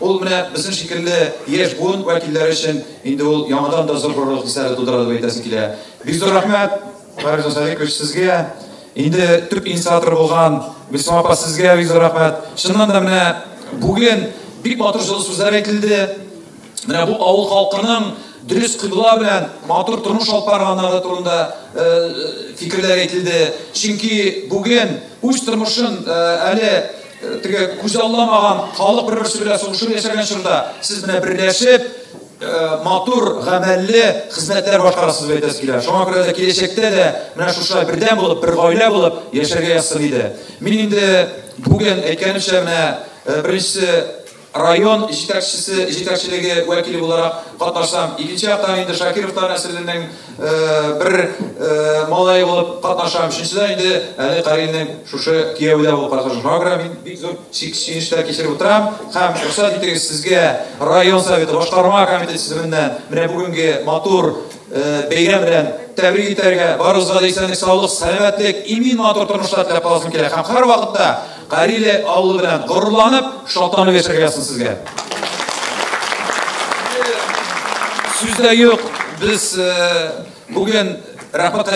ул менә безнең шикелле яшь буын вәкилләре өчен инде ул яңадан да зур горурлык хисләре тудыра дип әйтәсе килә. Бик зур рәхмәт, Гарифҗан Садыйкович, сезгә. Инде төп инициатор булган Гөлсем апа, сезгә бик зур рәхмәт. Чыннан да менә бүген бик матур җылы сүзләр әйтелде. Менә бу авыл халкының дөрес кыйбла белән матур тормыш алып барганнары турында фикерләр әйтелде. Чөнки бүген үз тормышын әле теге күзалламаган халык бер-берсе белән сугышып яшәгән чорда сез менә берләшеп матур гамәлле хезмәтләр башкарасыз дип әйтәсе килә. Шуңа күрә дә киләчәктә дә менә шушылай бердәм булып, бер гаилә булып яшәргә язсын иде. Мин инде бүген әйткәнемчә, менә беренчесе район җитәкчесе, җитәкчелеге вәкиле буларак катнашсам, икенче яктан инде Шакировлар нәселенең бер малае булып катнашам. Өченчедән инде әле Карилнең шушы кияве дә булып катнашам. Шуңа күрә мин бик зур сөенечләр кичереп утырам һәм рөхсәт итегез сезгә район советы башкарма комитеты исеменнән менә бүгенге матур бәйрәм белән тәбрик итәргә, барыгызга да исәнлек, саулык, сәламәтлек, имин матур тормышлар теләп каласым килә һәм һәрвакытта Кариле авылы белән горурланып, шатланып яшәргә язсын сезгә. Сүз дә юк, без бүген рәхмәт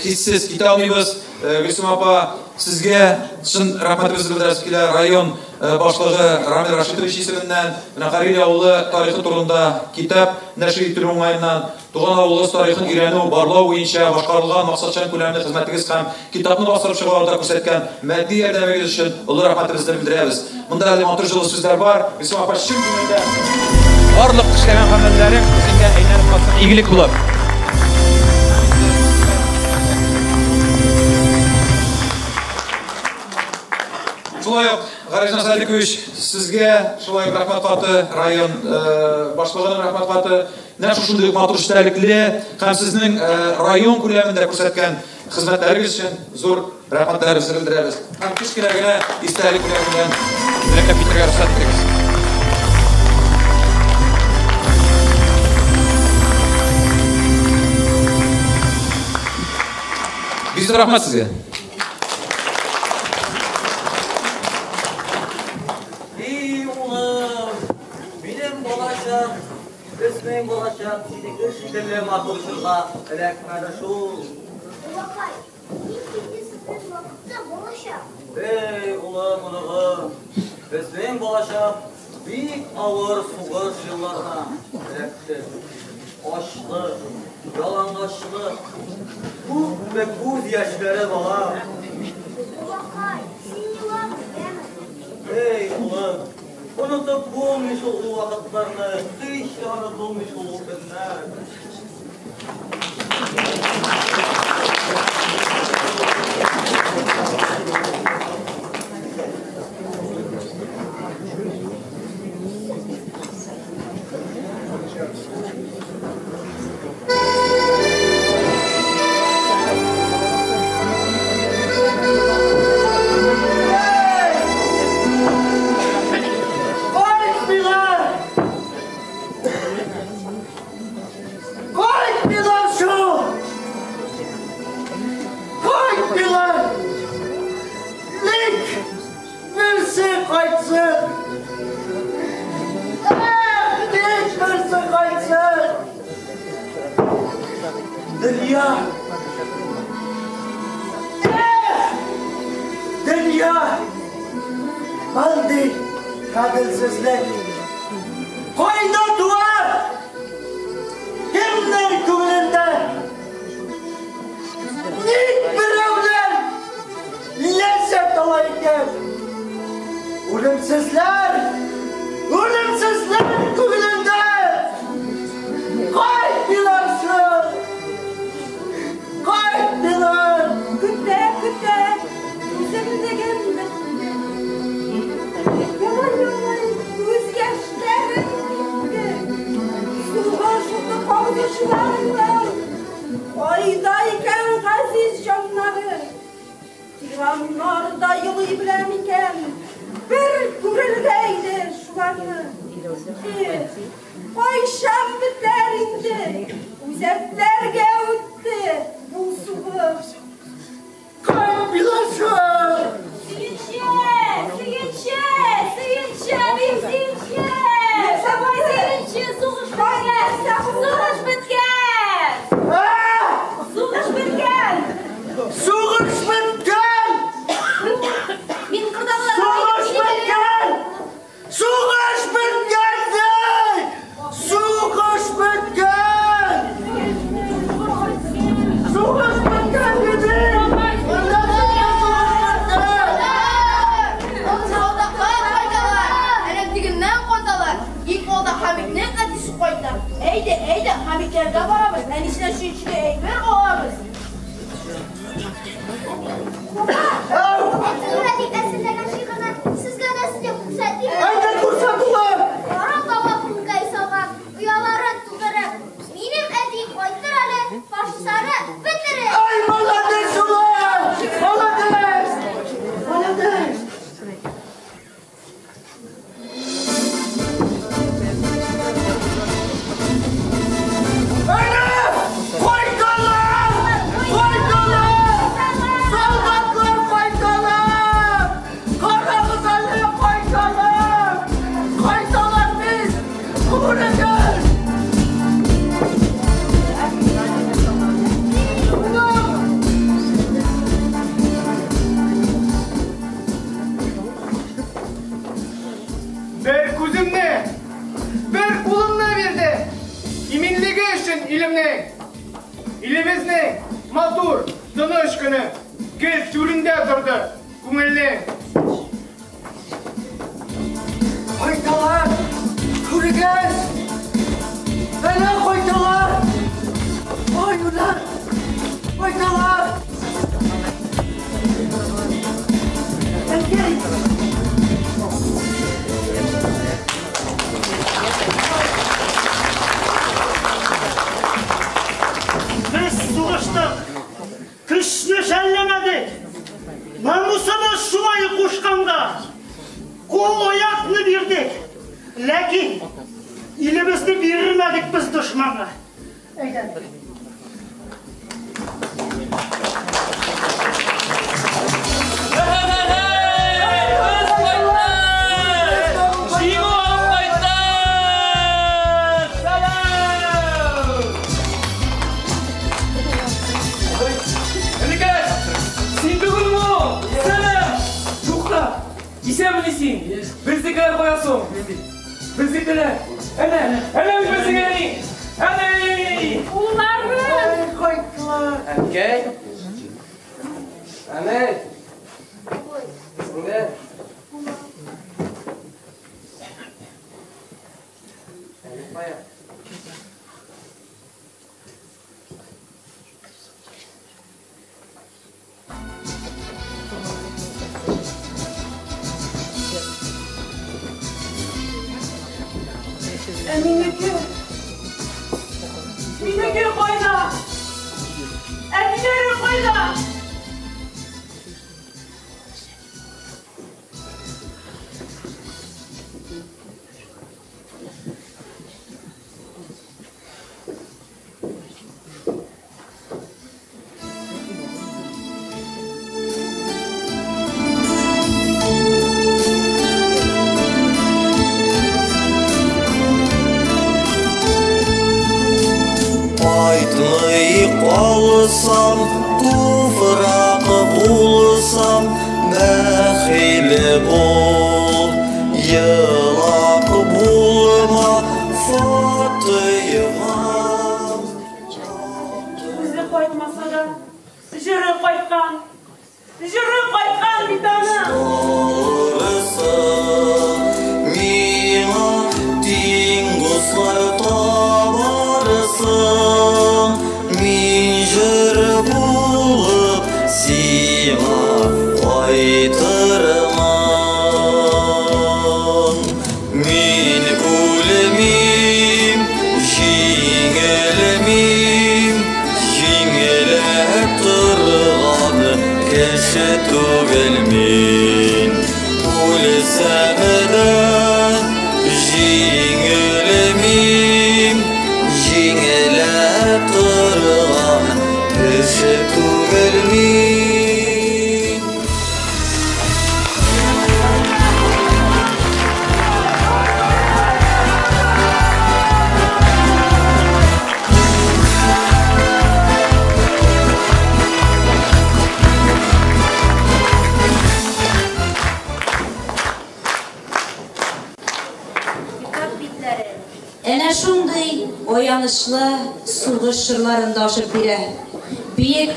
хиссез китә алмыйбыз. Гөлсем апа, сезгә чын рәхмәтебезне белдерәсе килә. Район башлыгы Рамил Рашитович исеменнән менә Кариле авылы тарихы турында китап нәшир ителү уңаеннан туган авылыгыз тарихын өйрәнү, барлау буенча башкарылган максатчан күләмле хезмәтегез һәм китапны бастырып чыгаруда күрсәткән матди ярдәмегез өчен олы рәхмәтебезне белдерәбез. Монда әле матур җылы сүзләр бар. Гөлсем апа, чын күңелдән барлык эшләгән гамәлләрең үзеңә әйләнеп кайтсын, игелек булып. Шулай ук, Гарифҗан Садыкович, сезгә шулай ук рәхмәт хаты, район башлыгының рәхмәт хаты. Менә шушындый матур эчтәлекле һәм сезнең район күләмендә күрсәткән хезмәтләрегез өчен зур рәхмәтләребезне белдерәбез. Һәм кечкенә генә истәлек бүләге белән бүләкләп китәргә рөхсәт итегез. Бик зур рәхмәт сезгә. И улым, минем балачак, безнең балачак синеке шикелле матур чорга эләкмәде шул. Бабакай, нинди иде сезнең вакытта балачак? Эй, улым, оныгым, безнең балачак бик авыр сугыш елларына эләкте. Ачлык, ялангачлык, күпме күз яшьләре, балам. Бабакай, син елама, яме. Эй, улым, онытып булмый шул ул вакытларны, һич тә онытылмый шул ул көннәр. Кайтмыйлар! Кайтмыйлар шул! Кайтмыйлар! Ник берсе кайтсын? Эх, ник берсе кайтсын? Дөнья! Эх, дөнья! Мондый гаделсезлек кайда туа? Кемнәр күңелендә? Ник берәүләр ләззәт ала икән? Үлемсезләр, үлемсезләр күңелендә! Кайтмыйлар шул! Кайтмыйлар! Көтә, көтә, түземлегем бетте. Елый-елый күз яшьләрем кипте. Сугыш уты калгычларының кайда икән газиз җаннары? Тираннар да елый белә микән? Бер күрергә иде шуларны. Эх, кайчан бетәр инде? Үзәкләргә үтте бу сугыш. Кайтмыйлар шул! Сөенче! Сөенче! Сөенче! Мин сөенче! Сөенче! Сугыш беткән! Сугыш беткән! Сугыш беткән! Сугыш беткән! Мин кырдагыларга Сугыш беткән! Сугыш беткән, ди! Сугыш беткән! Сугыш беткән, дидем! Солдатлар кайталар, әнә тегеннән кайталар. Иң алда Хәмитнең әтисе кайта. Әйдә, әйдә, Хәмитләргә барабыз. Әнисенә сөенчегә әйбер алабыз. Әтием әзерләгән шигырьне сезгә дә сөйләп күрсәтим. Әйдә, күрсәт, улым! илемнең, илебезнең матур, тыныч көне гел түрендә торды күңелнең. Кайталар! Күрегез! Әнә кайталар! Аюлар! Кайталар! Әнкәй! Без сугыштык, көчне жәлләмәдек. Намусыбыз шулай кушканга, кул-аякны бирдек. Ләкин илебезне бирмәдек без дошманга. Әйдә. Җиңү алып кайттык! Сәлам! Энекәш, син түгелме ул? Сәлам! Тукта! Исәнмени син? Безнекеләр кая соң? Безнекеләр! Әнә, әнә бит безнең әни! Әни! Улларым! Кайттылар! Әнкәй! Әнәй! Сеңле! Әни кая? Ә минеке? Минеке кайда? Әтиләре кайда? Кайтмый калсам, туфрак булсам, бәхил бул, елак булма, Фатыйма. Үзе кайтмаса да, җыры кайткан. Җыры кайткан бит аның. Миңа тиң дуслар табарсың, мин җыр булып сиңа кайтырмын. Мин үлмим, җиңелмим, җиңелә торган кеше түгел мин. Үлсәм дә җиңелмим, җиңелә торган кеше түгел мин. Китап битләре әнә шундый аянычлы сугыш чорларын да ачып бирә. Бөек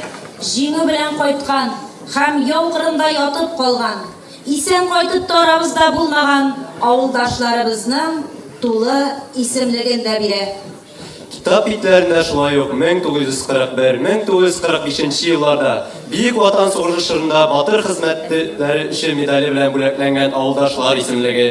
җиңү белән кайткан һәм яу кырында ятып калган, исән кайтып та арабызда булмаган авылдашларыбызның тулы исемлеген дә бирә. Китап битләрендә шулай ук 1941-1945 елларда Бөек Ватан сугышы чорында батыр хезмәтләре өчен медале белән бүләкләнгән авылдашлар исемлеге.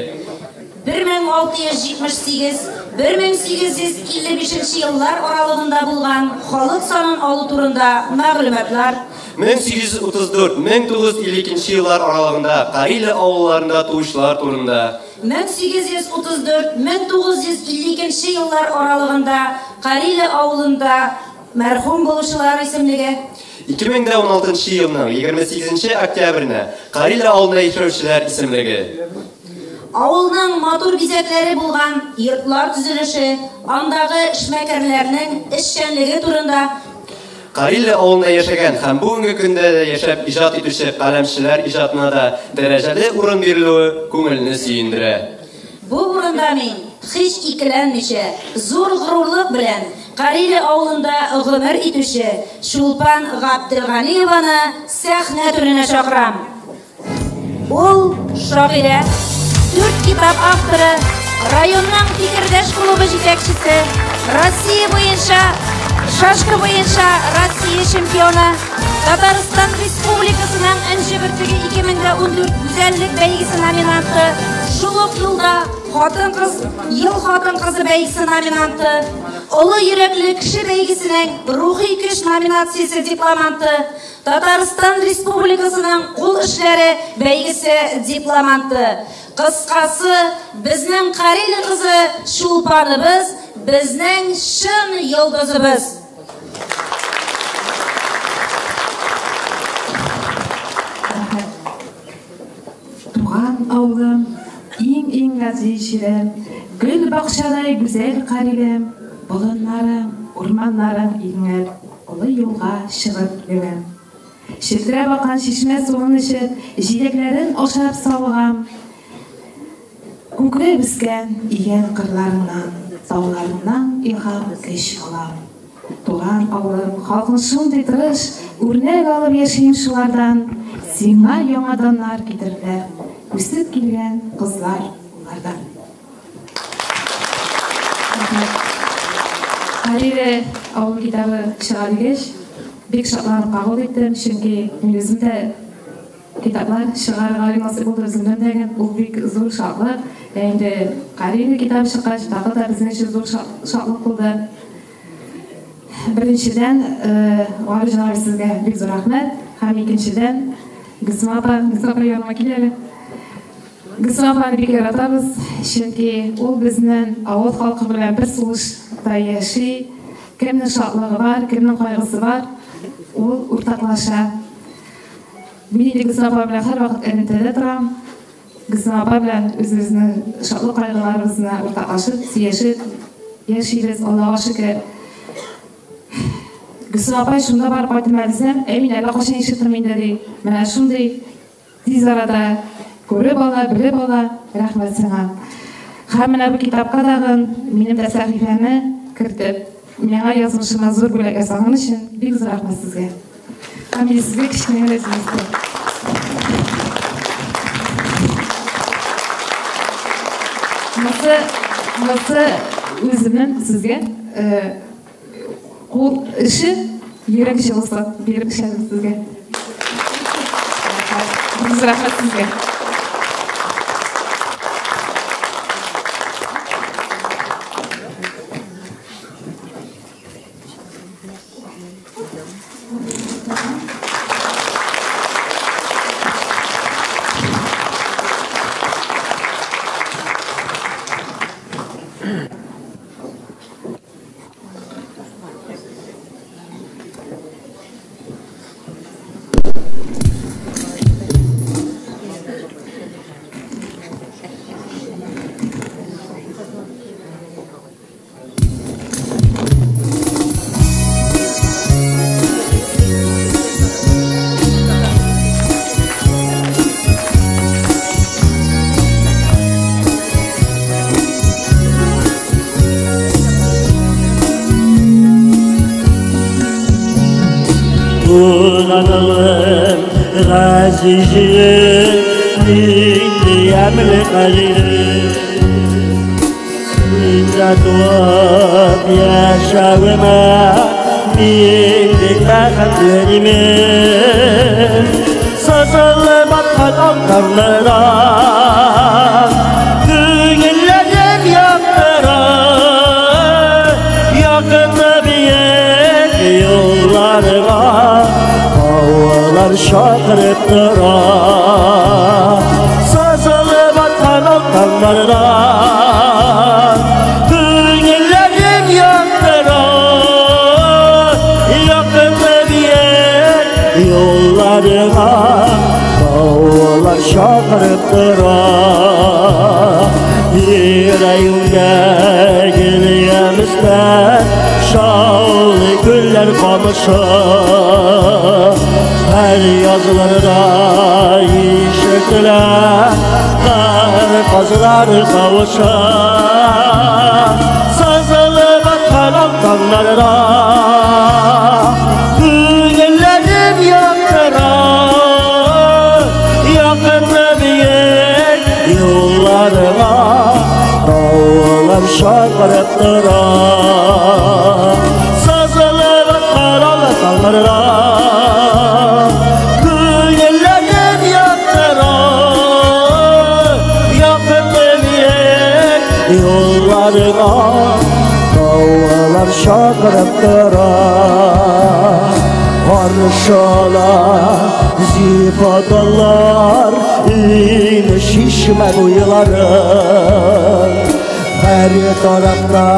1678-1855 еллар аралыгында булган халык санын алу турында мәгълүматлар, 1834-1952 еллар аралыгында Кариле авылларында туучылар турында. 1834-1952 еллар аралыгында Кариле авылында мәрхүм булучылар исемлеге, 2016 елның 28 октябренә Кариле авылында яшәүчеләр исемлеге. авылның матур бизәкләре булган йортлар төзелеше, андагы эшмәкәрләрнең эшчәнлеге турында. Кариле авылында яшәгән һәм бүгенге көндә дә яшәп иҗат итүче каләмчеләр иҗатына да дәрәҗәле урын бирелүе күңелне сөендерә. Бу урында мин һич икеләнмичә, зур горурлык белән Кариле авылында гомер итүче Чулпан Габделганиеваны сәхнә түренә чакырам. Ул шагыйрә, дүрт китап авторы, районның Фикердәш клубы җитәкчесе, Россия буенча шашка буенча Россия чемпионы, Татарстан Республикасының Энҗе бөртеге 2014 гүзәллек бәйгесе номинанты, шул ук елда хатын-кыз ел хатын-кызы бәйгесе номинанты, Олы йөрәкле кеше бәйгесенең Рухи көч номинациясе дипломанты, Татарстан Республикасының кул эшләре бәйгесе дипломанты. Кыскасы, безнең Кариле кызы Чулпаныбыз, безнең чын йолдызыбыз. Туган авылым, иң-иң газиз җирем, гөл бакчадай гүзәл Карилем, болыннарың, урманнарың иңләп, олы юлга чыгып йөрәм. Челтерәп аккан чишмә суын эчеп, җиләкләрен ашап савыгам. Күкрәп үскән иген кырларыңнан, тауларыңнан илһам көч алам. Туган авылым, халкың шундый тырыш, үрнәк алып яшим шулардан. Сиңа яңа даннар китерделәр, үсеп килгән кызлар улардан. Кариле авыл китабы чыга дигәч, бик шатланып кабул иттем, чөнки мин үзем дә китаплар чыгарырга насыйп булды үземнең дә, ул бик зур шатлык. Ә инде Кариле китабы чыккач, тагы да безнең өчен зур шатлык булды. Беренчедән, Гарифҗан абый, сезгә бик зур рәхмәт. Һәм икенчедән, Гөлсем апа, Гөлсем апа яныма кил әле. Гөлсем апаны бик яратабыз, чөнки ул безнең авыл халкы белән бер сулышта яши. Кемнең шатлыгы бар, кемнең кайгысы бар, ул уртаклаша. Мин инде Гөлсем апа белән һәрвакыт элемтәдә торам. Гөлсем апа белән үзебезнең шатлык кайгыларыбызны уртаклашып, сөйләшеп яшибез, Аллага шөкер. Гөлсем апай, шунда барып кайтым әле дисәм, әй, мин әллә кайчан ишеттем инде, ди. Менә шундый тиз арада күреп ала, белеп ала. Рәхмәт сиңа. Һәм менә бу китапка тагын минем дә сәхифәне кертеп, миңа язмышыма зур бүләк ясаган өчен бик зур рәхмәт сезгә. Һәм мин сезгә кечкенә генә сүз. Монысы үземнең сезгә кул эше, йөрәк җылысы биреп эшләдем сезгә. Бик зур рәхмәт сезгә. Туганым, газизем, нинди ямьле кадерем. Синдә туып яшәвемә мин бик бәхетле димен. Сызылып аткан ак таңнардан күңелләрем яктыра, якты биек юлларга таулар чакырып тора. Сызылып аткан ак таңнардан күңелләрем яктыра, якты биек юлларга таулар чакырып тора. Йөрәгемдә гел үскән шаулы гөлләр камышы, һәр язларда ишетелә кар казлар тавышы. Сызылып аткан ак таңнарда чакырып тора. Сызылып аткан ала таңнарда, күңелләрем яктыра. Якты биек юлларыңа таулар чакырып тора. Каршыла зифа даллар, инеш чишмә буйлары. Һәр тарафта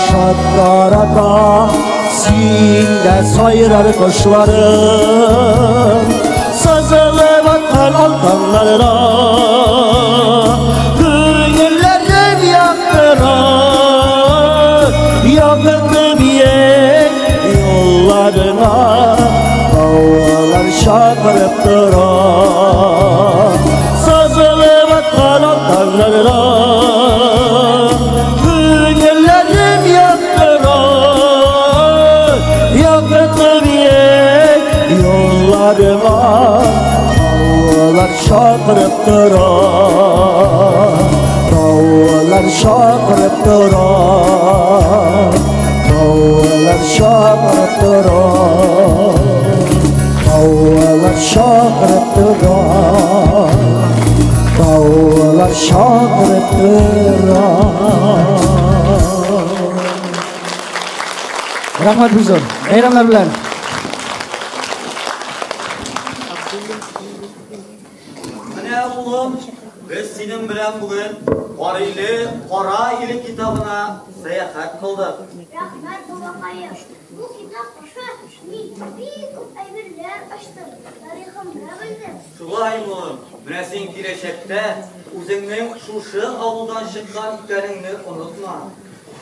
шат тарата, синдә сайрар кошларым. Сызылып аткан ал таңнарда, күңелләрем яктыра. Якты биек юлларыңа таулар чакырып тора. Сызылып аткан ал таңнарда, күңелләрем яктыра. Якты биек юлларыңа таулар чакырып тора. Таулар чакырып тора. Таулар чакырып тора. Таулар чакырып тора. Таулар чакырып тора. Рәхмәт бик зур. Бәйрәмнәр белән. Менә улым, без синең белән бүген Кариле, Кара иле китабына сәяхәт кылдык. Рәхмәт, бабакаем. Бу китап аша мин бик күп әйберләр ачтым, тарихымны белдем. Шулай улым, менә син киләчәктә үзеңнең шушы авылдан чыккан икәнеңне онытма.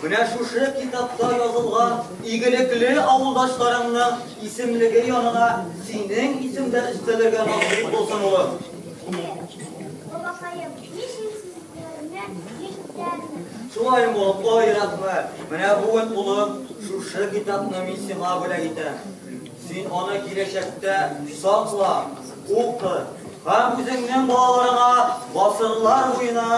Менә шушы китапта язылган игелекле авылдашларыңның исемлеге янына синең исем дә өстәлергә насыйп булсын, улым. Бабакаем, мин сүзләреңә җитәрмен. Шулай улым, ой, рәхмәт. Менә бүген, улым, шушы китапны мин сиңа бүләк итәм. Син аны киләчәктә сакла, укы һәм үзеңнең балаларыңа гасырлар буена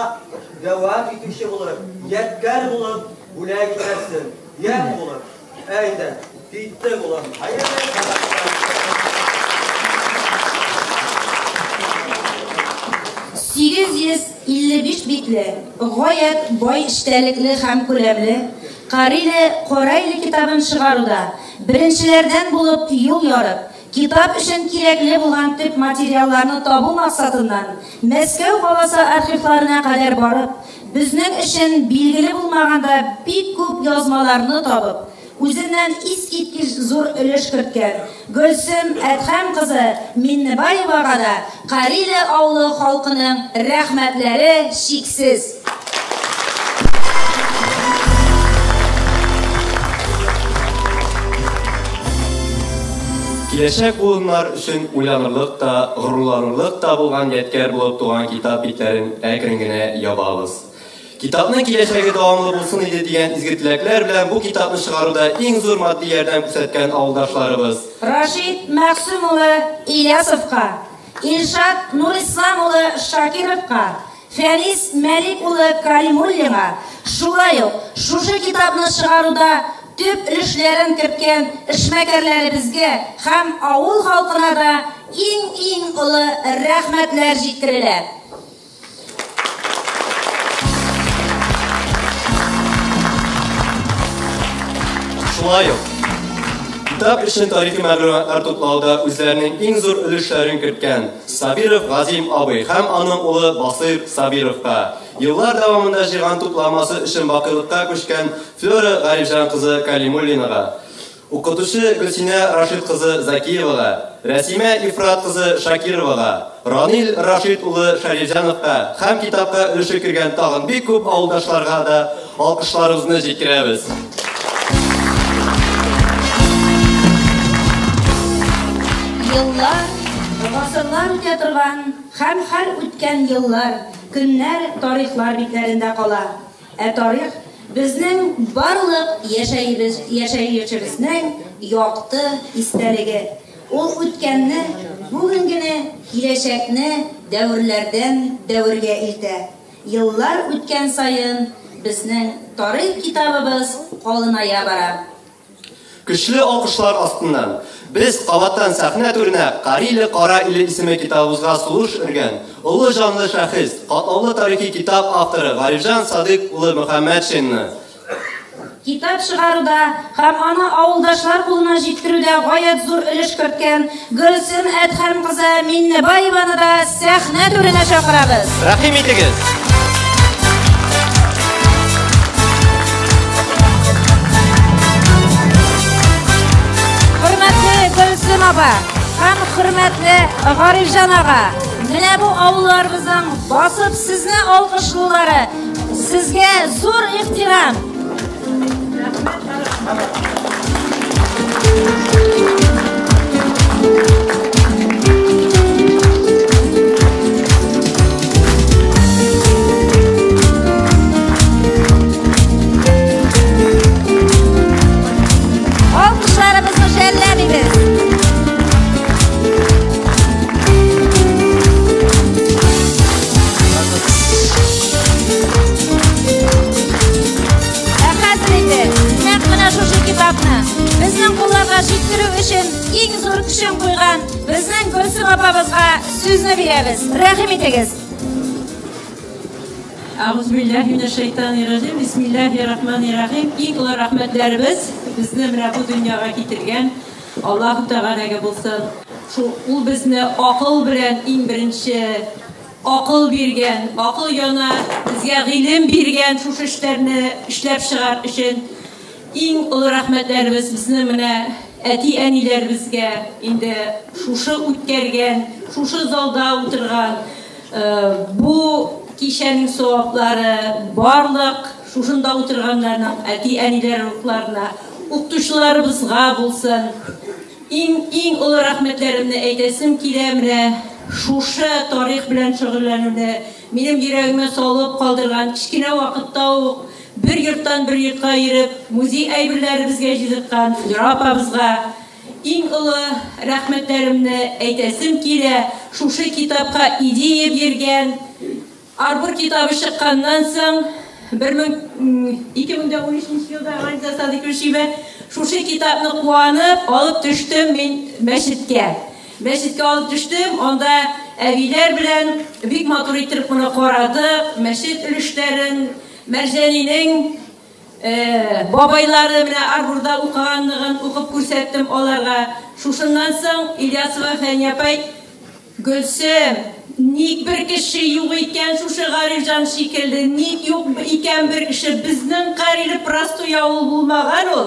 дәвам итүче булып, ядкәр булып бүләк итәрсең. Йә, улым, әйдә, киттек, улым. Хәерле сәгатьләр. 855 битле, гаять бай эчтәлекле һәм күләмле Кариле Карайле китабын чыгаруда беренчеләрдән булып юл ярып, китап өчен кирәкле булган төп материалларны табу максатыннан Мәскәү каласы архивларына кадәр барып, безнең өчен билгеле булмаган да бик күп язмаларны табып, үзеннән искиткеч зур өлеш керткән Гөлсем Әдһәм кызы Миннебаевага да Кариле авылы халкының рәхмәтләре чиксез. Киләчәк буыннар өчен уйланырлык та, горурланырлык та булган ядкәр булып туган китап битләрен әкрен генә ябабыз. Китапның киләчәге дәвамлы булсын иде дигән изге теләкләр белән бу китапны чыгаруда иң зур матди ярдәм күрсәткән авылдашларыбыз Рашид Мәгъсүм улы Ильясовка, Илшат Нурислам улы Шакировка, Фәнис Мәлик улы Калимуллинга, шулай ук шушы китапны чыгаруда төп өлешләрен керткән эшмәкәрләребезгә һәм авыл халкына да иң-иң олы рәхмәтләр җиткерелә. Шулай ук китап өчен тарихи мәгълүматлар туплауда үзләренең иң зур өлешләрен керткән Сабиров Газим абый һәм аның улы Басыйр Сабировка, еллар дәвамында җыйган тупламасы өчен бакыйлыкка күчкән Флера Гарифҗан кызы Калимуллинага, укытучы Гөлсинә Рашид кызы Закиевага, Рәсимә Ифрат кызы Шакировага, Ранил Рашид улы Шәрифҗановка һәм китапка өлеше кергән тагын бик күп авылдашларга да алкышларыбызны җиткерәбез. Еллар, гасырлар үтә торган һәм һәр үткән еллар, көннәр тарихлар битләрендә кала. Ә тарих безнең барлык яшәебез, яшәешебезнең якты истәлеге. Ул үткәнне, бүгенгене, киләчәкне дәверләрдән дәвергә илтә. Еллар үткән саен безнең тарих китабыбыз калыная бара. Көчле алкышлар астыннан без кабаттан сәхнә түренә Кариле кара иле исеме китабыбызга сулыш өргән олы җанлы шәхес, катлаулы тарихи китап авторы Гарифҗан Садыйк улы Мөхәммәтшинны. Китап чыгаруда һәм аны авылдашлар кулына җиткерүдә гаять зур өлеш керткән Гөлсем Әдһәм кызы Миннебаеваны да сәхнә түренә чакырабыз. Рәхим итегез! Хөрмәтле Гөлсем апа һәм хөрмәтле Гарифҗан ага, менә бу авылларыбызның басып сезне алкышлаулары, сезгә зур ихтирам. Алкышларыбызны жәлләмибез. Ә хәзер инде нәкъ менә шушы китапны безнең кулларга җиткерү өчен иң зур көчен куйган безнең Гөлсем апабызга сүзне бирәбез. Рәхим итегез. Әгъузубиллаһи минәш-шәйтанир-раҗим. Бисмиллаһир-рахманир-рахим. Иң олы рәхмәтләребез безне менә бу дөньяга китергән Аллаһу Тәгаләгә булсын. Шул ул безне акыл белән иң беренче акыл биргән, акыл яна безгә гыйлем биргән шушы эшләрне эшләп чыгар өчен иң олы рәхмәтләребез безне менә әти-әниләребезгә инде шушы үткәргән, шушы залда утырган бу кичәнең саваплары барлык шушында утырганнарның әти-әниләр рухларына, укытучыларыбызга булсын. Иң иң олы рәхмәтләремне әйтәсем килә менә шушы тарих белән шөгыльләнүне минем йөрәгемә салып калдырган кечкенә вакытта ук бер йорттан бер йортка йөреп, музей әйберләребезгә җыйдырткан Флюра апабызга иң олы рәхмәтләремне әйтәсем килә. Шушы китапка идея биргән Арбор китабы чыкканнан соң 2013 елда Гализа Садыйкович шушы китапны куанып алып төштем мин мәчеткә. Мәчеткә алып төштем, анда әбиләр белән бик матур итеп моны карадык, мәчет өлешләрен, Мәрҗанинең бабайлары менә Арборда укыганлыгын укып күрсәттем аларга. Шушыннан соң Ильясова Фәния апай Гөлсем, ник бер кеше юк икән шушы Гарифҗан шикелле, ник юк икән бер кеше, безнең Кариле простой авыл булмаган ул.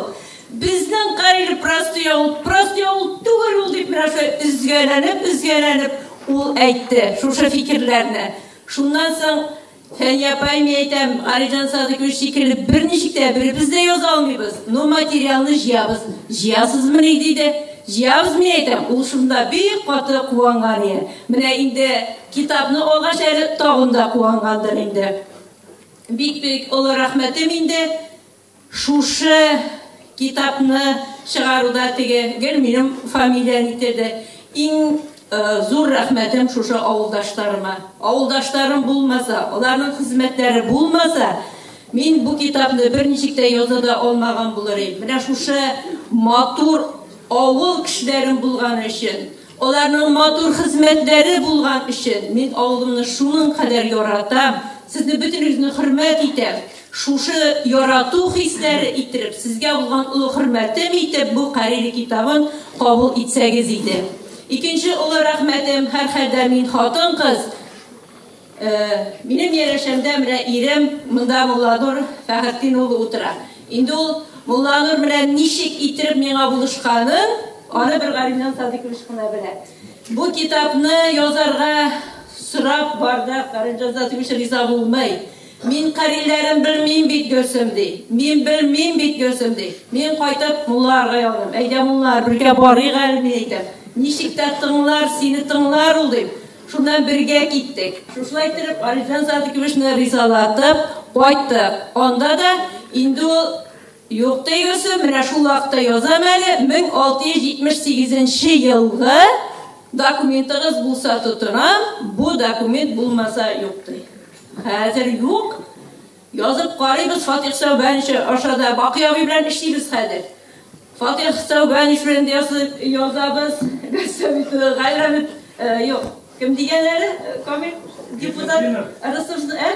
Безнең Кариле простой авыл, простой авыл түгел ул дип менә шулай өзгәләнеп, өзгәләнеп ул әйтте шушы фикерләрне. Шуннан соң Фәния апай, мин әйтәм, Гарифҗан Садыйкович шикелле берничек тә беребез дә яза алмыйбыз, но материалны җыябыз. Җыясызмыни, диде. Җыябыз, мин әйтәм. Ул шунда бик каты куанган иде. Менә инде китапны алгач әле тагын да куангандыр инде. Бик-бик олы рәхмәтем инде шушы китапны чыгаруда теге гел минем фамилияне иттерде. Иң зур рәхмәтем шушы авылдашларыма. Авылдашларым булмаса, аларның хезмәтләре булмаса, мин бу китапны берничек тә яза да алмаган булыр идем. Менә шушы матур авыл кешеләрем булган өчен, аларның матур хезмәтләре булган өчен мин авылымны шуның кадәр яратам, сезне бөтенегезне хөрмәт итәм. Шушы ярату хисләре иттереп, сезгә булган олы хөрмәтем итеп бу Кариле китабын кабул итсәгез иде. Икенче олы рәхмәтем, һәрхәлдә мин хатын-кыз. Минем янәшәмдә менә ирем монда Мулланур Фәхретдин улы утыра. Инде ул Мулланур белән ничек иттереп миңа булышканын, аны бер Галимҗан Садыйкович кына белә. Бу китапны язарга сорап бардык, Галимҗан Садыйкович риза булмый. Мин кариләрен белмим бит, Гөлсем, ди. Мин белмим бит, Гөлсем, ди. Мин кайтып мулларга ялдым. Әйдә, муллар, бергә барыйк әле, мин әйтәм. Ничек тә тыңлар, сине тыңлар ул, дип. Шуннан бергә киттек. Шушылай иттереп, Гарифҗан Садыйковичны ризалатып кайттык. Анда да инде ул юк ди, Гөлсем, менә шул вакытта язам әле, 1678 елгы документыгыз булса тотынам, бу документ булмаса юк ди. Хәзер юк. Язып карыйбыз Фатих Сәүбәнович аша да, Бакый абый белән эшлибез хәзер. Фатих Сәүбәнович белән дә язабыз. Галләмов, юк, кем дигән әле, Камил депутат, РСФСР,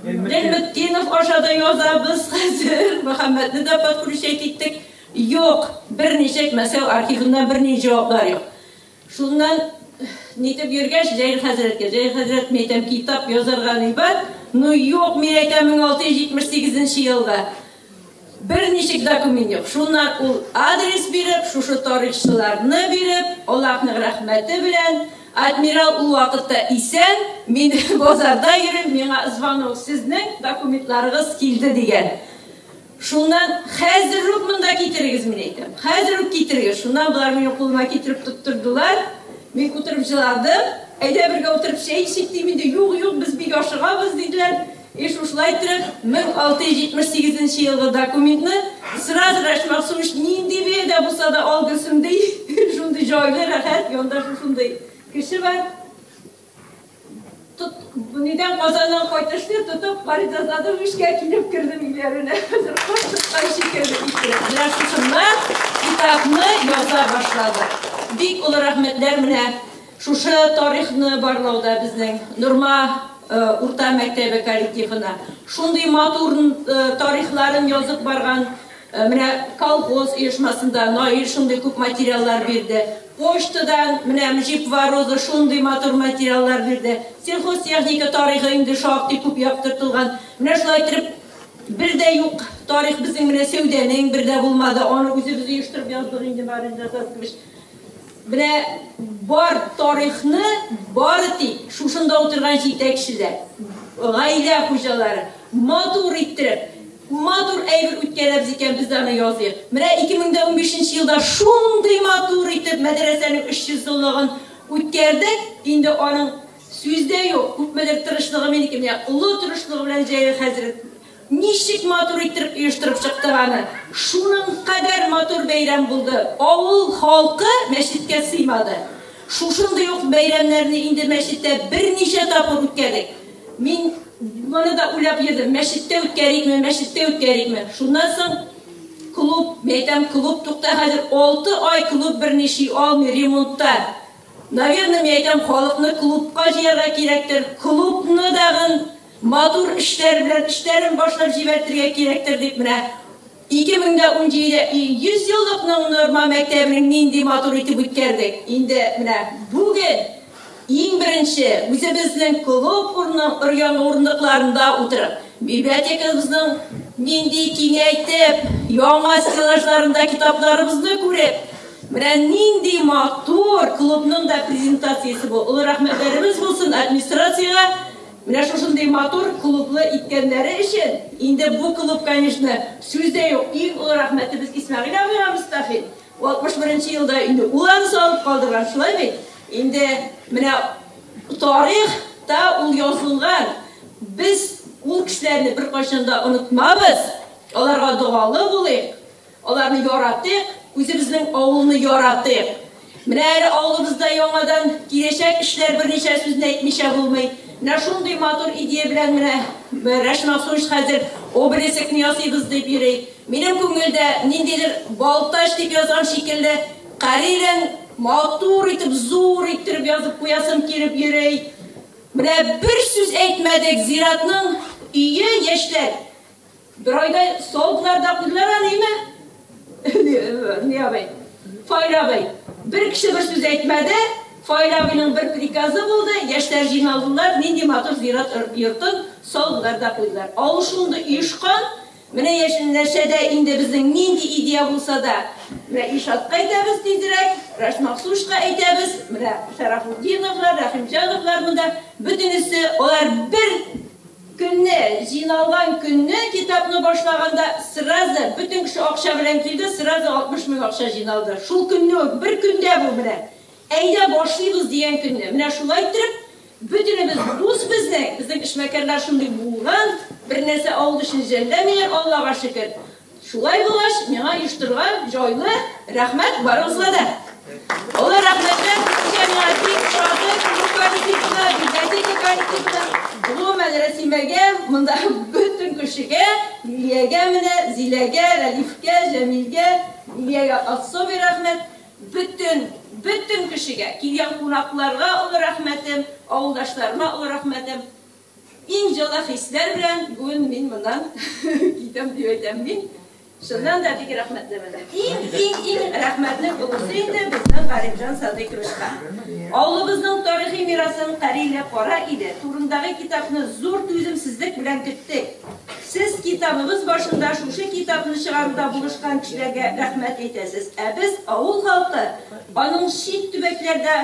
Гыйльметдинов аша да язабыз хәзер. Мөхәммәтне дә подключать иттек. Юк, берничек Мәскәү архивыннан бернинди җаваплар юк. Шуннан нитеп йөргәч, Җәлил хәзрәткә, Җәлил хәзрәт, мин әйтәм, китап язарга ни бар? Ну юк, мин әйтәм, 1678 нче елда берничек документ юк. Шуннан ул адрес биреп, шушы тарихчыларны биреп, Аллаһның рәхмәте белән, адмирал ул вакытта исән, мин базарда йөрим, миңа звонок, сезнең документларыгыз килде дигән. Шуннан хәзер үк монда китерегез, мин әйтәм. Хәзер үк китерегез. Шуннан болар минем кулыма китереп тоттырдылар. Мин утырып җыладым. Әйдә бергә утырып чәй эчик дим инде. Юк, юк, без бик ашыгабыз, диделәр. И шушылай иттереп, 1678 нче елгы документны сразу Рәшит Мәгъсумович нинди бәядә булса да ал, Гөлсем, ди. Шундый җайлы, рәхәт, янда шушындый кеше бар. Тот, нидән Казаннан кайтышлый тотып, Фарид эшкә килеп кердем өйләренә. Хәзер кош тоткан шикелле иттереп. Менә шушыннан китапны яза башладык. Бик олы рәхмәтләр менә шушы тарихны барлауда безнең Норма урта мәктәбе коллективына. Шундый матур тарихларын язып барган Менә колхоз оешмасында Наил шундый күп материаллар бирде. Почтадан менә Мҗипова Роза шундый матур материаллар бирде. Сельхозтехника тарихы инде шактый күп яктыртылган. Менә шулай иттереп, бер дә юк тарих безнең менә сәүдәнең бер дә булмады. Аны үзебез оештырып яздык инде, Марина Жасаскович. Менә бар тарихны бары тик шушында утырган җитәкчеләр, гаилә хуҗалары матур иттереп, матур әйбер үткәрәбез икән, без дә аны языйк. Менә 2015 нче елда шундый матур итеп мәдрәсәнең 300 еллыгын үткәрдек, инде аның сүз дә юк, күпмедер тырышлыгы минеке, менә олы тырышлыгы белән Җәлил хәзрәт Ничек матур иттереп оештырып чыктык аны. Шуның кадәр матур бәйрәм булды. Авыл халкы мәчеткә сыймады. Шушындый ук бәйрәмнәрне инде мәчеттә берничә тапкыр үткәрдек. Мин моны да уйлап йөрдем, мәчеттә үткәрикме, мәчеттә үткәрикме. Шуннан соң клуб, мин әйтәм, клуб тукта хәзер 6 ай клуб берниши алмый, ремонтта. Наверное, мин әйтәм, халыкны клубка җыярга кирәктер. Клубны дагын Матур эшләр белән эшләрен башлап җибәртергә кирәктер дип менә 2017 100 еллыкның Норма мәктәбенең нинди матур итеп үткәрдек. Инде менә бүген иң беренче үзебезнең клуб урының өр-яңа урындыкларында утырып, библиотекабызның нинди киңәйтеп, яңа стеллажларында китапларыбызны күреп, менә нинди матур клубның да презентациясе бу. Олы рәхмәтләребез булсын администрациягә. Менә шушындый матур клублы иткәннәре өчен, инде бу клуб, конечно, сүз дә юк, иң олы рәхмәтебез Исмәгыйль абыйга Мостафин. 61 нче елда инде ул аны салып калдырган, шулай бит? Инде менә тарих та ул язылган. Без ул кешеләрне беркайчан да онытмабыз, аларга догалы булыйк. Аларны яратыйк, үзебезнең авылны яратыйк. Менә әле авылыбызда яңадан киләчәк эшләр берничә сүзне әйтмичә булмый. Менә шундый матур идея белән менә Рәш Махсунович хәзер обелискны ясыйбыз дип йөри. Минем күңелдә ниндидер Балтач дип язган шикелле Карелин матур итеп, зур иттереп язып куясым килеп йөри. Менә бер сүз әйтмәдек, зиратның өе яшьләр Бер айда салдылар да куйдылар аны, име? Ни абый? Фаил абый. Бер кеше бер сүз әйтмәде. Фаил абыйның бер приказы булды, яшьләр җыйналдылар, нинди матур зират йортын салдылар да куйдылар. Авыл шундый оешкан, менә яшелнәрчәдә инде безнең нинди идея булса да, менә Илшатка әйтәбез тизрәк, Раш Махсушка әйтәбез, менә Шарафутдиновлар, Рәхимҗановлар монда, бөтенесе алар бер Көнне, җыйналган көнне китапны башлаганда сразу бөтен кеше акча белән килде, сразу 60 мең акча җыйналды. Шул көнне үк, бер көндә бу менә. Әйдә башлыйбыз дигән көнне. Менә шулай иттереп, бөтенебез дус безнең, безнең эшмәкәрләр шундый булган, бер нәрсә авыл өчен жәлләмиләр, Аллага шөкер. Шулай булгач, миңа оештырырга җайлы, рәхмәт барыгызга да. Олы рәхмәтләр кичә миңа бик ошады, клуб коллективына, библиотека коллективына, гомумән Рәсимәгә, монда бөтен кешегә, Лилиягә менә, Зиләгә, Рәлифкә, Җәмилгә, Лилиягә особый рәхмәт. Бөтен, бөтен кешегә, килгән кунакларга олы рәхмәтем, авылдашларыма олы рәхмәтем. Иң җылы хисләр белән бүген мин моннан китәм дип әйтәм мин. Чыннан да бик рәхмәтлемен. Иң, иң, иң рәхмәтнең олысы инде безнең Гарифҗан Садыйковичка. Авылыбызның тарихи мирасын Кариле Кара иле турындагы китапны зур түземсезлек белән көттек. Сез китабыбыз башында шушы китапны чыгаруда булышкан кешеләргә рәхмәт әйтәсез. Ә без, авыл халкы, аның чит төбәкләрдә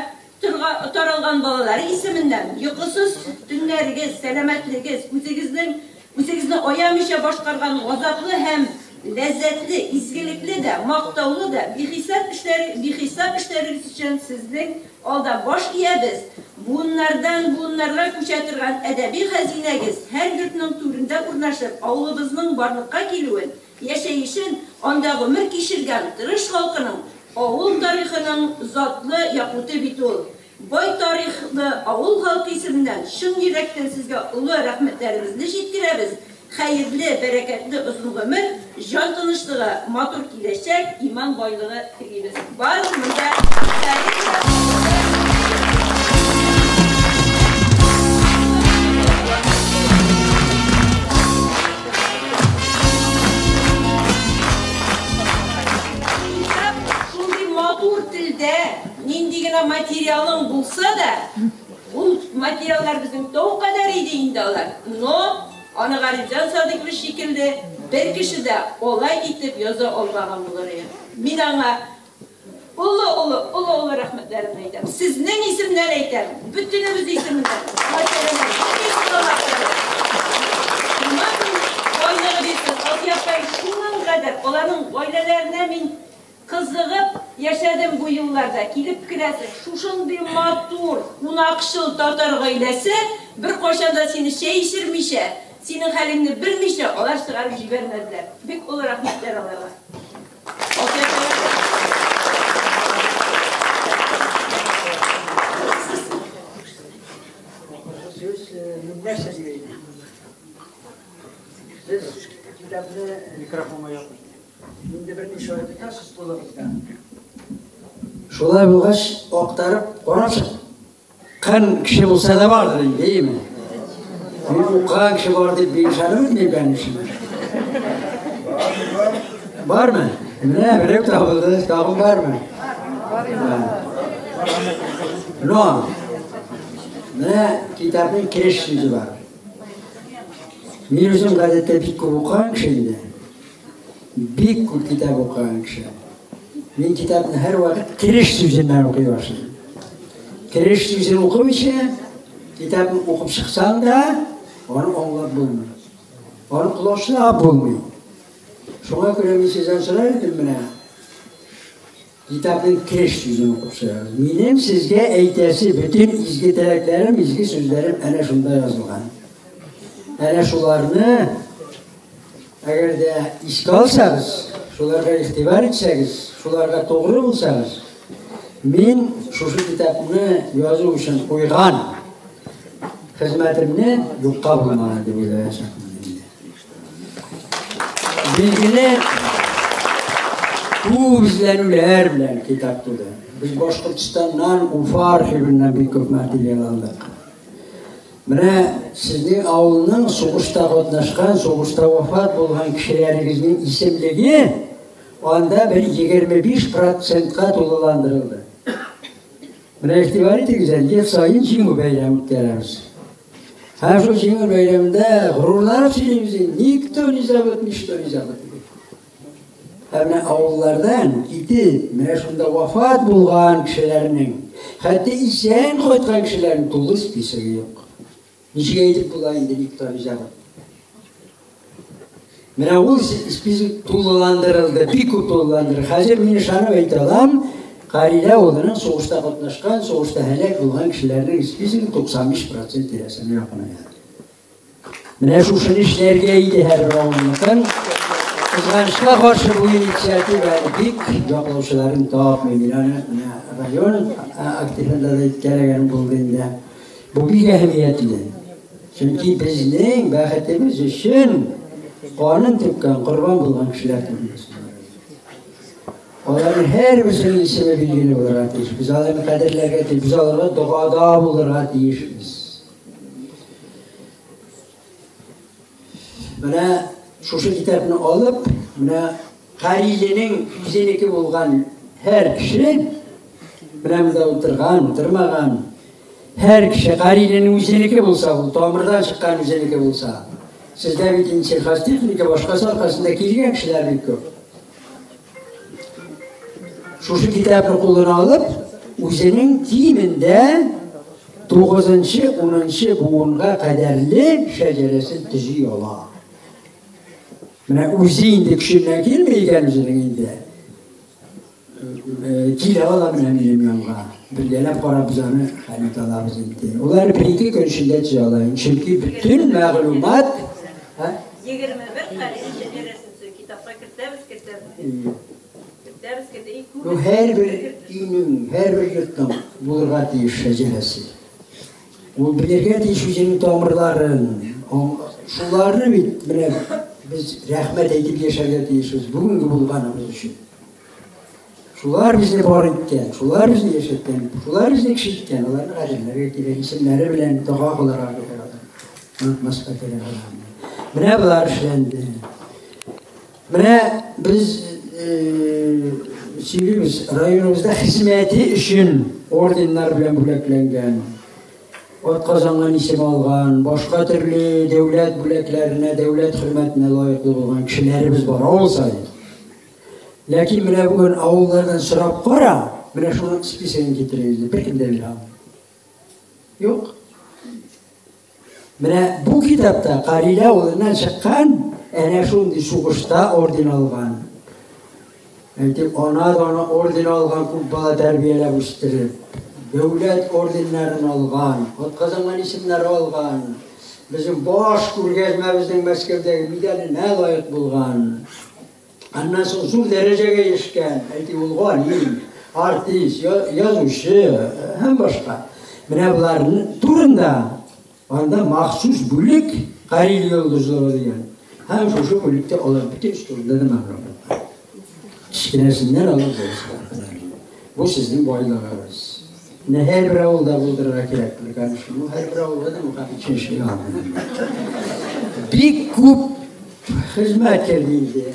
торга таралган балалары исеменнән йокысыз төннәрегез, сәламәтлегез, үзегезнең үзегезне аямыйча башкарган газаплы һәм ләззәтле, изгелекле дә, мактаулы да бихисап эшләре бихисап эшләрегез өчен сезнең алда баш иябез. Буыннардан буыннарга күчә торган әдәби хәзинәгез һәр йортның түрендә урнашып, авылыбызның барлыкка килүен, яшәешен, анда гомер кичергән тырыш халкының, авыл тарихының затлы якуты бит ул. Бай тарихлы авыл халкы исеменнән чын йөрәктән сезгә олы рәхмәтләребезне җиткерәбез, хәерле, бәрәкәтле озын гомер, җан тынычлыгы, матур киләчәк, иман байлыгы телибез. Барлык монда Китап шундый матур телдә, нинди генә материалың булса да, ул материаллар безнең тау кадәр иде инде алар, но аны Гарифҗан Садыйкович шикелле бер кеше дә алай итеп яза алмаган булыр иде. Мин аңа олы-олы, олы-олы рәхмәтләремне әйтәм. Сезнең исемнән әйтәм, бөтенебез исеменнән. Иман байлыгы бирсен, Алия апай шуның кадәр, аларның гаиләләренә мин кызыгып яшәдем бу елларда. Килеп керәсең, шушындый матур, кунакчыл татар гаиләсе беркайчан да сине чәй эчермичә, синең хәлеңне белмичә алар чыгарып җибәрмәделәр. Бик олы рәхмәтләр аларга. Сүз нәрсә дигән? Сез китапны микрофонга якын. Инде берничә ай тотасыз кулыгызда. Шулай булгач, актарып карап чыккан кеше булса да бардыр инде, әйеме? Мин укыган кеше бар дип бик ышанып бетмим, конечно. Бармы? Менә берәү табылды, тагын бармы? Но, менә китапның кереш сүзе бар. Мин үзем гадәттә бик күп укыган кеше инде. Бик күп китап укыган кеше. Мин китапны һәрвакыт кереш сүзеннән укый башлыйм. Кереш сүзен укымыйча, китапны укып чыксаң да, аны аңлап булмый. Аны колачлап булмый. Шуңа күрә мин сездән сорар идем менә. Китапның кереш сүзен укып чыгыгыз. Минем сезгә әйтәсе бөтен изге теләкләрем, изге сүзләрем әнә шунда язылган. Әнә шуларны әгәр дә искә алсагыз, шуларга игътибар итсәгез, шуларга тугры булсагыз, мин шушы китапны язу өчен куйган хезмәтемне юкка булмаган дип уйлаячакмын. Билгеле, күп эзләнүләр белән китап туды. Без Башкортстаннан, Уфа архивыннан бик күп материал алдык. Менә сезнең авылның сугышта катнашкан, сугышта вафат булган кешеләрегезнең исемлеге анда бер 25 процентка тулыландырылды. Менә игътибар итегез әле, ел саен Җиңү бәйрәме үткәрәбез. Һәм шул Җиңү бәйрәмендә горурланып сөйлибез инде, никто не забыт, ничто не забыт дип. Һәм менә авыллардан китеп, менә шунда вафат булган кешеләрнең, хәтта исән кайткан кешеләрнең тулы списогы юк. Ничек әйтеп була инде никто не забыт? Менә ул список тулыландырылды, бик күп тулыландырылды. Хәзер мин ышанып әйтә алам, Карилә авылының сугышта катнашкан, сугышта һәлак булган кешеләрнең списогы 95% тирәсенә якыная. Менә шушыны эшләргә иде һәрбер авылныкын. Кызганычка каршы, бу инициатива әле бик яклаучыларын тапмый. Мин аны менә район активында да әйткәләгән булды инде. Бу бик әһәмиятле. Чөнки безнең бәхетебез өчен канын түккән, корбан булган кешеләр турында Аларның һәрберсенең исеме билгеле булырга тиеш. Без аларны кадерләргә тиеш, без аларга догада булырга тиешбез. Менә шушы китапны алып, менә Кариленең үзенеке булган һәр кеше, менә монда утырган, утырмаган, һәр кеше Кариленең үзенеке булса, ул тамырдан чыккан үзенеке булса, сездә бит инде сельхозтехника башкасы аркасында килгән кешеләр бик күп. Шушы китапны кулына алып, үзенең кимендә тугызынчы, унынчы буынга кадәрле шәҗәрәсен төзи ала. Менә үзе инде көченнән килми икән үзенең инде. Килә ала менә минем янга. Бергәләп карап без аны хәл итә алабыз инде. Ул әле бер-ике көн эчендә төзә ала. Чөнки бөтен мәгълүмат 21 каләм шәҗәрәсен китапка кертәбез, кертәбез. Кертәбез, кертәбез. Ну, һәрбер өйнең, һәрбер йортның булырга тиеш шәҗәрәсе. Ул белергә тиеш үзенең тамырларын. Шуларны бит менә без рәхмәт әйтеп яшәргә тиешбез бүгенге булганыбыз өчен. Шулар безне бар иткән, шулар безне яшәткән, шулар безне кеше иткән, аларны кадерләргә кирәк, исемнәре белән дога кылырга кирәк аларны. Онытмаска кирәк аларны. Менә болар эшләнде. Менә без сөйлибез, районыбызда хезмәте өчен орденнар белән бүләкләнгән, атказанган исем алган, башка төрле дәүләт бүләкләренә, дәүләт хөрмәтенә лаеклы булган кешеләребез бар авыл саен. Ләкин менә бүген авыллардан сорап кара, менә шуның списогын китерегез дип, беркем дә бирә алмый. Юк. Менә бу китапта Карилә авылыннан чыккан әнә шундый сугышта орден алган. Әйтик, ана даны орден алган күп бала тәрбияләп үстереп, дәүләт орденнарын алган, атказанган исемнәре алган, безнең баш күргәзмәбезнең Мәскәүдәге медаленә лаек булган. Аннан соң зур дәрәҗәгә ирешкән, әйтик, ул галим, артист, язучы һәм башка. Менә боларның турында анда махсус бүлек Карил йолдызлыгы дигән. Һәм шушы бүлектә алар бөтен эш турында да мәгълүмат бар. Кечкенәсеннән алып зурысына кадәр. Бу сезнең байлыгыгыз. Менә һәрбер авылда булдырырга кирәк, конечно. Ну, һәрбер авылда да Мөхәммәтшин эшли алмый. Бик күп Хезмәт керде инде.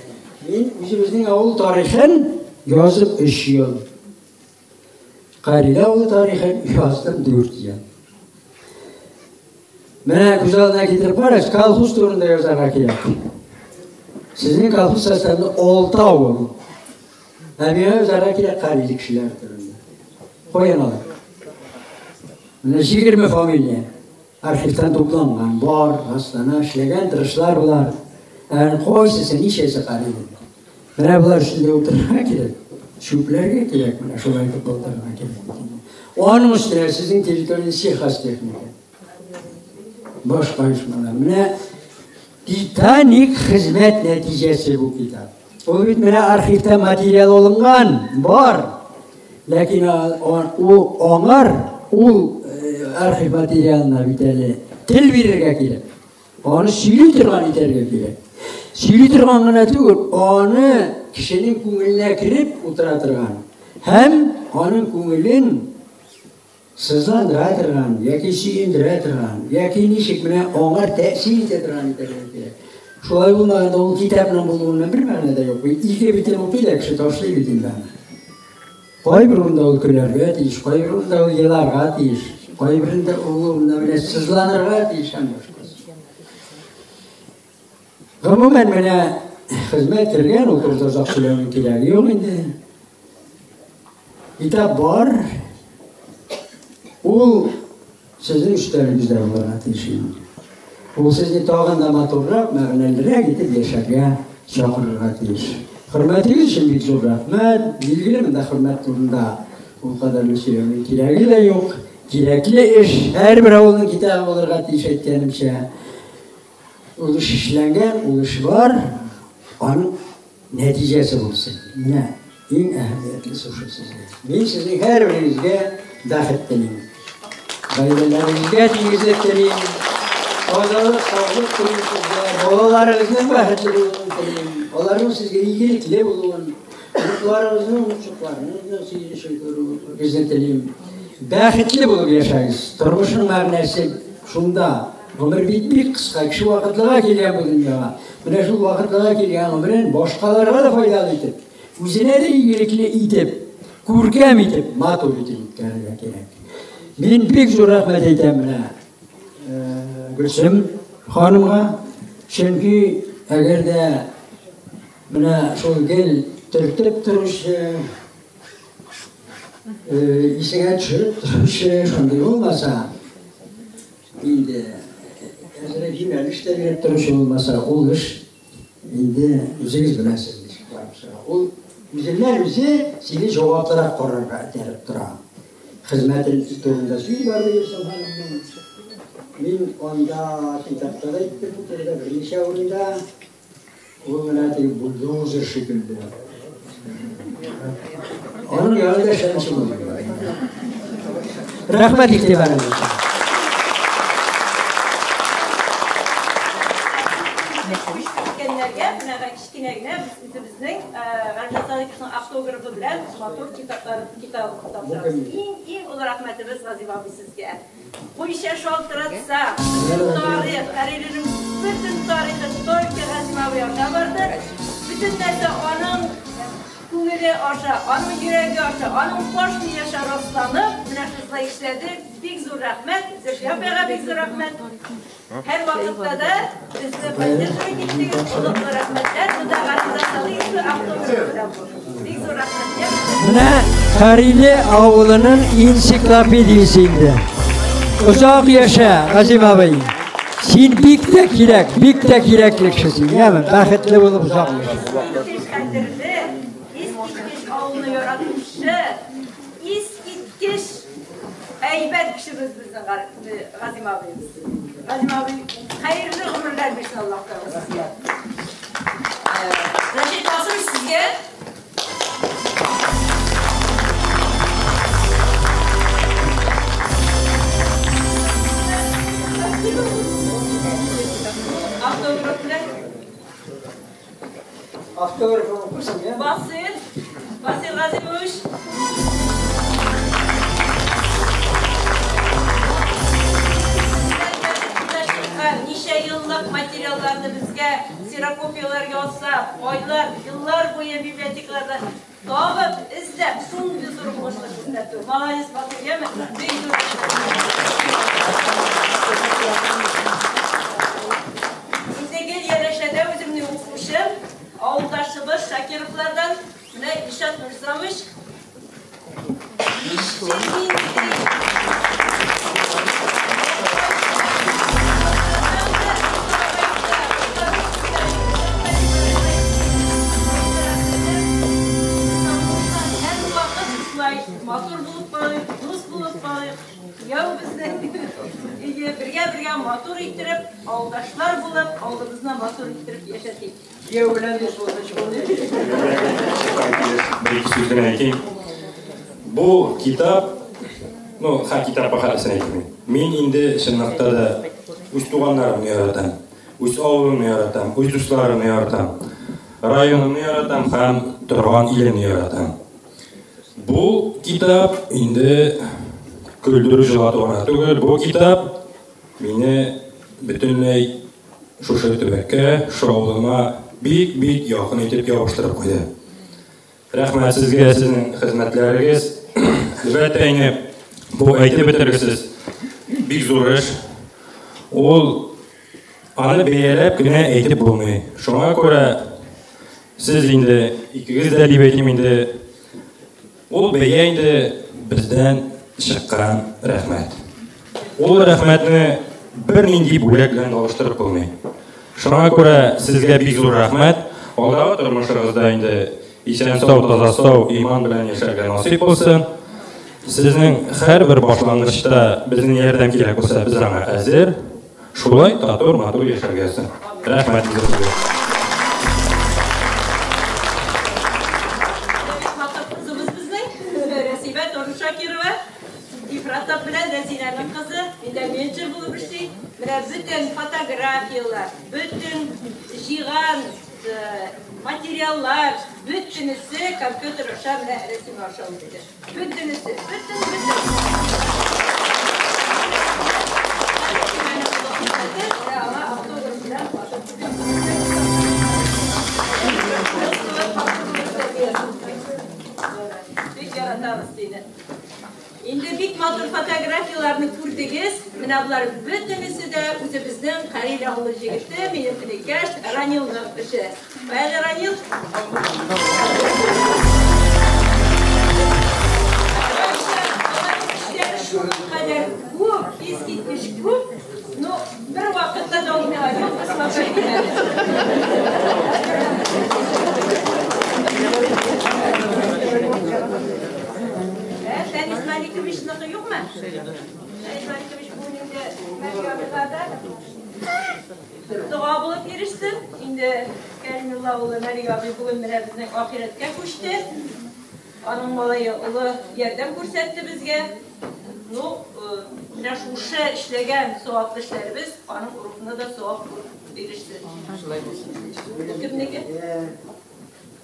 Мин үзебезнең авыл тарихын язып өч ел. Карилә авылы тарихын яздым 4 ел. Менә күз алдына китереп карагыз, колхоз турында язарга кирәк. Сезнең колхоз составында 6 авыл. Ә миңа язарга кирәк Кариле кешеләр турында. Каян алып? Менә 20 фамилия. Архивтан тупланган, бар, раслана, эшләгән тырышлар болар. Ә кайсысы, ничәсе карый. Менә болар өстендә утырырга кирәк, чүпләргә кирәк, менә шулай итеп булдырырга кирәк. Аның өстенә сезнең территорияне сельхозтехника. Башка оешмалар. Менә титаник хезмәт нәтиҗәсе бу китап. Ул бит менә архивта материал алынган, бар. Ләкин ул аңар, ул архив материалына бит әле тел бирергә кирәк. Аны сөйли торган итәргә кирәк. Сөйли торган гына түгел, аны кешенең күңеленә кереп утыра торган һәм аның күңелен Сызландыра торган, яки сөендерә торган, яки ничек менә аңар тәэсир итә торган итәргә кирәк. Шулай булмаганда ул китапның булуыннан бер мәгънә дә юк. Ике битен укый да кеше ташлый бит инде аны. Кайбер урында ул көләргә тиеш, кайбер урында ул еларга тиеш, кайберендә ул урында менә сызланырга тиеш һәм башкасы. Гомумән менә хезмәт кергән, ул турыда озак сөйләүнең кирәге юк инде. Китап бар. Ул сезнең өстәлегездә булырга тиеш инде. Ул сезне тагын да матуррак, мәгънәлерәк итеп яшәргә чакырырга тиеш. Хөрмәтегез өчен бик зур рәхмәт. Билгеле, монда хөрмәт турында ул кадәрле сөйләүнең кирәге дә юк. Кирәкле эш һәрбер авылның китабы булырга тиеш, әйткәнемчә. Ул эш эшләнгән, ул эш бар. Аның нәтиҗәсе булсын. Менә иң әһәмиятлесе шушы сезгә. Мин сезнең һәрберегезгә бәхет телим. Гаиләләрегезгә тигезлек телим. Тазалык, саулык телим сезгә. Балаларыгызның бәхетле булуын телим. Аларның сезгә игелекле булуын, оныкларыгызның, оныкчыкларыгызның сөенечен күрүегезне телим. Бәхетле булып яшәгез. Тормышның мәгънәсе шунда. Гомер бит бик кыска, кеше вакытлыга килгән бу дөньяга. Менә шул вакытлыга килгән гомерен башкаларга да файдалы итеп, үзенә дә игелекле итеп, күркәм итеп, матур итеп үткәрергә кирәк. Мин бик зур рәхмәт әйтәм менә Гөлсем ханымга, чөнки әгәр дә менә шул гел төртеп торучы, исеңә төшереп торучы шундый булмаса, инде әзрәк юнәлеш тә биреп торучы булмаса, ул эш инде үзегез беләсез ничек барып чыга. Ул үзеннән үзе сине җаваплырак карарга этәреп тора. Хезмәтен турында сөйли барды Гөлсем ханымның. Мин анда китапта да әйттем бу турыда берничә урында. Ул менә теге бульдозер шикелле. Аның янында Шәмси булмый. Рәхмәт игътибарыгыз өчен. Үткәннәргә менә кечкенә генә без үзебезнең Галия Садыйковның автографы белән матур китаплар китап тапшырабыз. Иң иң олы рәхмәтебез Газим абый сезгә. Куйча шалтыратса, бөтен тарих, Карелиның бөтен тарихы только Газим абый аша барды. Бөтен нәрсә аның күңеле аша, аның йөрәге аша, аның баш мие аша расланып, менә шулай эшләде. Бик зур рәхмәт, Зөлфия апайга бик зур рәхмәт. Һәр вакытта да безне поддерживать иттегез, олы рәхмәтләр. Монда Газиза Садыйкова автографы белән бу. Бик зур рәхмәт. Менә Кариле авылының энциклопедиясе инде. Озак яшә, Газим абый. Син бик тә кирәк, бик тә кирәкле кеше син, яме? Бәхетле булып озак яшә. Искиткеч хәтерле, искиткеч авылны яратучы, искиткеч әйбәт кешебез безнең Газим абыебыз. Газим абый, хәерле гомерләр бирсен Аллаһ Тәгалә сезгә. Рәшит Касымович сезгә Автограф белән. Автограф укырсың, я? Басыр, Басыр Газимович. Ничә еллык материалларны безгә ксерокопияләр ясап, айлар, еллар буе библиотекаларда табып, эзләп, шундый зур булышлык күрсәтү. Молодец, Батыр, яме? Бик зур. Инде гел янәшәдә үземнең укучым, авылдашыбыз Шакировлардан, менә Илшат Нурисламович. Һәрвакыт шулай матур булып калыйк, дус булып калыйк. Кияү безнең өйгә бергә-бергә матур иттереп, авылдашлар булып, авылыбызны матур иттереп яшәтик. Кияү белән дус булгач булмый. Бер-ике сүз генә әйтим. Бу китап, ну, һәр китап бәһасен әйтмим. Мин инде чынлыкта да үз туганнарымны яратам, үз авылымны яратам, үз дусларымны яратам, районымны яратам һәм торган илемне яратам. Бу китап инде көлдерү җылату гына түгел, бу китап мине бөтенләй шушы төбәккә, шушы авылыма бик-бик якын итеп ябыштырып куйды. Рәхмәт сезгә, сезнең хезмәтләрегез. Әлбәттә инде бу әйтеп бетергесез бик зур эш. Ул аны бәяләп кенә әйтеп булмый. Шуңа күрә сез инде икегез дә дип әйтим инде, ул бәя инде бездән чыккан рәхмәт. Ул рәхмәтне бернинди бүләк белән алыштырып булмый. Шуңа күрә сезгә бик зур рәхмәт. Алдагы тормышыгызда инде исән сау, таза сау, иман белән яшәргә насыйп булсын. Сезнең һәрбер башлангычта безнең ярдәм кирәк булса, без аңа әзер. Шулай татур, матур яшәргә язсын. Рәхмәт сезгә. Зөһрә белән Рәзинәнең кызы, миндә менеджер булып эшли. Менә бөтен фотографияләр, бөтен җыйган материаллар, бөтенесе компьютер аша менә рәсем аша үтте. Бөтенесе, бөтен, бөтен. Аңа автограф белән Бик яратабыз сине. Инде бик матур фотографияләрне күрдегез. Менә болар бөтенесе дә үзебезнең Кариле авылы җегете, минем энекәш Ранилның эше. Кая Ранил? Шуның кадәр күп, искиткеч күп. Ну, бер вакытта да ул миңа юк кысмаша килмәде. Фәнис Маликовичныкы юкмы? Фәнис Маликович бүген инде Мәскәүдә дога булып ирешсен. Инде Кәримулла улы Мәлик абый бүген менә безнең ахирәткә күчте. Аның малае олы ярдәм күрсәтте безгә. Ну, менә шушы эшләгән саваплы эшләребез аның рухына да савап булып ирешсен. Шулай булсын. Кемнеке?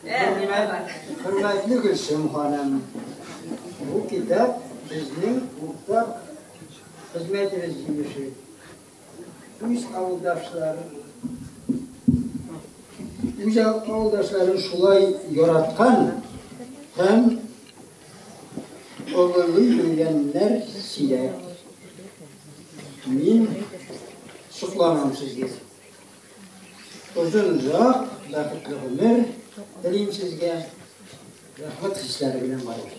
Хөрмәтле Гөлсем ханым, бу китап безнең уртак хезмәтебез җимеше. Үз авылдашларын шулай яраткан һәм олылый белгәннәр сирәк. Мин сокланам сезгә. Озын озак, бәхетле гомер телим сезгә. Рәхмәт хисләре белән барыгыз.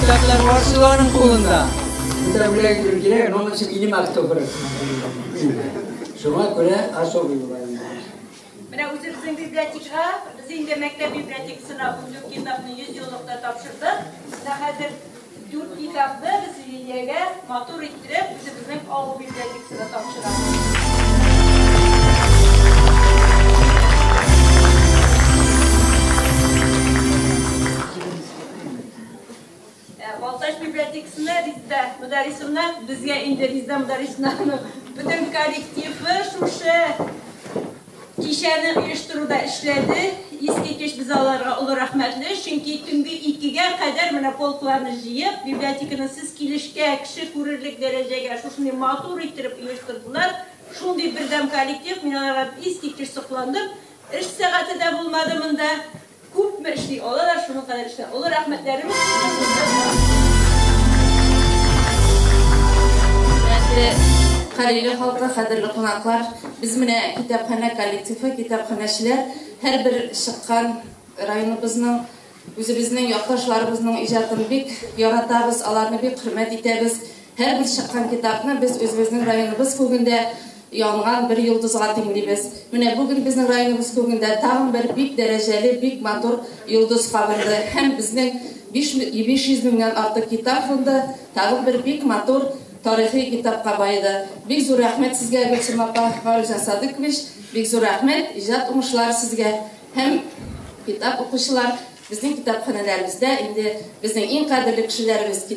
Китаплар бар шуларның кулында. Китап бүләк итәргә кирәк, аның өчен минем автограф. Шуңа күрә особый була инде. Менә үзебезнең библиотекага, без инде мәктәп библиотекасына 14 китапны 100 еллыкта тапшырдык. Менә хәзер 4 китапны без Лилиягә матур иттереп үзебезнең авыл библиотекасына тапшырабыз. Балтач библиотекасына Ризда Мөдәррисовна, безгә инде Ризда Мөдәррисовнаның бөтен коллективы шушы кичәне оештыруда эшләде. Искиткеч без аларга олы рәхмәтле, чөнки төнге 2-гә кадәр менә полкларны җыеп, библиотеканы сез килешкә, кеше күрерлек дәрәҗәгә шушындый матур иттереп оештырдылар. Шундый бердәм коллектив, мин аларга искиткеч сокландым. Эш сәгате дә булмады монда. Күпме эшли алалар, шуның кадәр эшләр. Олы рәхмәтләребез. Хөрмәтле Кариле халкы, кадерле кунаклар, без менә китапханә коллективы, китапханәчеләр һәрбер чыккан районыбызның, үзебезнең якташларыбызның иҗатын бик яратабыз, аларны бик хөрмәт итәбез. Һәрбер чыккан китапны без үзебезнең районыбыз күгендә янган бер йолдызга тиңлибез. Менә бүген безнең районыбыз күгендә тагын бер бик дәрәҗәле, бик матур йолдыз кабынды. Һәм безнең 500 меңнән артык китап фонды тагын бер бик матур тарихи китапка байыды. Бик зур рәхмәт сезгә, Гөлсем апа, Гарифҗан Садыкович, бик зур рәхмәт, иҗат уңышлары сезгә. Һәм китап укучылар, безнең китапханәләребездә инде безнең иң кадерле кешеләребез,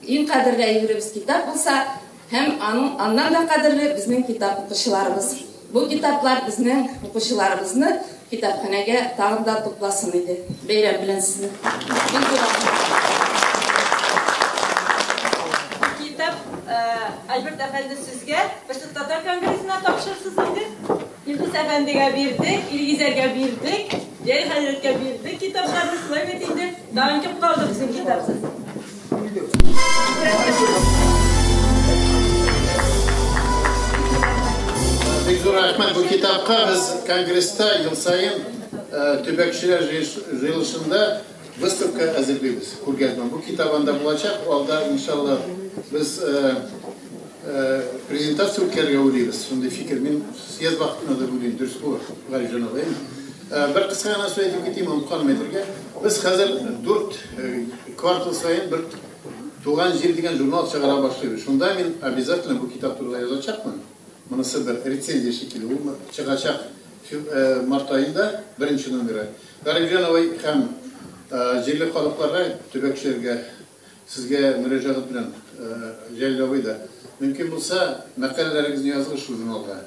иң кадерле әйберебез китап булса, һәм аннан да кадерле безнең китап укучыларыбыз. Бу китаплар безнең укучыларыбызны китапханәгә тагын да тупласын иде. Бәйрәм белән сезне. Бик зур рәхмәт. Китап Альберт әфәнде сезгә, Башкорт татар конгрессына тапшырсыз инде. Илдус әфәндегә бирдек, Илгизәргә бирдек, Җәлил хәзрәткә бирдек китапларны, шулай бит инде. Тагын кем калды безнең китапсыз? Бик зур рәхмәт бу китапка. Без конгресста ел саен төбәкчеләр җыелышында выставка әзерлибез, күргәзмә. Бу китап анда булачак. Алда иншалла без презентация үткәрергә уйлыйбыз. Шундый фикер мин съезд вакытында да уйлыйм, дөрес булыр, Гарифҗан абый. Бер кыска гына сүз әйтеп китим, онытканым әйтергә. Без хәзер 4 квартал саен бер Туган җир дигән журнал чыгара башлыйбыз. Шунда мин обязательно бу китап турында язачакмын. Монысы бер рецензия шикелле, ул чыгачак Март аенда беренче номеры. Гарифҗан абый һәм җирле халыкларга, төбәкчеләргә сезгә мөрәҗәгать белән Җәлил абый да мөмкин булса мәкаләләрегезне языгыз шул журналга.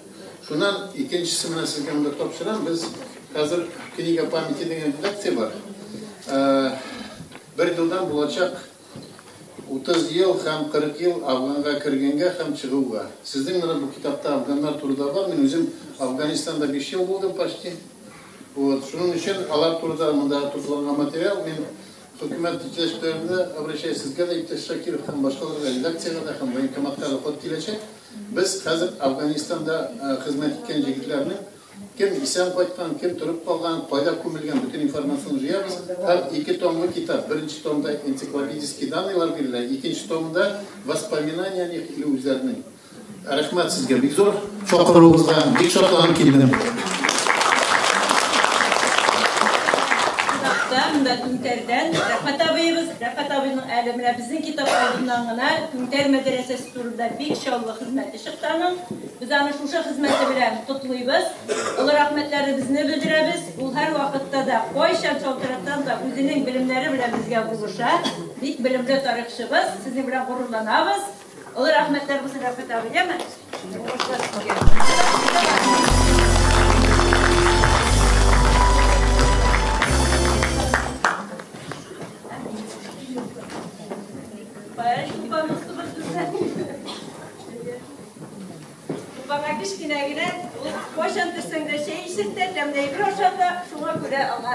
Шуннан икенчесе менә сезгә монда тапшырам. Без хәзер Книга памяти дигән редакция бар. Бер елдан булачак 30 ел һәм 40 ел Афганга кергәнгә һәм чыгуга. Сезнең менә бу китапта афганнар турында бар. Мин үзем Афганистанда 5 ел булдым почти. Вот, шуның өчен алар турында монда тупланган материал мин хөкүмәт җитәкчеләренә обращаюсь, сезгә дә, иптәш Шакиров, һәм башкаларга, редакциягә дә һәм военкоматка да хат киләчәк. Без хәзер Афганистанда хезмәт иткән җегетләрнең кем исән кайткан, кем торып калган, кайда күмелгән бөтен информацияне җыябыз. Һәм ике томлы китап. Беренче томда энциклопедический данныйлар бирелә, икенче томында воспоминания о них или үзләренең. Рәхмәт сезгә бик зур чакыруыгызга, бик шатланып килдем. Кунакта монда Түнтәрдән Рәфкать абыебыз. Рәфкать абыйның әле менә безнең китап алдыннан гына Түнтәр мәдрәсәсе турында бик чаллы хезмәте чыкты аның. Без аны шушы хезмәте белән котлыйбыз. Олы рәхмәтләребезне белдерәбез. Ул һәрвакытта да, кайчан шалтыратсаң да, үзенең белемнәре белән безгә булыша. Бик белемле тарихчыбыз. Сезнең белән горурланабыз. Олы рәхмәтләр булсын, Рәфкать абый, яме? Уңышлар сезгә. Тупанга кечкенә генә, ул кайчан төшсәң дә чәй эчертә, тәмле әйбер ашата, шуңа күрә аңа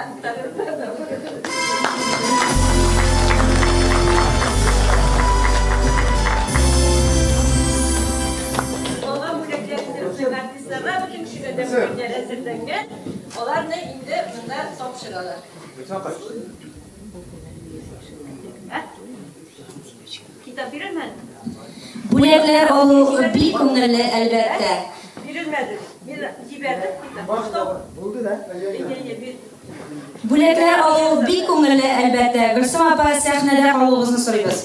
Алган бүләкләр инде артистларга, бөтен кешегә дә бүләкләр әзерләнгән. Аларны инде монда тапшыралар. Китап бирелмәде. Бүләкләр алу бик күңелле, әлбәттә. Бирелмәде. Мин җибәрдем китап. Булды да. Бүләкләр алу бик күңелле, әлбәттә. Гөлсем апа, сәхнәдә калуыгызны сорыйбыз.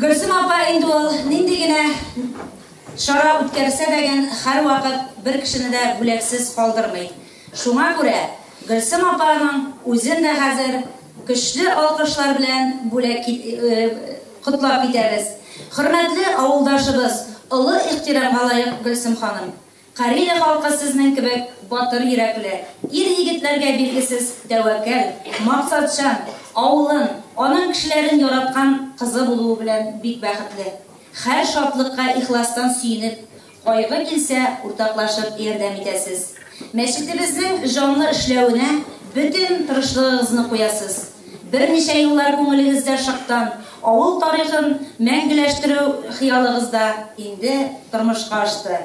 Гөлсем апа инде ул нинди генә чара үткәрсә дә һәрвакыт бер кешене дә бүләксез калдырмый. Шуңа күрә Гөлсем апаның үзен дә хәзер көчле алкышлар белән бүләк котлап китәбез. Хөрмәтле авылдашыбыз, олы ихтирамга лаек Гөлсем ханым. Кариле халкы сезнең кебек батыр йөрәкле, ир-егетләргә биргесез тәвәккәл, максатчан, авылын, аның кешеләрен яраткан кызы булуы белән бик бәхетле. Һәр шатлыкка ихластан сөенеп, кайгы килсә, уртаклашып ярдәм итәсез. Мәчетебезнең җанлы эшләвенә бөтен тырышлыгыгызны куясыз. Берничә еллар күңелегездә шыктан авыл тарихын мәңгеләштерү хыялыгыз да инде тормышка ашты.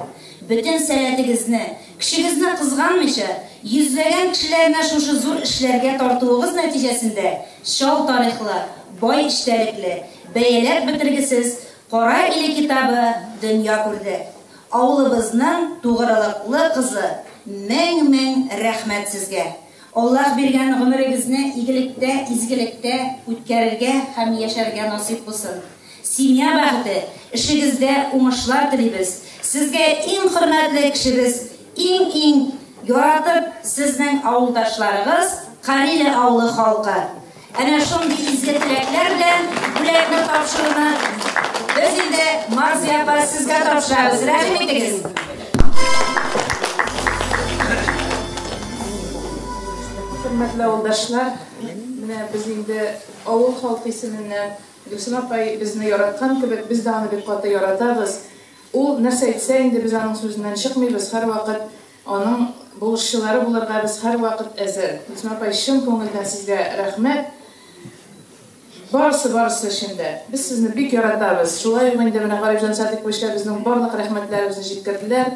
Бөтен сәләтегезне, көчегезне кызганмыйча, йөзләгән кешеләрне шушы зур эшләргә тартуыгыз нәтиҗәсендә чал тарихлы, бай эчтәлекле, бәяләп бетергесез Кара иле китабы дөнья күрде. Авылыбызның тугрылыклы кызы, мең-мең рәхмәт сезгә. Аллаһ биргән гомерегезне игелектә, изгелектә үткәрергә һәм яшәргә насыйп булсын. Семья бәхете, эшегездә уңышлар телибез. Сезгә иң хөрмәтле кешебез, иң-иң яратып сезнең авылдашларыгыз, Кариле авылы халкы. Әнә шундый изге теләкләр белән бүләкне тапшыруны без инде Марзия апа сезгә тапшырабыз. Рәхим итегез. Хөрмәтле авылдашлар, менә без инде авыл халкы исеменнән Гөлсем апай безне яраткан кебек, без дә аны бик каты яратабыз. Ул нәрсә әйтсә инде без аның сүзеннән чыкмыйбыз, һәрвакыт аның булышчылары булырга без һәрвакыт әзер. Гөлсем апай, чын күңелдән сезгә рәхмәт. Барысы, барысы өчен дә. Без сезне бик яратабыз. Шулай ук инде менә Гарифҗан Садыйковичка безнең барлык рәхмәтләребезне җиткерделәр.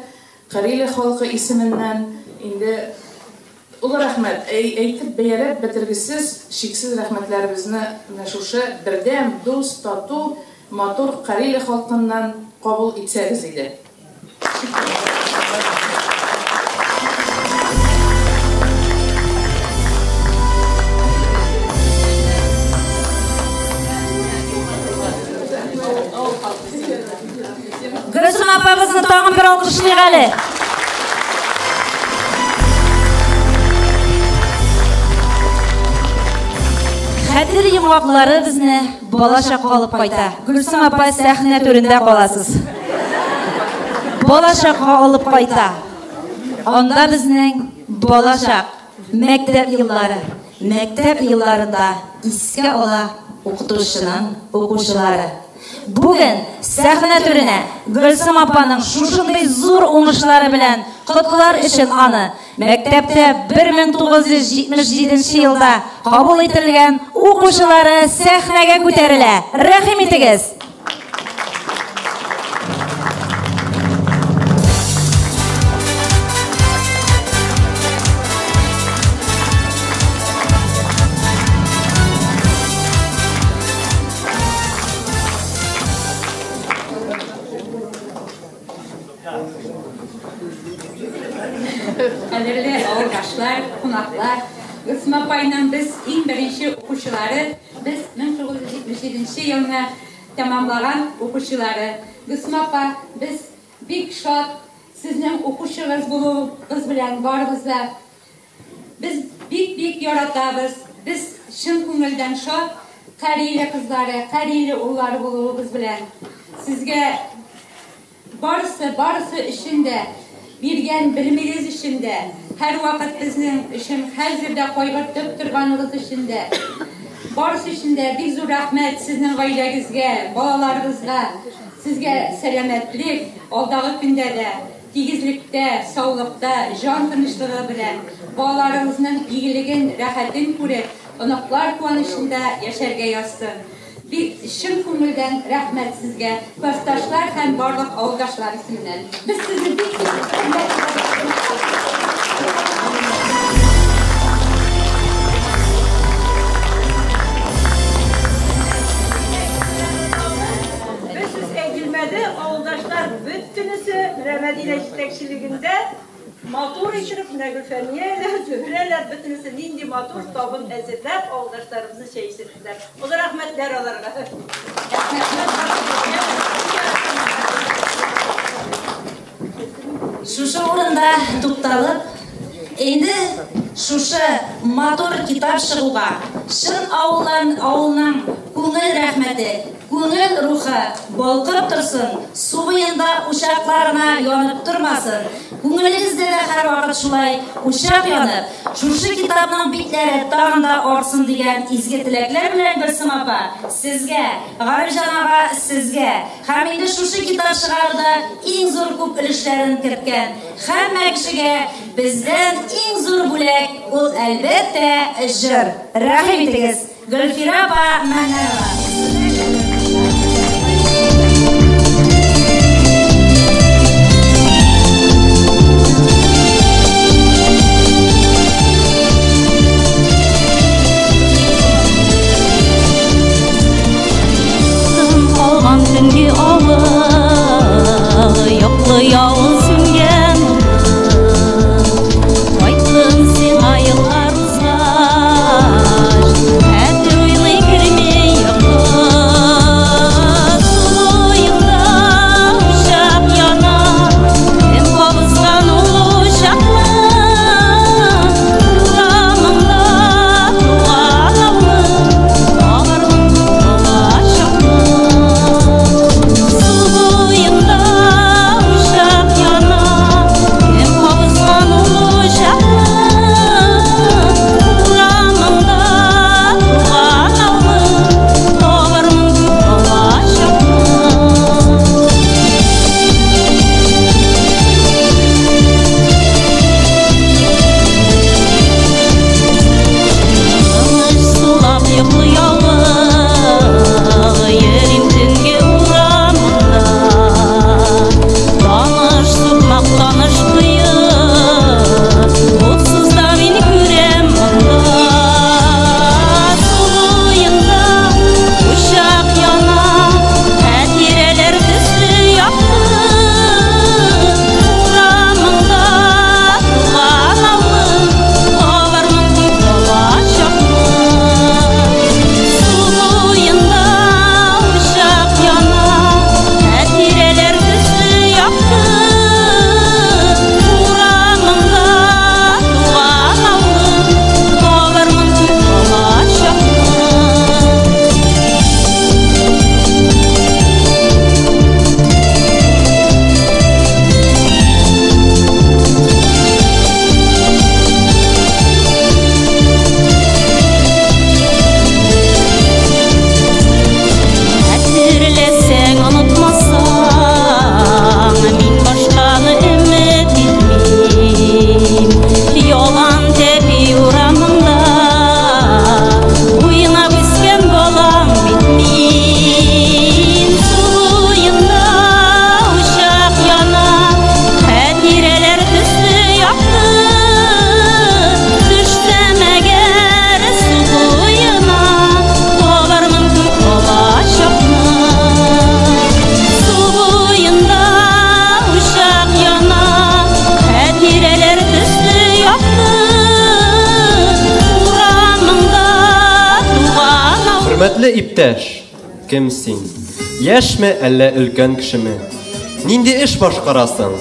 Кариле халкы исеменнән инде олы рәхмәт. Әйтеп, бәяләп бетергесез, чиксез рәхмәтләребезне менә шушы бердәм, дус, тату, матур Кариле халкыннан кабул итсәгез иде. Гөлсем апабызны тагын бер алкыш Алкышлыйк әле. Хәтер йомгаклары безне балачакка алып кайта. Гөлсем апа, сәхнә түрендә каласыз. Балачакка алып кайта. Анда безнең балачак, мәктәп еллары. Мәктәп елларында искә ала укытучының укучылары. Бүген сәхнә түренә Гөлсем апаның шушындый зур уңышлары белән котлар өчен аны мәктәптә 1977 елда кабул ителгән укучылары сәхнәгә күтәрелә. Рәхим итегез! Кадерле авылдашлар, кунаклар, Гөлсем апайның без иң беренче укучылары, без 1977 елны тәмамлаган укучылары. Гөлсем апа, без бик шат сезнең укучыгыз булуыгыз белән барыбыз да. Без бик-бик яратабыз. Без чын күңелдән шат Кариле кызлары, Кариле уллары булуыбыз белән. Сезгә барысы, барысы өчен дә, биргән белемегез өчен дә, һәрвакыт безнең өчен хәзер дә кайгыртып торганыгыз өчен дә, барысы өчен дә бик зур рәхмәт сезнең гаиләгезгә, балаларыгызга. Сезгә сәламәтлек, алдагы көндә дә тигезлектә, саулыкта, җан тынычлыгы белән балаларыгызның игелеген, рәхәтен күреп, оныклар куанычында яшәргә язсын. Бик чын күңелдән рәхмәт сезгә, классташлар һәм барлык авылдашлар исеменнән. Без сезне бик Бер сүз әйтелмәде, авылдашлар бөтенесе менә Мәдинә җитәкчелегендә матур итеп, менә Гөлфәнияләр, Зөһрәләр бөтенесе нинди матур табын әзерләп, авылдашларыбызны чәй эчерделәр. Олы рәхмәтләр аларга. Шушы урында тукталып, инде шушы матур китап чыгуга, чын авыллан авылның күңел рәхмәте, күңел рухы балкып торсын, су буенда учакларына янып тормасын. Күңелегездә дә һәрвакыт шулай учак янып, шушы китапның битләре тагын да артсын дигән изге теләкләр белән Гөлсем апа, сезгә, Гарифҗан ага, сезгә һәм инде шушы китап чыгаруда иң зур күп өлешләрен керткән һәммә кешегә бездән иң зур бүләк ул, әлбәттә, җыр. Рәхим итегез, Гөлфирә апа Мәннанова. Тын калган төнге авыл, йоклый авыл сүнгән Кайттым сиңа еллар узгач, хәтер уйлый керми йокы. Хөрмәтле иптәш, кем син? Яшьме, әллә өлкән кешеме? Нинди эш башкарасың?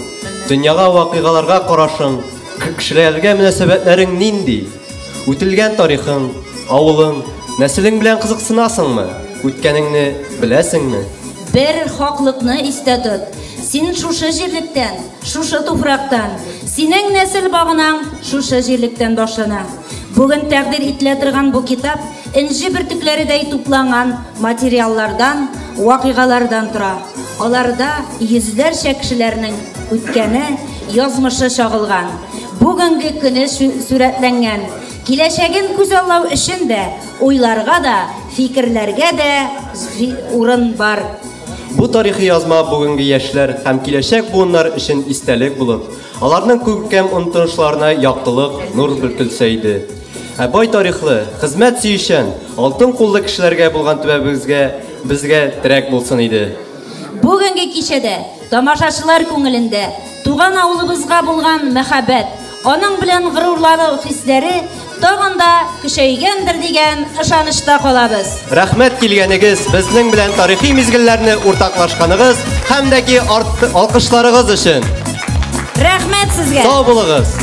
Дөньяга, вакыйгаларга карашың, кешеләргә мөнәсәбәтләрең нинди? Үтелгән тарихың, авылың, нәселең белән кызыксынасыңмы? Үткәнеңне беләсеңме? Бер хаклыкны истә тот. Син шушы җирлектән, шушы туфрактан. Синең нәсел баганаң шушы җирлектән башлана. Бүген тәкъдир ителә торган бу китап энҗе бөртекләредәй тупланган материаллардан, вакыйгалардан тора. Аларда йөзләрчә кешеләрнең үткәне, язмышы чагылган. Бүгенге көне сурәтләнгән. Киләчәген күзаллау өчен дә, уйларга да, фикерләргә дә урын бар. Бу тарихи язма бүгенге яшьләр һәм киләчәк буыннар өчен истәлек булып, аларның күркәм омтылышларына яктылык, нур бөркелсә иде. Ә бай тарихлы, хезмәт сөючән, алтын куллы кешеләргә булган төбәгебезгә безгә терәк булсын иде. Бүгенге кичәдә тамашачылар күңелендә туган авылыбызга булган мәхәббәт, аның белән горурлану хисләре тагын да көчәйгәндер дигән ышанычта калабыз. Рәхмәт килгәнегез, безнең белән тарихи мизгелләрне уртаклашканыгыз һәм дә ки алкышларыгыз өчен. Рәхмәт сезгә. Сау булыгыз.